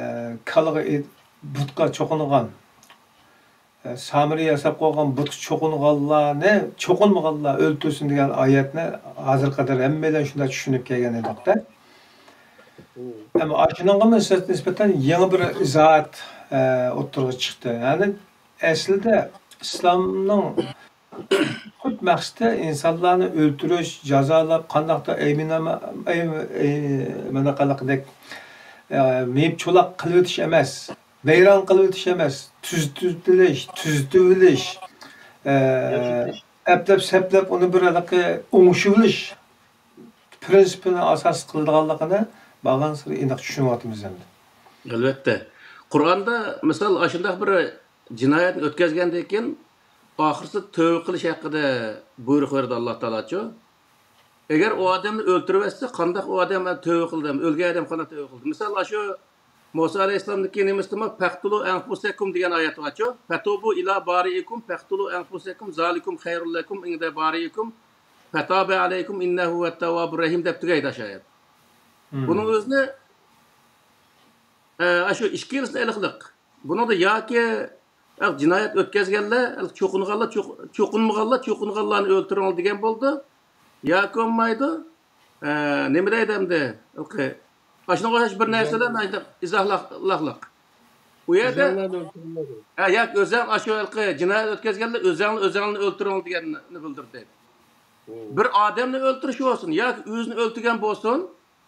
كالىغا ئېيت-، بۇتقا چوقۇنغان، ئە، سامىرى ياساپ قويغان بۇتقا چوقۇنغانلارنى، چوقۇنمىغانلار ئۆلتۈرسۇن دېگەن ئايەتنى ھازىرغا قەدەر ھەممەيلەن شۇنداق چۈشىنىپ كەلگەن ئىدۇق-دە. ئەمما ئاشۇنىڭغا نىسبەتەن يېڭى بىر ئىزاھات، ئە، ئوتتۇرىغا چىقتى. يەنى ئەسلىدە ئىسلامنىڭ پۈت مەقسىتى ئىنسانلارنى ئۆلتۈرۈش، جازالاپ، قانداقتۇر ئەيمىنەمە-، ئەي-، ئەي-، مانا قانداقدەك، ئە، مېيىپ چولاق قىلىۋېتىش ئەمەس، ۋەيران قىلىۋېتىش ئەمەس، تۈزىتىۋېتىش، تۈزىتىۋېلىش، ئە، ئەپلەپ-سەپلەپ ئۇنى بىر ھېلىقى ئوڭشىۋېلىش پىرىنسىپىنى ئاساس قىلىدىغانلىقىنى بارغانسېرى ئېنىق چۈشىنىۋاتىمىز ئەمدى. ئەلۋەتتە. قۇرئاندا، مىسال، ئاشۇنداق بىر جىنايەتنى ئۆتكەزگەندىن كېيىن، ئاخىرسىدا تۆۋە قىلىش ھەققىدە بۇيرۇق بەردى ئاللا تائالاچۇ. ئەگەر ئۇ ئادەمنى ئۆلتۈرۈۋەتسە، قانداق ئۇ ئادەم تۆۋە قىلدى، ئۆلگەن ئادەم قانداق تۆۋە قىلدى؟ مىسال، ئاشۇ مۇسا ئەلەيھىسسالامنىڭكى نېمىسىدىمۇ «فەقتۇلۇ ئەنفۇسەكۇم» دېگەن ئايەت بارچۇ. «فەتۇبۇ ئىلا بارىئىكۇم، فەقتۇلۇ ئەنفۇسەكۇم، زالىكۇم خەيرۇل لەكۇم ئىندە بارىئىكۇم، فەتابە ئەلەيكۇم ئىننەھۇ ھۇۋەت تەۋۋابۇر رەھىم» دەپ تۈگەيدۇ ئاشۇ ئايەت. بۇنىڭ ئۆزىنى، ئە، ئاشۇ ئىككىلىسىنى ئېلىقلىق. بۇنىڭدا ياكى، ئە، جىنايەت ئۆتكەزگەنلەر، چوقۇنغانلار، چوق-، چوقۇنمىغانلار، چوقۇنغانلارنى ئۆلتۈرۈڭلار دېگەن بولىدۇ. ياكى بولمايدۇ. ئە، نېمە دەيدۇ ئەمدى؟ ئاشۇنىڭغا ئوخشاش بىر نەرسىلەر ئىزاھلاقلىق. ئۇ يەردە، ئۆزەڭلارنى ئۆلتۈرۈڭلار. ھە، ياكى ئۆزەڭ ئاشۇ ھېلىقى جىنايەت ئۆتكەزگەنلەر ئۆزەڭلار ئۆزەڭلارنى ئۆلتۈرۈڭلار دېگەننى بىلدۈردى. بىر ئادەمنى ئۆلتۈرۈش بولسۇن ياكى ئۆزىنى ئۆلتۈرگەن بولسۇن،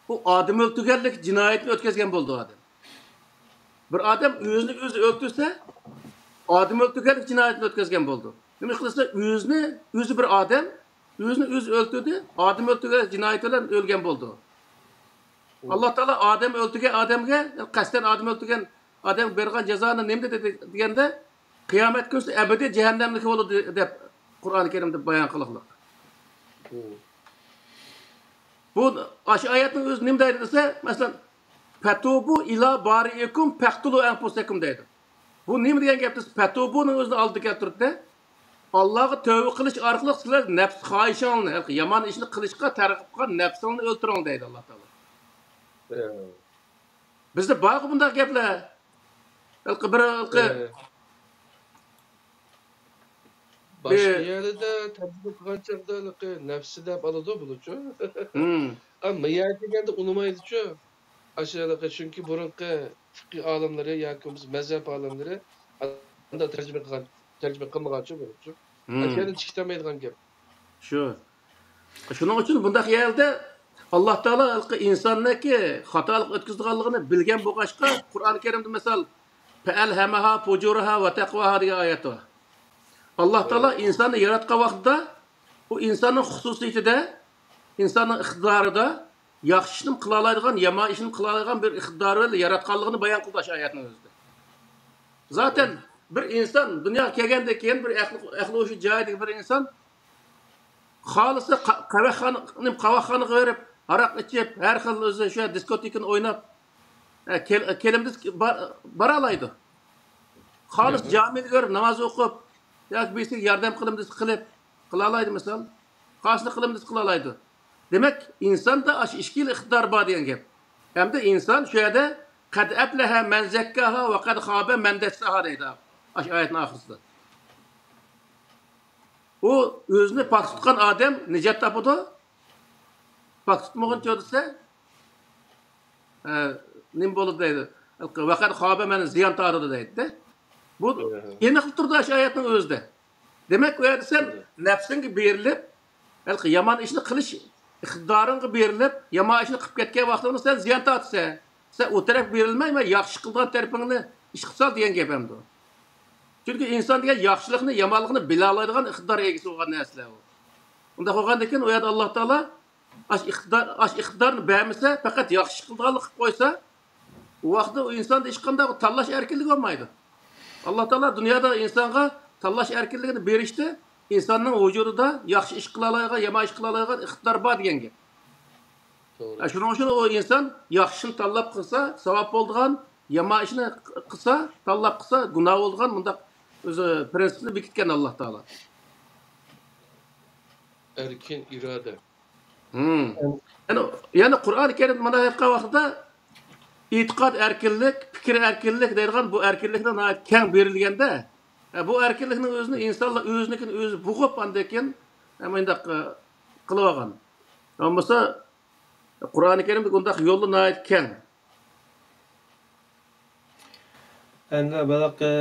ئۇ ئادەم ئۆلتۈرگەنلىك جىنايەتنى ئۆتكەزگەن بولىدۇ ئادەم. بىر ئادەم ئۆزىنى ئۆزى ئۆلتۈرسە، ئادەم ئۆلتۈرگەنلىك جىنايەتنى ئۆتكەزگەن بولىدۇ. نېمە قىلسا، ئۆزىنى، ئۆزى بىر ئادەم، ئۆزىنى ئۆزى ئۆلتۈردى، ئادەم ئۆلتۈرگەن جىنايىتى بىلەن ئۆلگەن بولىدۇ. ئاللا تائالا ئادەم ئۆلتۈرگەن ئادەمگە، قەستەن ئادەم ئۆلتۈرگەن ئادەمگە بەرگەن جازانى نېمە دېدى دېگەندە، قىيامەت كۈنى ئەبەدىي جەھەننەملىك بولىدۇ دەپ قۇرئان كەرىمدە بايان قىلغانلىق. بۇ، ئاشۇ ئايەتنىڭ ئۆزى نېمە دەيدۇ دېسە، مەسىلەن، «فەتۇبۇ ئىلا بارىئىكۇم فەقتۇلۇ ئەنفۇسەكۇم» دەيدۇ. بۇ نېمە دېگەن گەپ دېسە، «فەتۇبۇ»نىڭ ئۆزىنى ئالدىدا كەلتۈردى. «ئاللاغا تەۋبە قىلىش ئارقىلىق سىلەر نەپس خاھىشىڭلارنى، يامان ئىشنى قىلىشقا تەرغىب قىلغان نەپسىڭلارنى ئۆلتۈرۈڭ» دەيدۇ ئاللا تائالا. بىزدە بارغۇ بۇنداق گەپلەر. ھېلىقى بىر، ھېلىقى، باشقا يەردە تەرجىمە قىلغان چاغدا ھېلىقى نەپسى دەپ ئالىدۇ بۇلىچۇ. ئەمما يەر كەلگەندە ئۇنىمايدۇچۇ. ئاشۇ ھېلىقى، چۈنكى بۇرۇنقى فىقھى ئالىملىرى ياكى بولمىسا مەزھەپ ئالىملىرى ئانداق تەرجىمە قىلغان، تەرجىمە قىلمىغانچۇ بۇلىچۇ. ئاشۇ يەردىن چىقىشالمايدىغان گەپ. شۇ. شۇنىڭ ئۈچۈن بۇنداق يەردە ئاللا تائالا ھېلىقى ئىنساننىڭكى خاتالىق ئۆتكۈزىدىغانلىقىنى بىلگەن بولغاچقا، قۇرئان كەرىمدە مىسال، «فەئەلھەمەھا فۇجۇرەھا ۋە تەقۋاھا» دېگەن ئايەت بار. ئاللا تائالا ئىنساننى ياراتقان ۋاقتىدا، ئۇ ئىنساننىڭ خۇسۇسىيىتىدە، ئىنساننىڭ ئىقتىدارىدا ياخشى ئىشنى قىلالايدىغان، يامان ئىشنى قىلالايدىغان بىر ئىقتىدارى بىلەن ياراتقانلىقىنى بايان قىلدى ئاشۇ ئايەتنىڭ ئۆزىدە. زاتەن بىر ئىنسان دۇنياغا كەلگەندىن كېيىن، بىر ئەقلى، ئەقلى ھوشى جايىدىكى بىر ئىنسان خالىسا قا-، قەۋەخانا-، قاۋاقخانىغا بېرىپ، ھاراق ئىچىپ، ھەر خىل ئۆزى شۇ دىسكوتېكىنى ئويناپ، ئە، كېل-، كېلىمدىس بار-، بارالايدۇ. خالىس جامىدا كۆرۈپ ناماز ئوقۇپ، ياكى بىرسىگە ياردەم قىلىمدىس قىلىپ، قىلالايدۇ مىسال. خالىسنى قىلىمدىس قىلالايدۇ. دېمەك، ئىنساندا ئاشۇ ئىككىلا ئىقتىدار بار دېگەن گەپ. ھەمدە ئىنسان شۇ يەردە «قەد ئەپلەھە مەن زەككاھا ۋە قەد خابە مەن دەسساھا» دەيدۇ. ئاشۇ ئايەتنىڭ ئاخىرىسىدا. ئۇ ئۆزىنى پاك تۇتقان ئادەم نىجات تاپىدۇ. پاك تۇتمىغۇچى دېسە، ئە، نېمە بولىدۇ دەيدۇ. «ۋەقەد خابە مەن زىيان تارتىدۇ» دەيدۇ. بۇ ئېنىقلا تۇرىدۇ شۇ ئايەتنىڭ ئۆزىدە. دېمەك، ئۇ يەردە سەن نەپسىڭگە بېرىلىپ، ھېلىقى يامان ئىشنى قىلىش ئىقتىدارىڭغا بېرىلىپ، يامان ئىشنى قىلىپ كەتكەن ۋاقتىڭدا سەن زىيان تارتىسەن. سەن ئۇ تەرەپكە بېرىلمەي، مەن ياخشى قىلىدىغان تەرىپىڭنى ئىشقا سال دېگەن گەپ ئەمدى. چۈنكى ئىنسان دېگەن ياخشىلىقنى، يامانلىقنى بىلالايدىغان ئىقتىدار ئىگىسى بولغان نەرسىلەر ئۇ. ئۇنداق بولغاندىكىن، ئۇ يەردە ئاللا تائالا ئاشۇ ئىقتىدار، ئاشۇ ئىقتىدارنى بەرمىسە، پەقەت ياخشى قىلىدىغانلىق قىلىپ قويسا، ئۇ ۋاقىتتا ئۇ ئىنساندا ھېچقانداق تاللاش ئەركىنلىكى بولمايدۇ. ئاللا تائالا دۇنيادا ئىنسانغا تاللاش ئەركىنلىكىنى بېرىشتە، ئىنساننىڭ ۋۇجۇدىدا ياخشى ئىش قىلالايدىغان، يامان ئىش قىلالايدىغان ئىقتىدار بار دېگەن گەپ. توغرا. ھە، شۇنىڭ ئۈچۈن ئۇ ئىنسان ياخشى ئىشنى تاللاپ قىلسا، ساۋاب بولىدىغان، يامان ئىشنى قىلسا، تاللاپ قىلسا، گۇناھ بولىدىغان، مۇنداق ئۆزى پرىنسىپنى بېكىتكەن ئاللا تائالا. ئەركىن ئىرادە. ھىم. يەنى، يەنى قۇرئان كەرىم مانا ئېيتقان ۋاقتىدا ئېتىقاد ئەركىنلىك، پىكىر ئەركىنلىك دەيدىغان بۇ ئەركىنلىكنى ناھايىتى كەڭ بېرىلگەندە، ھە، بۇ ئەركىنلىكنىڭ ئۆزىنى ئىنسانلار ئۆزىنىڭكىنى ئۆزى بوغۇپ، ئاندىن كېيىن، ھە، مۇنداق، ئە، قىلىۋالغان. بولمىسا، قۇرئان كەرىمدىكى ئۇنداق يولى ناھايىتى كەڭ. ئەمدى بايىقى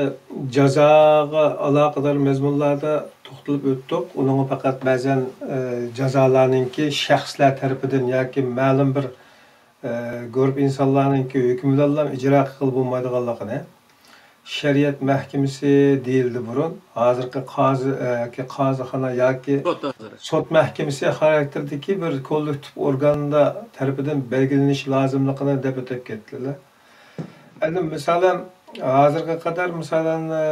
جازاغا ئالاقىدار مەزمۇنلاردا توختىلىپ ئۆتتۇق. ئۇنىڭغا پەقەت بەزەن، ئە، جازالارنىڭكى شەخسلەر تەرىپىدىن ياكى مەلۇم بىر، ئە، گۇرۇپ ئىنسانلارنىڭكى ھۆكمى بىلەنلا ئىجرا قىلغىلى بولمايدىغانلىقىنى، شەرىئەت مەھكىمىسى دېيىلدى بۇرۇن، ھازىرقى قازى، ئە، ياكى قازىخانا ياكى سوت ھازىر. سوت مەھكىمىسى خاراكتېرىدىكى بىر كوللېكتىپ ئورگاندا تەرىپىدىن بەلگىلىنىشى لازىملىقىنى دەپ ئۆتۈپ كەتتىلە. ئەمدى مىسالەن، ھازىرغا قەدەر مىسالەن، ئە،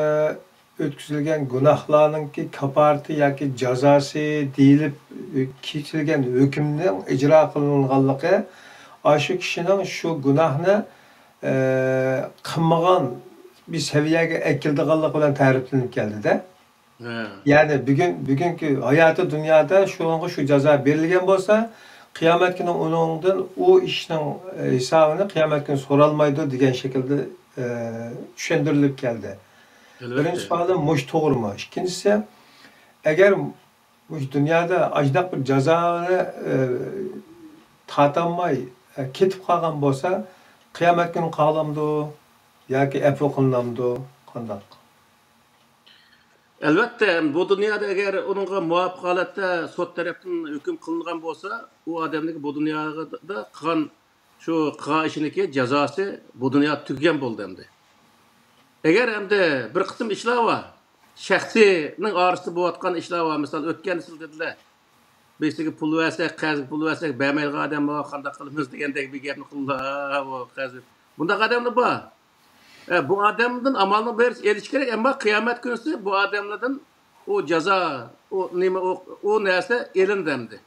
ئۆتكۈزۈلگەن گۇناھلارنىڭكى كاپارىتى ياكى جازاسى دېيىلىپ كېسىلگەن ھۆكۈمنىڭ ئىجرا قىلىنغانلىقى، ئاشۇ كىشىنىڭ شۇ گۇناھنى، ئە، قىلمىغان بىر سەۋىيەگە ئەكېلىدىغانلىقى بىلەن تەرىپلىنىپ كەلدى-دە. ھە. يەنى بۈگۈن، بۈگۈنكى ھاياتىي دۇنيادا شۇنىڭغا شۇ جازا بېرىلگەن بولسا، قىيامەت كۈنى ئۇنىڭدىن ئۇ ئىشنىڭ، ئە، ھېسابىنى قىيامەت كۈنى سورالمايدۇ دېگەن شەكىلدە، ئە، چۈشەندۈرۈلۈپ كەلدى. ئەلۋەتتە. بىرىنچى سوئالىم، مۇشۇ توغرىمۇ؟ ئىككىنچىسى، ئەگەر مۇشۇ دۇنيادا ئاشۇنداق بىر جازانى، ئە، تارتالماي، ئە، كېتىپ قالغان بولسا، قىيامەت كۈنى قاغىلامدۇ ياكى ئەپۇ قىلىنامدۇ؟ قانداق؟ ئەلۋەتتە، بۇ دۇنيادا ئەگەر ئۇنىڭغا مۇۋاپىق ھالەتتە سوت تەرەپتىن ھۆكۈم قىلىنغان بولسا، ئۇ ئادەمنىڭ بۇ دۇنيادا قىلغان، شۇ قىلغان ئىشىنىڭكى جازاسى بۇ دۇنيادا تۈگىگەن بولدى ئەمدى. ئەگەر ئەمدى بىر قىسىم ئىشلار بار، شەخسىينىڭ ئارىسىدا بولۇۋاتقان ئىشلار بار، مىسال، ئۆتكەندە سىلەر دېدىلەر، بىرسىگە پۇل بەرسەك، قەرزگە پۇل بەرسەك، بەرمەيدىغان ئادەم بار، قانداق قىلىمىز دېگەندەك بىر گەپنى قىلدى. ھا، بۇ قەرز. بۇنداق ئادەملەر بار. ئە، بۇ ئادەمدىن ئامالنىڭ بېرىچە ئېلىش كېرەك، ئەمما قىيامەت كۈنىسى بۇ ئادەملەردىن ئۇ جازا، ئۇ نېمە، ئۇ، ئۇ نەرسە ئېلىندى ئەمدى.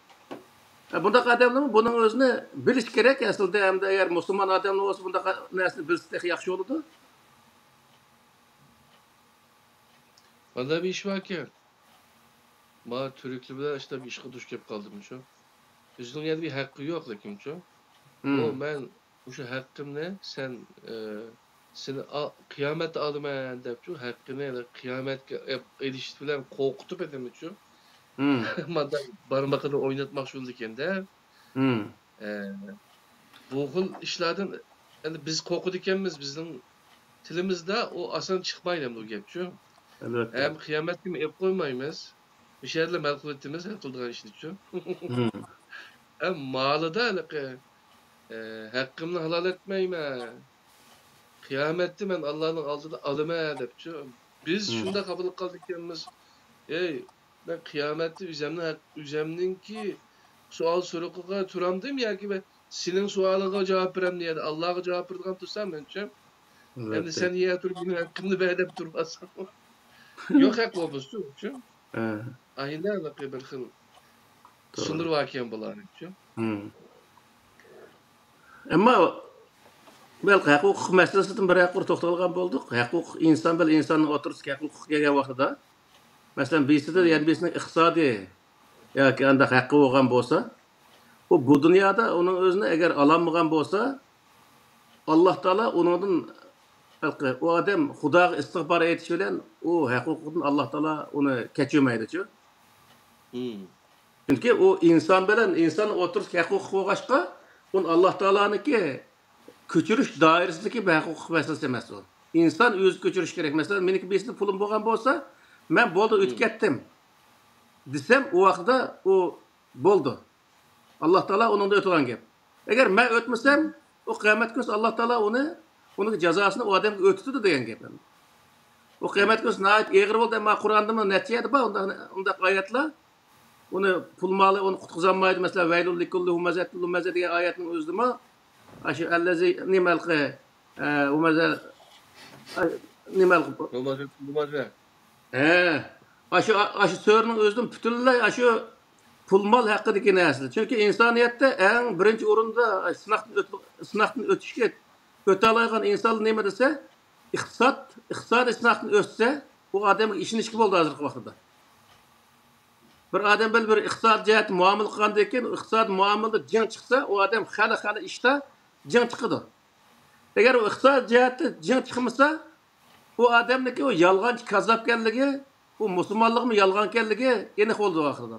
ئە، بۇنداق ئادەملەرمۇ بۇنىڭ ئۆزىنى بىلىش كېرەك ئەسلىدە. ئەمدى ئەگەر مۇسۇلمان ئادەملەر بولسا، بۇنداق نەرسىنى بىلسە تېخى ياخشى بولىدۇ. مانا بىر ئىش باركەن. ما تۈركلەر بىلەن ئىشلەپ ئىشقا دۇچ كېلىپ قالدىمچۇ؟ ئۆزىنىڭ يەنە بىر ھەققى يوق لېكىنچۇ. ئۇ مەن مۇشۇ ھەققىمنى سەن، ئە، سېنى ئا-، قىيامەتتە ئالىمەن دەپچۇ، ھەققىنى قىيامەتكە ئېپ-، ئېلىش بىلەن قورقۇتۇپ ئادەمنىچۇ. مانداق بارمىقىنى ئويناتماقچى بولىدىكەن-دە. ئە، بۇ خىل ئىشلاردىن ئەمدى بىز قورقىدىكەنمىز، بىزنىڭ تىلىمىزدا ئۇ ئاسان چىقمايدۇ ئەمدى ئۇ گەپچۇ. ئەلۋەتتە. ھەم قىيامەتكىمۇ ئېلىپ قويمايمىز. مۇشۇ يەردىلا مەن قىلىۋېتىمىز ھەل قىلىدىغان ئىشنىچۇ. ھەم مالىدا ھېلىقى، ئە، ھەققىمنى ھالال ئەتمەيمەن. قىيامەتتە مەن ئاللانىڭ ئالدىدا ئالىمەن دەپچۇ. بىز شۇنداق خاپىلىق قىلىدىكەنمىز. ئەي، مەن قىيامەتتە ئۆزەمنىڭ ھەق-، ئۆزەمنىڭكى سوئال سورىقىغا تۇرامدىم ياكى مەن سېنىڭ سوئالىڭغا جاۋاب بېرەمدىم، يەنى ئاللاغا جاۋاب بېرىدىغان تۇرسام مەنچە. ئەمدى سەن يە تۇرۇپ مېنىڭ ھەققىمنى بەر دەپ تۇرماساڭ. يوق ھەق بولمىسىچۇ، شۇ. ئاينەن بىر خىل سۇندۇرۇۋالغان بۇلارنىچۇ. ئەمما بەلكى ھەق ھوقۇق مەسىلىسىدىن بىر ھەققۇ توختالغان بولدۇق. ھەق ھوقۇق، ئىنسان بىلەن ئىنساننىڭ ئوتتۇرىسىدىكى ھەق ھوقۇق كەلگەن ۋاقتىدا، مەسىلەن، بىرسىدە يەنە بىرسىنىڭ ئىقتىسادىي ياكى ئانداق ھەققى بولغان بولسا، ئۇ بۇ دۇنيادا ئۇنىڭ ئۆزىنى ئەگەر ئالالمىغان بولسا، ئاللا تائالا ئۇنىڭدىن، ئۇ ئادەم خۇداغا ئىستىغپار ئېيتىش بىلەن ئۇ ھەق ھوقۇقىدىن ئاللا تائالا ئۇنى كەچۈرمەيدىچۇ. چۈنكى ئۇ ئىنسان بىلەن ئىنسان ئوتتۇرىسىدىكى ھەق ھوقۇق بولغاچقا، ئۇنى ئاللا تائالانىڭكى كۆچۈرۈش دائىرىسىدىكى بىر ھەق ھوقۇق مەسىلىسى ئەمەس ئۇ. ئىنسان ئۆزى كۆچۈرۈشى كېرەك. مەسىلەن، مېنىڭكى بىرسىدە پۇلۇم بولغان بولسا، مەن بولدى، ئۆتۈپ كەتتىم دېسەم، ئۇ ۋاقىتتا ئۇ بولدى. ئاللا تائالا ئۇنىڭدىن ئۆتىدىغان گەپ. ئەگەر مەن ئۆتمىسەم، ئۇ قىيامەت كۈنىسى ئاللا تائالا ئۇنى، ئۇنىڭ جازاسىنى ئۇ ئادەمگە ئۆتىتىدۇ دېگەن گەپ. ئۇ قىيامەت كۈنىسى ناھايىتى ئېغىر بولدى. ئەمما قۇرئاندىمۇ نەچچە يەردە بار ئۇنداق، ئۇنداق ئايەتلەر. ئۇنى پۇل مالى ئۇنى قۇتقۇزالمايدۇ. مەسىلەن، ۋەيلۇل لىكۇللى ھۇمەزەتىن لۇمەزە دېگەن ئايەتنىڭ ئۆزىدىمۇ، ئاشۇ ئەللەزى نېمە ھېلىقى، ئە، ئۇ مەسىلە، ئە، نېمە قىلىپ، نومۇر، نومۇر. ھە. ئاشۇ، ئاشۇ سۆرىنىڭ ئۆزىدىن پۈتۈنلەي ئاشۇ پۇل مال ھەققىدىكى نەرسىلەر. چۈنكى ئىنسانىيەتتە ئەڭ بىرىنچى ئورۇندا سىناقتىن ئۆت-، سىناقتىن ئۆتۈشكە، ئۆتەلەيدىغان ئىنسانلار نېمە دېسە، ئىقتىساد، ئىقتىسادىي سىناقتىن ئۆتسە، ئۇ ئادەمگە ئىشىنىشكە بولىدۇ ھازىرقى ۋاقىتتا. بىر ئادەم بىلەن بىر ئىقتىسادىي جەھەتتە مۇئامىلە قىلغاندىن كېيىن، ئۇ ئىقتىسادىي مۇئامىلىدە جىڭ چىقسا، ئۇ ئادەم خېلى، خېلى ئىشتا جىڭ چىقىدۇ. ئەگەر ئۇ ئىقتىسادىي جەھەتتە جىڭ چىقمىسا، ئۇ ئادەمنىڭكى ئۇ يالغانچى، كاززاپكەنلىكى، ئۇ مۇسۇلمانلىقمۇ يالغانكەنلىكى ئېنىق بولىدۇ ئاخىرىدا.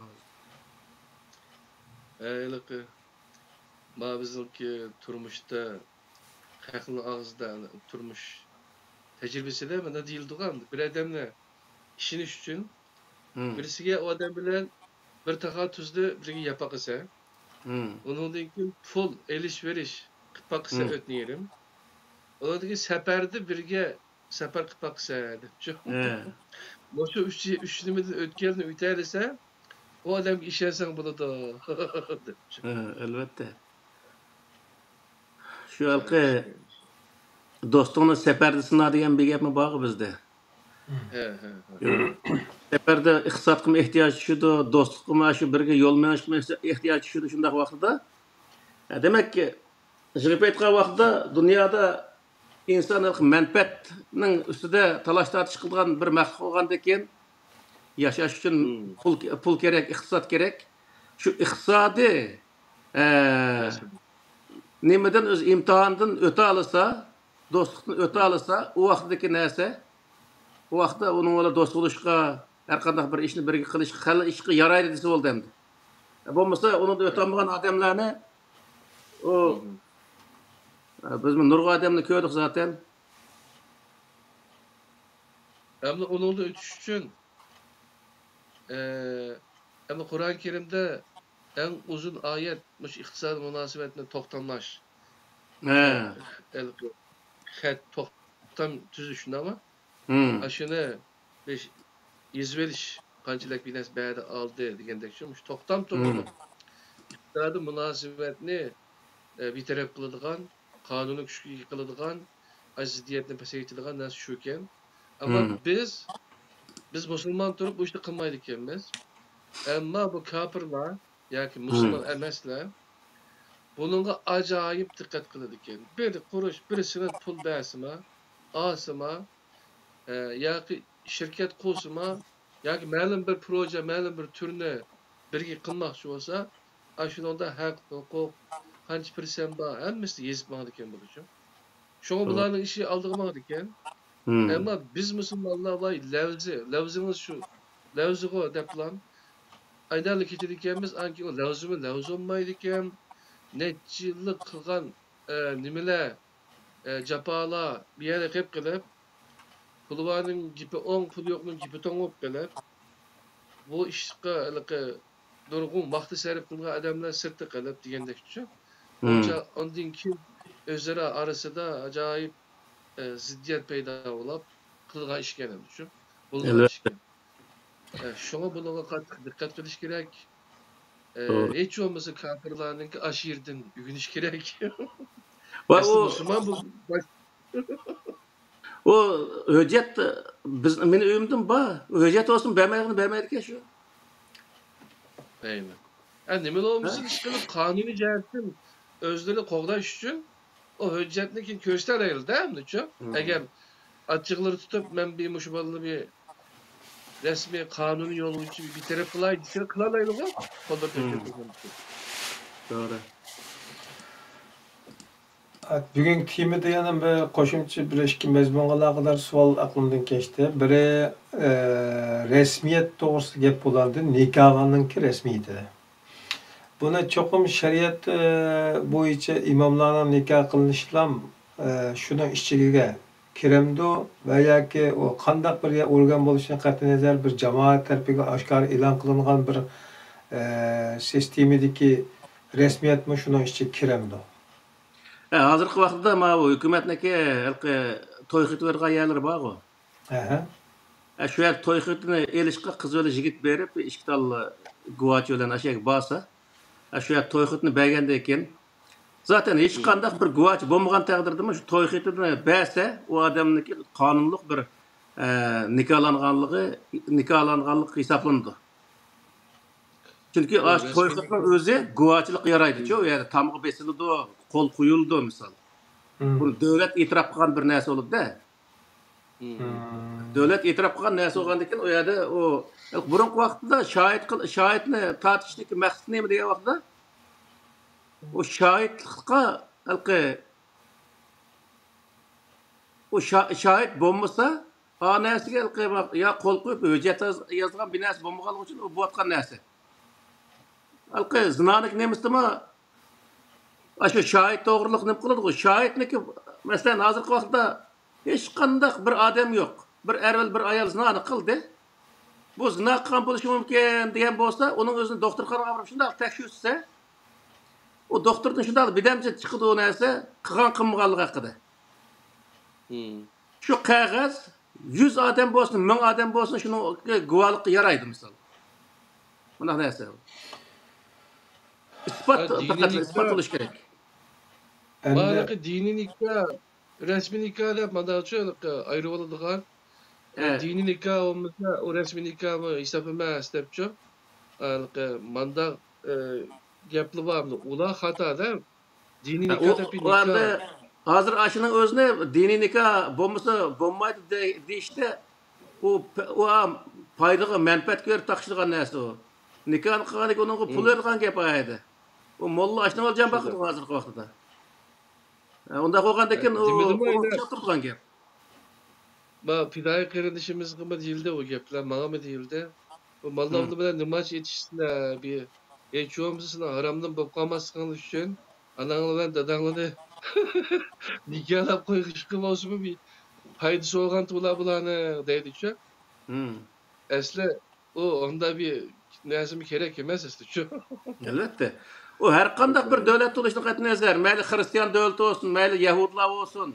ھېلىقى، ما بىزنىڭكى تۇرمۇشتا، خەقنىڭ ئاغزىدا، تۇرمۇش تەجرىبىسىدە مانا دېيىلىدىغان، بىر ئادەمنى ئىشىنىش ئۈچۈن، مم، بىرسىگە ئۇ ئادەم بىلەن بىر تاغار تۇزدا بىرگە يەپ باقىسەن. مم. ئۇنىڭدىن كېيىن پۇل ئېلىش-بېرىش قىلىپ باقىسەن، مم، ئۆتنە يېرىم. ئۇنىڭدىن كېيىن سەپەردە بىرگە سەپەر قىلىپ باقىسەن، دەپچۇ. ھە. مۇشۇ ئۈچ، ئۈچ نېمىدىن ئۆتكەننى ئۆتەلىسەڭ، ئۇ ئادەمگە ئىشەنسەڭ بولىدۇ، دەپچۇ. ھە، ئەلۋەتتە. شۇ ھېلىقى، دوستۇڭنى سەپەردە سىنا دېگەن بىر گەپمۇ بارغۇ بىزدە. ھە، ھە، ھە. سەپەردە ئىقتىسادقىمۇ ئېھتىياج چۈشىدۇ، دوستلۇققىمۇ، شۇ بىرگە يول مېڭىشقىمۇ ئېھتىياج چۈشىدۇ شۇنداق ۋاقتىدا. ھە، دېمەك، يىغىپ ئېيتقان ۋاقتىدا دۇنيادا ئىنسان ھېلىقى مەنپەئەتنىڭ ئۈستىدە تالاش-تارتىش قىلىدىغان بىر مەخلۇق بولغاندىن كېيىن، ياشاش ئۈچۈن، مم، پۇل، پۇل كېرەك، ئىقتىساد كېرەك. شۇ ئىقتىسادىي، ئە، نېمىدىن، ئۆز ئىمتىھانىدىن ئۆتەلىسا، دوستلۇقتىن ئۆتەلىسا، ئۇ ۋاقىتتىكى نەرسە، ئۇ ۋاقىتتا ئۇنىڭ بىلەن دوست بولۇشقا، ھەر قانداق بىر ئىشنى بىرگە قىلىشقا، خېلى ئىشقا يارايدۇ دېسە بولدى ئەمدى. بولمىسا ئۇنىڭدا ئۆتەلمىگەن ئادەملەرنى، ئۇ، مم، بىزمۇ نۇرغۇن ئادەمنى كۆردۇق زاتەن. ئەمدى ئۇنىڭدىن ئۆتۈش ئۈچۈن، ئە، ئەمدى قۇرئان كەرىمدە ئەڭ ئۇزۇن ئايەت مۇشۇ ئىقتىسادىي مۇناسىۋەتنى توختاملاش. ھە. خەت، توختام تۈزۈش، شۇنداقمۇ؟ مم. ئاشۇنى بىر يېزىۋېلىش، قانچىلىك بىر نەرسە بەردى، ئالدى دېگەندەكچۇ، مۇشۇ توختام، مم، تۇرۇقلۇق ئىقتىسادىي مۇناسىۋەتنى، ئە، بىتەرەپ قىلىدىغان، قانۇنىي كۈچكە ئىگە قىلىدىغان، ئاي زىددىيەتنى پەسەيتىدىغان نەرسە شۇكەن. ئەمما، مم، بىز، بىز مۇسۇلمان تۇرۇپ بۇ ئىشنى قىلمايدىكەنمىز. ئەمما بۇ كاپىرلار ياكى، مم، مۇسۇلمان ئەمەسلەر بۇنىڭغا ئاجايىپ دىققەت قىلىدىكەن. بىر قۇرۇش، بىر سېنىت پۇل بەرسىما، ئالسىما، ئە، ياكى شىركەت قۇرسىما، ياكى مەلۇم بىر پروژە، مەلۇم بىر تۈرنى بىرگە قىلماقچى بولسا، ئاشۇنىڭدا ھەق، ھوقۇق، قانچە پىرسەنت بار، ھەممىسىنى يېزىپ ماڭىدىكەن بولىدۇ. شۇڭا، توغرا، بۇلارنىڭ ئىشى ئالدىغا ماڭىدىكەن. مم. ئەمما بىز مۇسۇلمانلار، ۋاي، لەۋزى، لەۋزىڭىز شۇ، لەۋزىغۇ دەپلا ئايدارلا كېتىدىكەنمىز، ئانكى ئۇ لەۋزىمۇ لەۋز بولمايدىكەن. نەچچە يىللىق قىلغان، ئە، نېمىلەر، ئە، جاپالار بىر يەرگە قېلىپ قېلىپ، پۇلى بارنىڭ گېپى ئوڭ، پۇلى يوقنىڭ گېپى توڭ بولۇپ قېلىپ، بۇ ئىشقا ھېلىقى نۇرغۇن ۋاقتى سەرپ قىلغان ئادەملەر سىرتتا قېلىپ دېگەندەكچۇ. مم. ئۇنچە ئاندىن كېيىن ئۆزئارا ئارىسىدا ئاجايىپ، ئە، زىددىيەت پەيدا بولۇپ قىلغان ئىشكەن ئەمدىچۇ. بولغان ئەلۋەتتە. ئىشكەن. ئە، شۇڭا بۇنىڭغا قاتتىق دىققەت قىلىش كېرەك. ئە، توغرا. ھېچ بولمىسا كاپىرلارنىڭكى ئاشۇ يېرىدىن ئۆگىنىش كېرەك. ۋە ئەسلى ئۇ مۇسۇلمان بولۇپ باش-، ئۇ ھۆججەت بىز، مېنىڭ ئۆيۈمدىمۇ بار. ھۆججەت بولسىمۇ بەرمەيدىغىنى بەرمەيدىكەن شۇ. ئەينى. ئە، نېمىلا بولمىسۇن، ھە؟ ئىشقىلىپ قانۇنىي جەھەتتىن ئۆزلىرىنى قوغداش ئۈچۈن ئۇ ھۆججەتنى كېيىن كۆرسىتەلەيلىدە، ئەمدىچۇ. مم. ئەگەر ئاچچىقلىرى تۇتۇپ، مەن بىر مۇشۇ بالىنى بىر رەسمىي قانۇنىي يول بويىچە بىر تەرەپ قىلاي دېسە، قىلالايدىغۇ. قوللىرىدا مم. ھۆججەت بولغان ئۈچۈن. توغرا. بۈگۈنكى تېمىدا يەنە بىر قوشۇمچە بىر ئىككى مەزمۇنغا ئالاقىدار سوئال ئەقلىمدىن كەچتى. بىرى، ئە، رەسمىيەت توغرىسىدا گەپ بولغاندىن نىكاھنىڭكى رەسمىيىتى. بۇنى چوقۇم شەرىئەت، ئە، بويىچە ئىماملارنىڭ نىكاھ قىلىنىشىلا، ئە، شۇنىڭ ئىچىگە كىرەمدۇ ۋە ياكى ئۇ قانداق بىر ئورگان بولۇشىدىن قەتئىينەزەر، بىر جامائەت تەرىپىگە ئاشكارا ئېلان قىلىنغان بىر، ئە، سىستېمىدىكى رەسمىيەتمۇ شۇنىڭ ئىچىگە كىرەمدۇ؟ ھە، ھازىرقى ۋاقىتتا ماۋۇ ھۆكۈمەتنىڭكى ھېلىقى توي خېتى بېرىدىغان يەرلىرى بارغۇ. ئەھە. ھە، شۇ يەردە توي خېتىنى ئېلىشقا قىز بىلەن يىگىت بېرىپ، ئىككى تال گۇۋاچى بىلەن ئاشۇ يەرگە بارسا، ھە، شۇ يەردە توي خېتىنى بەرگەندىن كېيىن، زاتەن ھېچقانداق بىر گۇۋاچى بولمىغان تەقدىردىمۇ شۇ توي خېتىنى بەرسە، ئۇ ئادەمنىڭكى قانۇنلۇق بىر، ئە، نىكاھلانغانلىقى، نىكاھلانغانلىق ھېسابلىنىدۇ. چۈنكى ئاشۇ توي خېتىنىڭ ئۆزى گۇۋاچىلىققا يارايدۇچۇ، ئۇ يەردە تامغا بېسىلىدۇ، قول قويۇلىدۇ مىسال. بۇنى دۆلەت ئېتىراپ قىلغان بىر نەرسە بولىدۇ-دە. دۆلەت ئېتىراپ قىلغان نەرسە بولغاندىكىن، ئۇ يەردە ئۇ بۇرۇنقى ۋاقىتتا شاھىت قىل-، شاھىتنى تارتىشتىكى مەقسىتى نېمە دېگەن ۋاقىتتا، ئۇ شاھىتلىققا ھېلىقى ئۇ شا-، شاھىت بولمىسا، ئا نەرسىگە ھېلىقى يا قول قويۇپ ھۆججەت ياز-، يازغان بىر نەرسە بولمىغانلىقى ئۈچۈن ئۇ بولۇۋاتقان نەرسە. ھېلىقى زىنانىڭكى نېمىسىدىمۇ ئاشۇ شاھىت توغرىلىق نېمە قىلىدىغۇ؟ شاھىتنىكى، مەسىلەن، ھازىرقى ۋاقىتتا ھېچقانداق بىر ئادەم يوق. بىر ئەر بىلەن بىر ئايال زىنانى قىلدى. بۇ زىنا قىلغان بولۇشى مۇمكىن دېگەن بولسا، ئۇنىڭ ئۆزىنى دوختۇرخانىغا ئاپىرىپ شۇنداق تەكشۈرتسە، ئۇ دوختۇردىن شۇنداق بىردەمچە چىقىدۇ نەرسە، قىلغان قىلمىغانلىقى ھەققىدە. شۇ قەغەز يۈز ئادەم بولسۇن، مىڭ ئادەم بولسۇن، شۇنىڭ گۇۋاھلىققا يارايدۇ، مىسال. مۇنداق نەرسە. ئىسپات، ھە، دىنىي پەقەت نىكاھ، ئىسپات بولۇش كېرەك. ئەمدى ھېلىقى دىنىي نىكاھ، رەسمىي نىكاھ دەپ مانداقچە ئايرىۋالىدىغان. ھە. دىنىي نىكاھ بولمىسا، ئۇ رەسمىي نىكاھمۇ ھېساب ئەمەس دەپچۇ. ھېلىقى مانداق، ئە، گەپلەر بار. ئۇلار خاتا دە. دىنىي ھە، نىكاھ ئۇ، دەپ بىر ئۇ ئەمدى نىكاھ. ھازىر ئاشۇنىڭ ئۆزىنى دىنىي نىكاھ بولمىسا بولمايدۇ دەي-، دېيىشتە، ئۇ پ-، ئۇ پايدىغا، مەنپەئەتكە كۆرە تاقىشىدىغان نەرسە ئۇ. نىكاھنى قىلغاندىكىن ئۇنىڭغا پۇل بېرىدىغان گەپ ئايەدە. ئۇ موللا ئاشۇنىڭغا جان باقىدۇ ھازىرقى ۋاقتىدا. ھە، ئۇنداق بولغاندىكىن ئۇ، دېمىدىمۇ ئۇ ئەينە چاقتۇرىدىغان گەپ. ما پىدائىي قېرىندىشىمىزغىمۇ دېيىلدى ئۇ گەپلەر، ماڭىمۇ دېيىلدى. بۇ ماللامنى بىلەن نېمانچە ئېتىشسىلەر، بىر ھېچ بولمىسا سىلەر ھارامدىن بولۇپ قالماسلىقىڭلار ئۈچۈن ئاناڭلار بىلەن داداڭلارنى نىكاھلاپ قويغۇچقا بولسىمۇ بىر پايدىسى بولغانتى ئۇلار بۇلارنىڭ دەيدىچۇ. ئەسلى ئۇ ئۇنداق بىر نەرسىمۇ كېرەك ئەمەس ئەسلىچۇ. ئەلۋەتتە. ئۇ ھەر قانداق بىر دۆلەت بولۇشىدىن قەتئىينەزەر، مەيلى خىرىستىيان دۆلىتى بولسۇن، مەيلى يەھۇدلار بولسۇن،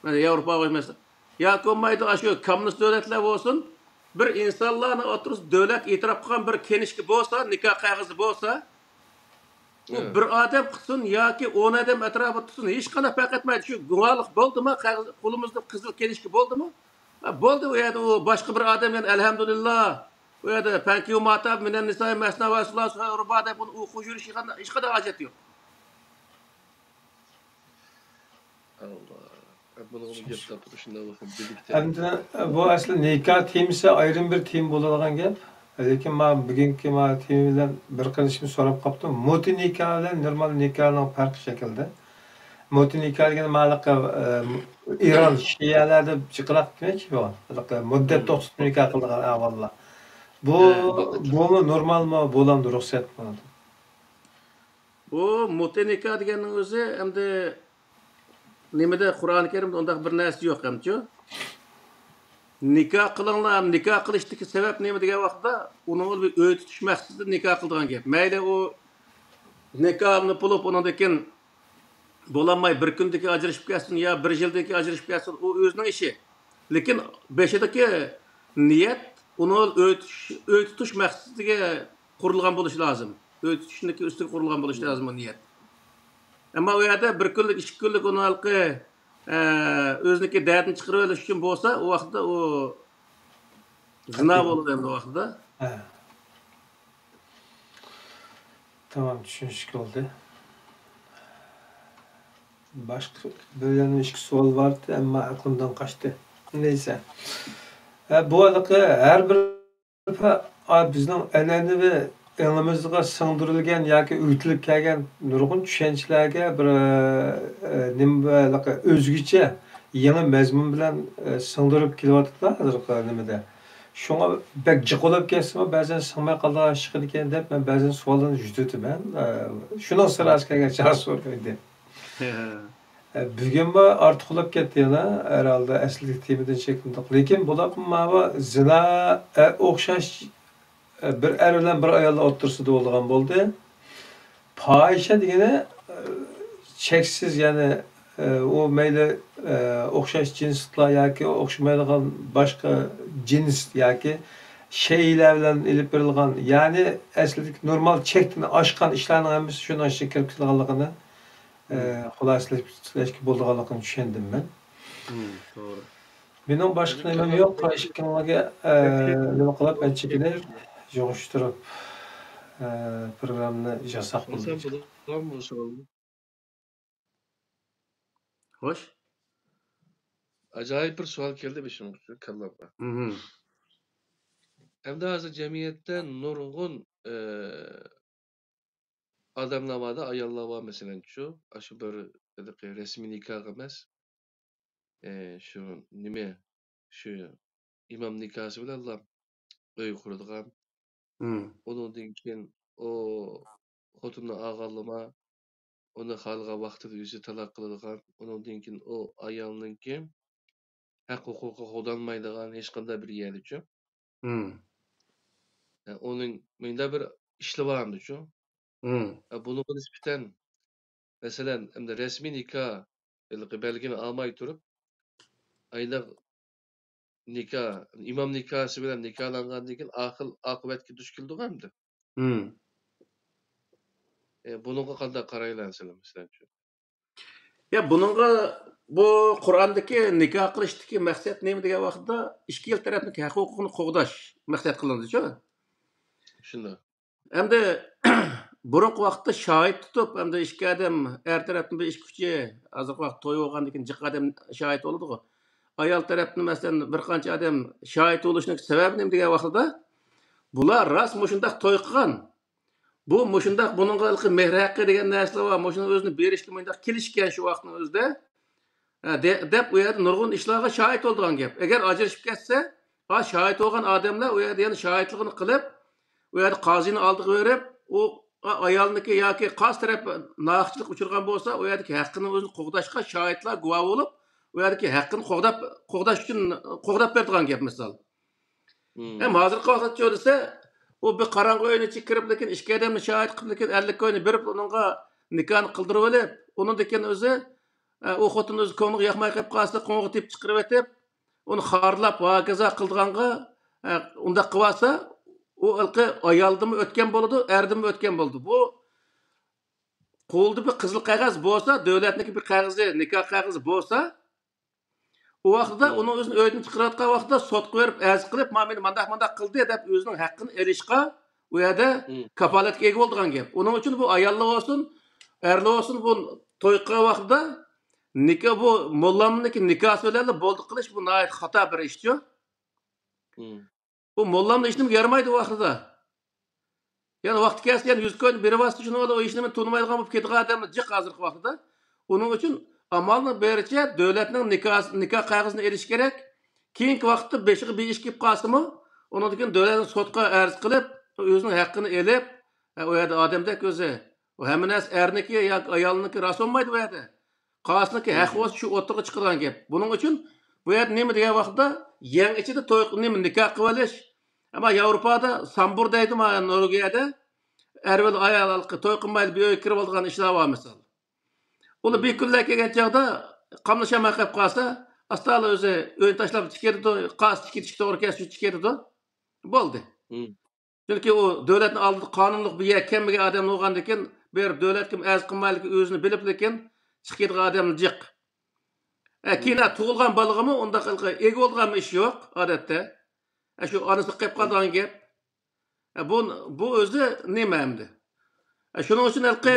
مەيلى ياۋروپا بولمىسا، ياكى بولمايدۇ، ئاشۇ كوممۇنىست دۆلەتلەر بولسۇن، بىر ئىنسانلارنىڭ ئوتتۇرىسىدا دۆلەت ئېتىراپ قىلغان بىر كىنىشكا بولسا، نىكاھ قەغىزى بولسا، ئۇ بىر ئادەم قىلسۇن ياكى ئون ئادەم ئەتراپىدا تۇرسۇن، ھېچقانداق پەرق ئەتمەيدۇ. شۇ گۇۋاھلىق بولدىمۇ، قەغىز، قولىمىزدا قىزىل كىنىشكا بولدىمۇ، ھە، بولدى، ئۇ يەردە ئۇ باشقا بىر ئادەم، يەنى ئەلھەمدۇلىللا، ئۇ يەردە فەنكىھۇ ما تابە مىنەن نىسائى مەسنا ۋە سۇلاسە ۋە رۇبا دەپ ئۇنى ئوقۇپ يۈرۈش ھېچقانداق، ھېچقانداق ھاجەت يوق. ئاللا. بۇنىڭغا گەپ تاپىدۇ، شۇنداق بولسا بىلىكتە. ئەمدى بۇ ئەسلى نىكاھ تېمىسى ئايرىم بىر تېما بولىدىغان گەپ. لېكىن ما بۈگۈنكى ما تېما بىلەن بىر قېرىندىشىم سوراپ قاپتۇ. مۇتى نىكاھ بىلەن نورمال نىكاھنىڭ پەرقى شەكىلدە. مۇتى نىكاھ دېگەن مانىقى، ئە، ئىران شىئەلەردە جىقراق دېمەكچى بۇ. ھېلىقى مۇددەت توختىتىپ نىكاھ قىلىدىغان ئەھۋاللار. بۇ، ھە، بۇمۇ نورمالمۇ، بولامدۇ، رۇخسەت بولىدۇ؟ بۇ مۇتى نىكاھ دېگەننىڭ ئۆزى ئەمدى نېمىدە، قۇرئان كەرىمدە ئۇنداق بىر نەرسە يوق ئەمچۇ. نىكاھ قىلىڭلار، نىكاھ قىلىشتىكى سەۋەب نېمە دېگەن ۋاقىتتا، ئۇنىڭغا بىر ئۆي تۇتۇش مەقسىتىدە نىكاھ قىلىدىغان گەپ. مەيلى ئۇ نىكاھنى بولۇپ، ئۇنىڭدىن كېيىن بولالماي بىر كۈندىن كېيىن ئاجرىشىپ كەتسۇن يا بىر يىلدىن كېيىن ئاجرىشىپ كەتسۇن، ئۇ ئۆزىنىڭ ئىشى. لېكىن بېشىدىكى نىيەت ئۇنى ئۆي تۇتۇش، ئۆي تۇتۇش مەقسىتىگە قۇرۇلغان بولۇشى لازىم. ئۆي تۇتۇشنىڭكى ئۈستىگە قۇرۇلغان بولۇشى لازىم ئۇ نىيەت. ئەمما ئۇ يەردە بىر كۈنلۈك، ئىككى كۈنلۈك ئۇنى ھېلىقى، ئە، ئۆزىنىڭكى دەردىنى چىقىرىۋېلىش ئۈچۈن بولسا، ئۇ ۋاقىتتا ئۇ زىنا بولىدۇ ئەمدى ئۇ ۋاقىتتا. ھە. تامام چۈشىنىشلىك بولدى. باشقا بىر يەنە ئىككى سوئال بار ئىدى، ئەمما ئەقلىمدىن قاچتى. نەيسە. ھە، بۇ ھېلىقى ھەر بىر، ئا، بىزنىڭ ئەنئەنىۋى ئېڭىمىزغا سىڭدۈرۈلگەن ياكى ئۆگىتىلىپ كەلگەن نۇرغۇن چۈشەنچىلەرگە بىر، ئە، نېمە، ھېلىقى ئۆزگىچە يېڭى مەزمۇن بىلەن، ئە، سىڭدۈرۈپ كېلىۋاتىدۇ ھازىرقى نېمىدە. شۇڭا بەك جىق بولۇپ كەتسىمۇ، بەزەن سىڭمەي قالىدىغان ئىش چىقىدىكەن دەپ، مەن بەزەن سوئاللارنى يۈزلىتىمەن. ئە، شۇنىڭ سىراسى كەلگەن چاغ سورىدى. ھە. ئە، بۈگۈنمۇ ئارتۇق بولۇپ كەتتى يەنە، ھەرھالدا ئەسلىدىكى تېمىدىن چېكىندۇق. لېكىن بولۇپمۇ ماۋۇ زىنا، ئە، ئوخشاش، ئە، بىر ئەر بىلەن بىر ئايالنىڭ ئوتتۇرىسىدا بولىدىغان بولدى. پاھىشە دېگىنى، ئە، چەكسىز، يەنى، ئە، ئۇ مەيلى، ئە، ئوخشاش جىنسلىقلار ياكى ئوخشىمايدىغان باشقا جىنس ياكى شەيئىلەر بىلەن ئېلىپ بېرىلغان، يەنى ئەسلىدىكى نورمال چەكتىن ئاشقان ئىشلارنىڭ ھەممىسى شۇنىڭ ئىچىگە كىرىپ كېتىدىغانلىقىنى ئە، خۇلاسىلەشكە بولىدىغانلىقىنى چۈشەندىم مەن. مم، توغرا. مېنىڭ باشقا نېمەم يوق. ئىككىڭلارگە، ئە، نېمە قىلىپ، ئەنچىكىنى يىغىشتۇرۇپ، ئە، پروگراممىنى ياساق بولدى. خوش. ئاجايىپ بىر سوئال كەلدى بېشىمغا، شۇ كاللامغا. مم. ئەمدى ھازىر جەمئىيەتتە نۇرغۇن، ئە، ئادەملەر بار-دە، ئاياللار بار، مەسىلەنچۇ، ئاشۇ بىر ھېلىقى رەسمىي نىكاھقا ئەمەس، ئە، شۇ نېمە، شۇ ئىمام نىكاھسى بىلەنلا ئۆي قۇرىدىغان. مم. ئۇنىڭدىن كېيىن ئۇ خوتۇننى ئالغانلىما، ئۇنى خالىغان ۋاقتىدا ئۆزى تالاق قىلىدىغان، ئۇنىڭدىن كېيىن ئۇ ئايالنىڭكى ھەق ھوقۇقى قوغدالمايدىغان ھېچقانداق بىر يەردىچۇ. مم. ئە، ئۇنىڭ مۇنداق بىر ئىشلىۋالامدىچۇ. مم. ئە، بۇنىڭغا نىسبەتەن، مەسىلەن، ئەمدى رەسمىي نىكاھ ھېلىقى بەلگىنى ئالماي تۇرۇپ، ئايلىق نىكاھ، ئىمام نىكاھسى بىلەن نىكاھلانغاندىن كېيىن ئاقىل-، ئاقىۋەتكە دۇچ كېلىدىغۇ ئەمدى. مم. ئە، بۇنىڭغا قانداق قارايلا سىلەر، مەسىلەنچۇ؟ يا، بۇنىڭغا، بۇ قۇرئاندىكى نىكاھ قىلىشتىكى مەقسەت نېمە دېگەن ۋاقىتتا، ئىككى يىل تەرەپنىڭ ھەق ھوقۇقىنى قوغداش مەقسەت قىلىنىدىچۇ. شۇنداق. ئەمدى بۇرۇنقى ۋاقىتتا شاھىت تۇتۇپ، ئەمدى ئىككى ئادەم، ئەر تەرەپتىن بىر ئىككى ئۈچى، ھازىرقى ۋاقىت توي بولغاندىن كېيىن جىق ئادەم شاھىت بولىدىغۇ. ئايال تەرەپتىن، مەسىلەن، بىر قانچە ئادەم شاھىت بولۇشنىڭ سەۋەبى نېمە دېگەن ۋاقتىدا، بۇلار راست مۇشۇنداق توي قىلغان. بۇ مۇشۇنداق، بۇنىڭغا ھېلىقى مېھىر ھەققى دېگەن نەرسىلەر بار، مۇشۇنى ئۆزىنى بېرىشكە مۇنداق كېلىشكەن شۇ ۋاقىتنىڭ ئۆزىدە، ئە، دە-، دەپ ئۇ يەردە نۇرغۇن ئىشلارغا شاھىت بولىدىغان گەپ. ئەگەر ئاجرىشىپ كەتسە، ئا، شاھىت بولغان ئادەملەر ئۇ يەردە يەنە شاھىتلىقىنى قىلىپ، ئۇ يەردە قازىنى ئالدىغا بېرىپ، ئۇ، ئا، ئايالنىڭكى ياكى قاز تەرەپ ناھەقچىلىك ئۇچرىغان بولسا، ئۇ يەردىكى ھەققىنى ئۆزىنى قوغداشقا شاھىتلار گۇۋاھ بولۇپ، ئۇ يەردىكى ھەققىنى قوغداپ، قوغداش ئۈچۈن قوغداپ بېرىدىغان گەپ، مىسال. مم. ھەم ھازىرقى ۋاقىتچە دېسە، ئۇ بىر قاراڭغۇ ئۆينىڭ ئىچىگە كىرىپ، لېكىن ئىككى ئادەمنى شاھىت قىلىپ، لېكىن ئەللىك كوينى بېرىپ، ئۇنىڭغا نىكاھنى قىلدۇرۇۋېلىپ، ئۇنىڭدىن كېيىن ئۆزى، ئە، ئۇ خوتۇن ئۆزى كۆڭلىگە ياقماي قېلىپ قالسا، قوڭغۇ تېپىپ چىقىرىۋېتىپ، ئۇنى خارلاپ، ھاكازا قىلىدىغانغا، ئە، ئۇنداق قىلىۋالسا، ئۇ ھېلىقى ئايالدىنمۇ ئۆتكەن بولىدۇ، ئەردىنمۇ ئۆتكەن بولىدۇ. بۇ قولىدا بىر قىزىل قەغەز بولسا، دۆلەتنىڭكى بىر قەغىزى، نىكاھ قەغىزى بولسا، ئۇ ۋاقتىدا مم. ئۇنىڭ ئۆزىنى ئۆيدىن چىقىرىۋاتقان ۋاقتىدا سوتقا بېرىپ ئەرز قىلىپ، مانا مېنى مانداق، مانداق قىلدى دەپ ئۆزىنىڭ ھەققىنى ئېلىشقا ئۇ يەردە مم. كاپالەتكە ئىگە بولىدىغان گەپ. ئۇنىڭ ئۈچۈن بۇ ئاياللار بولسۇن، ئەرلەر بولسۇن، بۇ توي قىلغان ۋاقتىدا نىكاھ، بۇ موللامنىڭكى نىكاھسى بىلەنلا بولدى قىلىش، بۇ ناھايىتى خاتا بىر ئىشچۇ. مم. ئۇ موللامنىڭ ھېچنېمىگە يارىمايدۇ ۋاقتىدا. يەنە ۋاقتى كەلسە يەنە يۈز كوينى بېرىۋاتسا، شۇنىڭ بىلەن ئۇ ھېچنېمىنى تونۇمايدىغان بولۇپ كېتىدىغان ئادەملەر جىق ھازىرقى ۋاقتىدا. ئۇنىڭ ئۈچۈن ئامالنىڭ بېرىچە دۆلەتنىڭ نىكاھ، نىكاھ قەغىزىنى ئېلىش كېرەك. كېيىنكى ۋاقىتتا بېشىغا بىر ئىش كېلىپ قالسىمۇ، ئۇنىڭدىن كېيىن دۆلەتنىڭ سوتقا ئەرز قىلىپ، ئۆزىنىڭ ھەققىنى ئېلىپ، ئە، ئۇ يەردە ئادەمدەك ئۆزى. ئۇ ھەممە نەرسە ئەرنىكى ياكى ئايالنىڭكى راست بولمايدۇ ئۇ يەردە. قازىنىڭكى ھەق مم. بولسا شۇ ئوتتۇرىغا چىقىدىغان گەپ. بۇنىڭ ئۈچۈن بۇ يەردە نېمە دېگەن ۋاقىتتا، يەڭ ئىچىدە توي، نېمە، نىكاھ قىلىۋېلىش. ئەمما ياۋروپادا سامبۇر دەيدۇ، مانا نورۋېگىيەدە ئەر بىلەن ئايال توي قىلمايلا بىر ئۆيگە كىرىۋالىدىغان ئىشلار بار، مىسال. ئۇلار بىر مم. كۈنلەر كەلگەن چاغدا قاملىشالماي قېلىپ قالسا، ئاستا ئۆزى ئۆينى تاشلاپ چىقىپ كېتىدۇ، قاز چىقىپ كېتىشكە توغرا كەلسە شۇ چىقىپ كېتىدۇ. بولدى. مم. چۈنكى ئۇ دۆلەتنىڭ ئالدىدا قانۇنلۇق بىر يەرگە كەلمىگەن ئادەم بولغاندىكىن، بىر دۆلەتكىمۇ ئەرز قىلمايلىكى ئۆزىنى بىلىپلىكىن چىقىپ كېتىدىغان ئادەم جىق. ئە، كېيىن مم. تۇغۇلغان بالىغىمۇ ئۇنداق ئىگە بولىدىغان ئىش يوق، ئادەتتە. ئە، شۇ ئانىسى قېلىپ قالىدىغان گەپ. ئە، بۇ، بۇ ئۆزى نېمە ئەمدى؟ ئە، شۇنىڭ ئۈچۈن ھېلىقى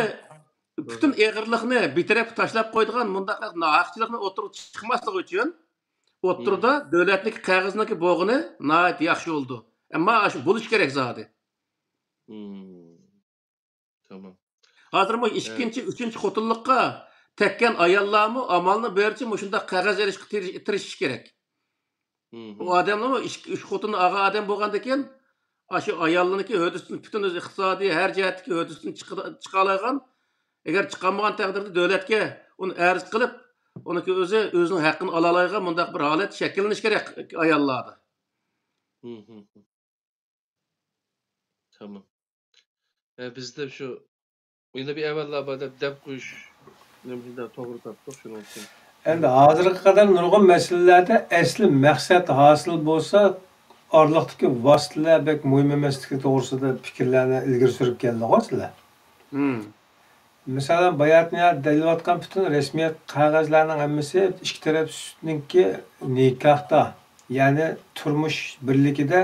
مم. پۈتۈن ئېغىرلىقنى بىر تەرەپكە تاشلاپ قويىدىغان مۇنداق ناھەقچىلىقنى ئوتتۇرىغا چىقماسلىقى ئۈچۈن، ئوتتۇرىدا مم. دۆلەتنىڭكى قەغىزىنىڭكى بولغىنى ناھايىتى ياخشى بولىدۇ. ئەمما ئاشۇ بولۇش كېرەك زادى. مم. تامام. ھازىر بۇ ئىككىنچى، ئۈچىنچى خوتۇنلۇققا تەگكەن ئاياللارمۇ ئامالنىڭ بېرىچە مۇشۇنداق قەغەز ئېلىشقا تىرىش-، تىرىشىشى كېرەك. مم. ئۇ ئادەملەرمۇ ئىككى، ئۈچ خوتۇننى ئالغان ئادەم بولغاندىكىن، ئاشۇ ئاياللىرىنىڭكى ھۆددىسىدىن، پۈتۈن ئۆزى ئىقتىسادىي، ھەر جەھەتتىكى ھۆددىسىدىن چىقىدا-، چىقالايدىغان، ئەگەر چىقالمىغان تەقدىردە دۆلەتكە ئۇنى ئەرز قىلىپ، ئۇنىڭكى ئۆزى ئۆزىنىڭ ھەققىنى ئالالايدىغان مۇنداق بىر ھالەت شەكىللىنىشى كېرەك ئاياللاردا. مم. تامام. ئە، بىزدە شۇ، يەنە بىر ئەمەللەر بار دەپ دەپ قويۇش، نېمە، توغرا تاپتۇق شۇنىڭ ئۈچۈن. ئەمدى ھازىرغا قەدەر نۇرغۇن مەسىلىلەردە ئەسلى مەقسەت ھاسىل بولسا، ئارىلىقتىكى ۋاسىتىلەر بەك مۇھىم ئەمەسلىكى توغرىسىدا پىكىرلەرنى ئىلگىرى سۈرۈپ كەلدىغۇ سىلەر. مم. مىسالەن، باياتىن يەنە دەلىللەۋاتقان پۈتۈن رەسمىيەت قەغەزلەرنىڭ ھەممىسى ئىككى تەرەپنىڭكى نىكاھتا، يەنى تۇرمۇش بىرلىكىدە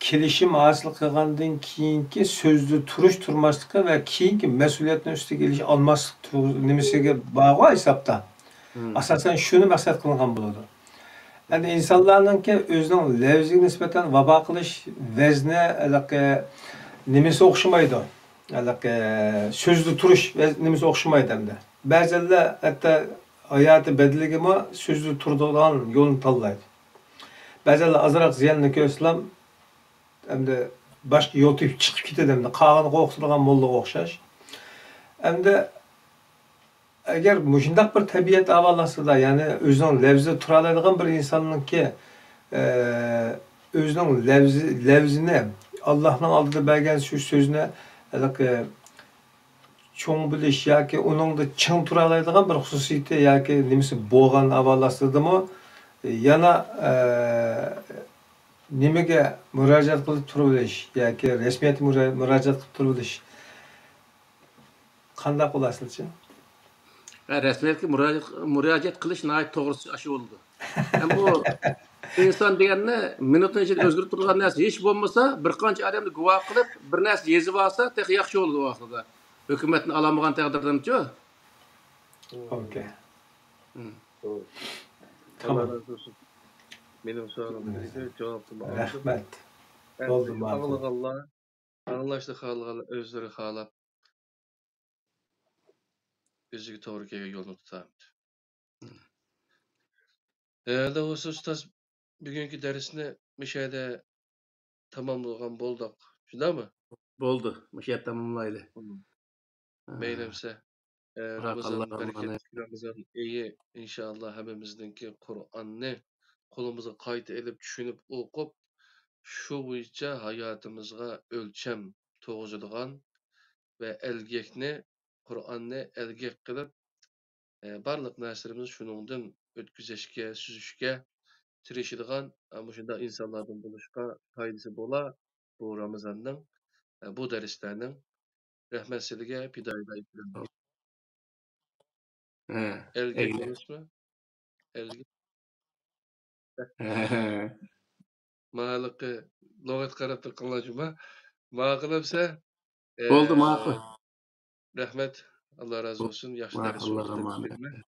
كېلىشىم ھاسىل قىلغاندىن كېيىنكى سۆزدە تۇرۇش، تۇرماسلىقى ۋە كېيىنكى مەسئۇلىيەتنى ئۈستىگە ئېلىش، ئالماسلىق تۇرغۇ-، نېمىسىگە بارغۇ ھېسابتا. مم. ئاساسەن شۇنى مەقسەت قىلىنغان بولىدۇ. ئەمدى ئىنسانلارنىڭكى ئۆزىنىڭ لەۋزىگە نىسبەتەن ۋاپا قىلىش ۋەزنى ھېلىقى نېمىسى ئوخشىمايدۇ. ھېلىقى سۆزدە تۇرۇش ۋەز-، نېمىسى ئوخشىمايدۇ ئەمدى. بەزەنلەر ھەتتا ھاياتى بەدىلىگىمۇ سۆزدە تۇرىدىغان يولنى تاللايدۇ. بەزەنلەر ئازراق زىياننى كۆرسىلەم، ئەمدى باشقا يول تېپىپ چىقىپ كېتىدۇ ئەمدى. قاغىنى قورقۇتىدىغان موللىغا ئوخشاش. ئەمدى ئەگەر مۇشۇنداق بىر تەبىئەت ئەھۋال ئاستىدا، يەنى ئۆزىنىڭ لەۋزىدە تۇرالايدىغان بىر ئىنساننىڭكى، ئە، ئۆزىنىڭ لەۋزى، لەۋزىنى، ئاللاھنىڭ ئالدىدا بەرگەن شۇ سۆزنى ھېلىقى چوڭ بىلىش ياكى ئۇنىڭدا چىڭ تۇرالايدىغان بىر خۇسۇسىيىتى ياكى نېمىسى بولغان ئەھۋال ئاستىدىمۇ يەنە، ئە، نېمىگە مۇراجىئەت قىلىپ تۇرۇۋېلىش ياكى رەسمىيەتكە مۇرا-، مۇراجىئەت قىلىپ تۇرۇۋېلىش قانداق بولار سىلچە؟ ھە، رەسمىيەتكە مۇراجىئەت، مۇراجىئەت قىلىش ناھايىتى توغرىسى ئاشۇ بولىدۇ. ھەم بۇ ئىنسان دېگەننى مىنۇتنىڭ ئىچىدە ئۆزگىرىپ تۇرىدىغان نەرسە، ھېچ بولمىسا بىر قانچە ئادەمنى گۇۋاھ قىلىپ، بىر نەرسە يېزىپ ئالسا تېخى ياخشى بولىدۇ ئۇ ۋاقتىدا. ھۆكۈمەتنى ئالالمىغان تەقدىردىمۇچۇ؟ ئوكەي. مم. توغرا. تامام. ئاللا رازى بولسۇن. مېنىڭ سوئالىم بىر ئىدى، جاۋابىمنى ئالدىم. رەھمەت. ئەمدى بولدى، ماقۇل. ئاڭلىغانلار، ئاڭلاشنى خالىغانلار ئۆزلىرى خالاپ ئۆزىگە توغرا كەلگەن يولنى تۇتامدۇ. ھە، ئەمدى بولسا ئۇستاز، بۈگۈنكى دەرسنى مۇشۇ يەردە تاماملىغان بولدۇق. شۇنداقمۇ؟ بولدى. مۇشۇ يەردە تاماملايلى. مم. ھە. مەيلىمسە، ئە، رامىزان، بارىكاللا، بەرىكەتلىك رامىزان ئېيى، ئىنشائاللا، ھەممىمىزنىڭكى قۇرئاننى قولىمىزغا قايتا ئېلىپ، چۈشىنىپ، ئوقۇپ، شۇ بويىچە ھاياتىمىزغا ئۆلچەم تۇرغۇزىدىغان ۋە ئەلگەكنى، قۇرئاننى ئەلگەك قىلىپ، ئە، بارلىق نەرسىلىرىمىزنى شۇنىڭدىن ئۆتكۈزۈشكە، سۈزۈشكە تىرىشىدىغان، ئە، مۇشۇنداق ئىنسانلاردىن بولۇشقا پايدىسى بولا بۇ رامىزاننىڭ، ئە، بۇ دەرسلەرنىڭ. رەھمەت سىلىگە، پىدائىيلار ئىكرام. ھە، ئەلگەك ئەگلە. ئەمەسمۇ؟ ئەلگەك. ھە. ماڭا ھېلىقى لۇغەت قاراپ بېقىڭلار جۇما. ماقۇل ئەمسە، ئە، بولدى، ماقۇل. رەھمەت. ئاللا رازى بولسۇن. ياخشى دەرس ماقۇل، بولدى دەپ ئامانەت.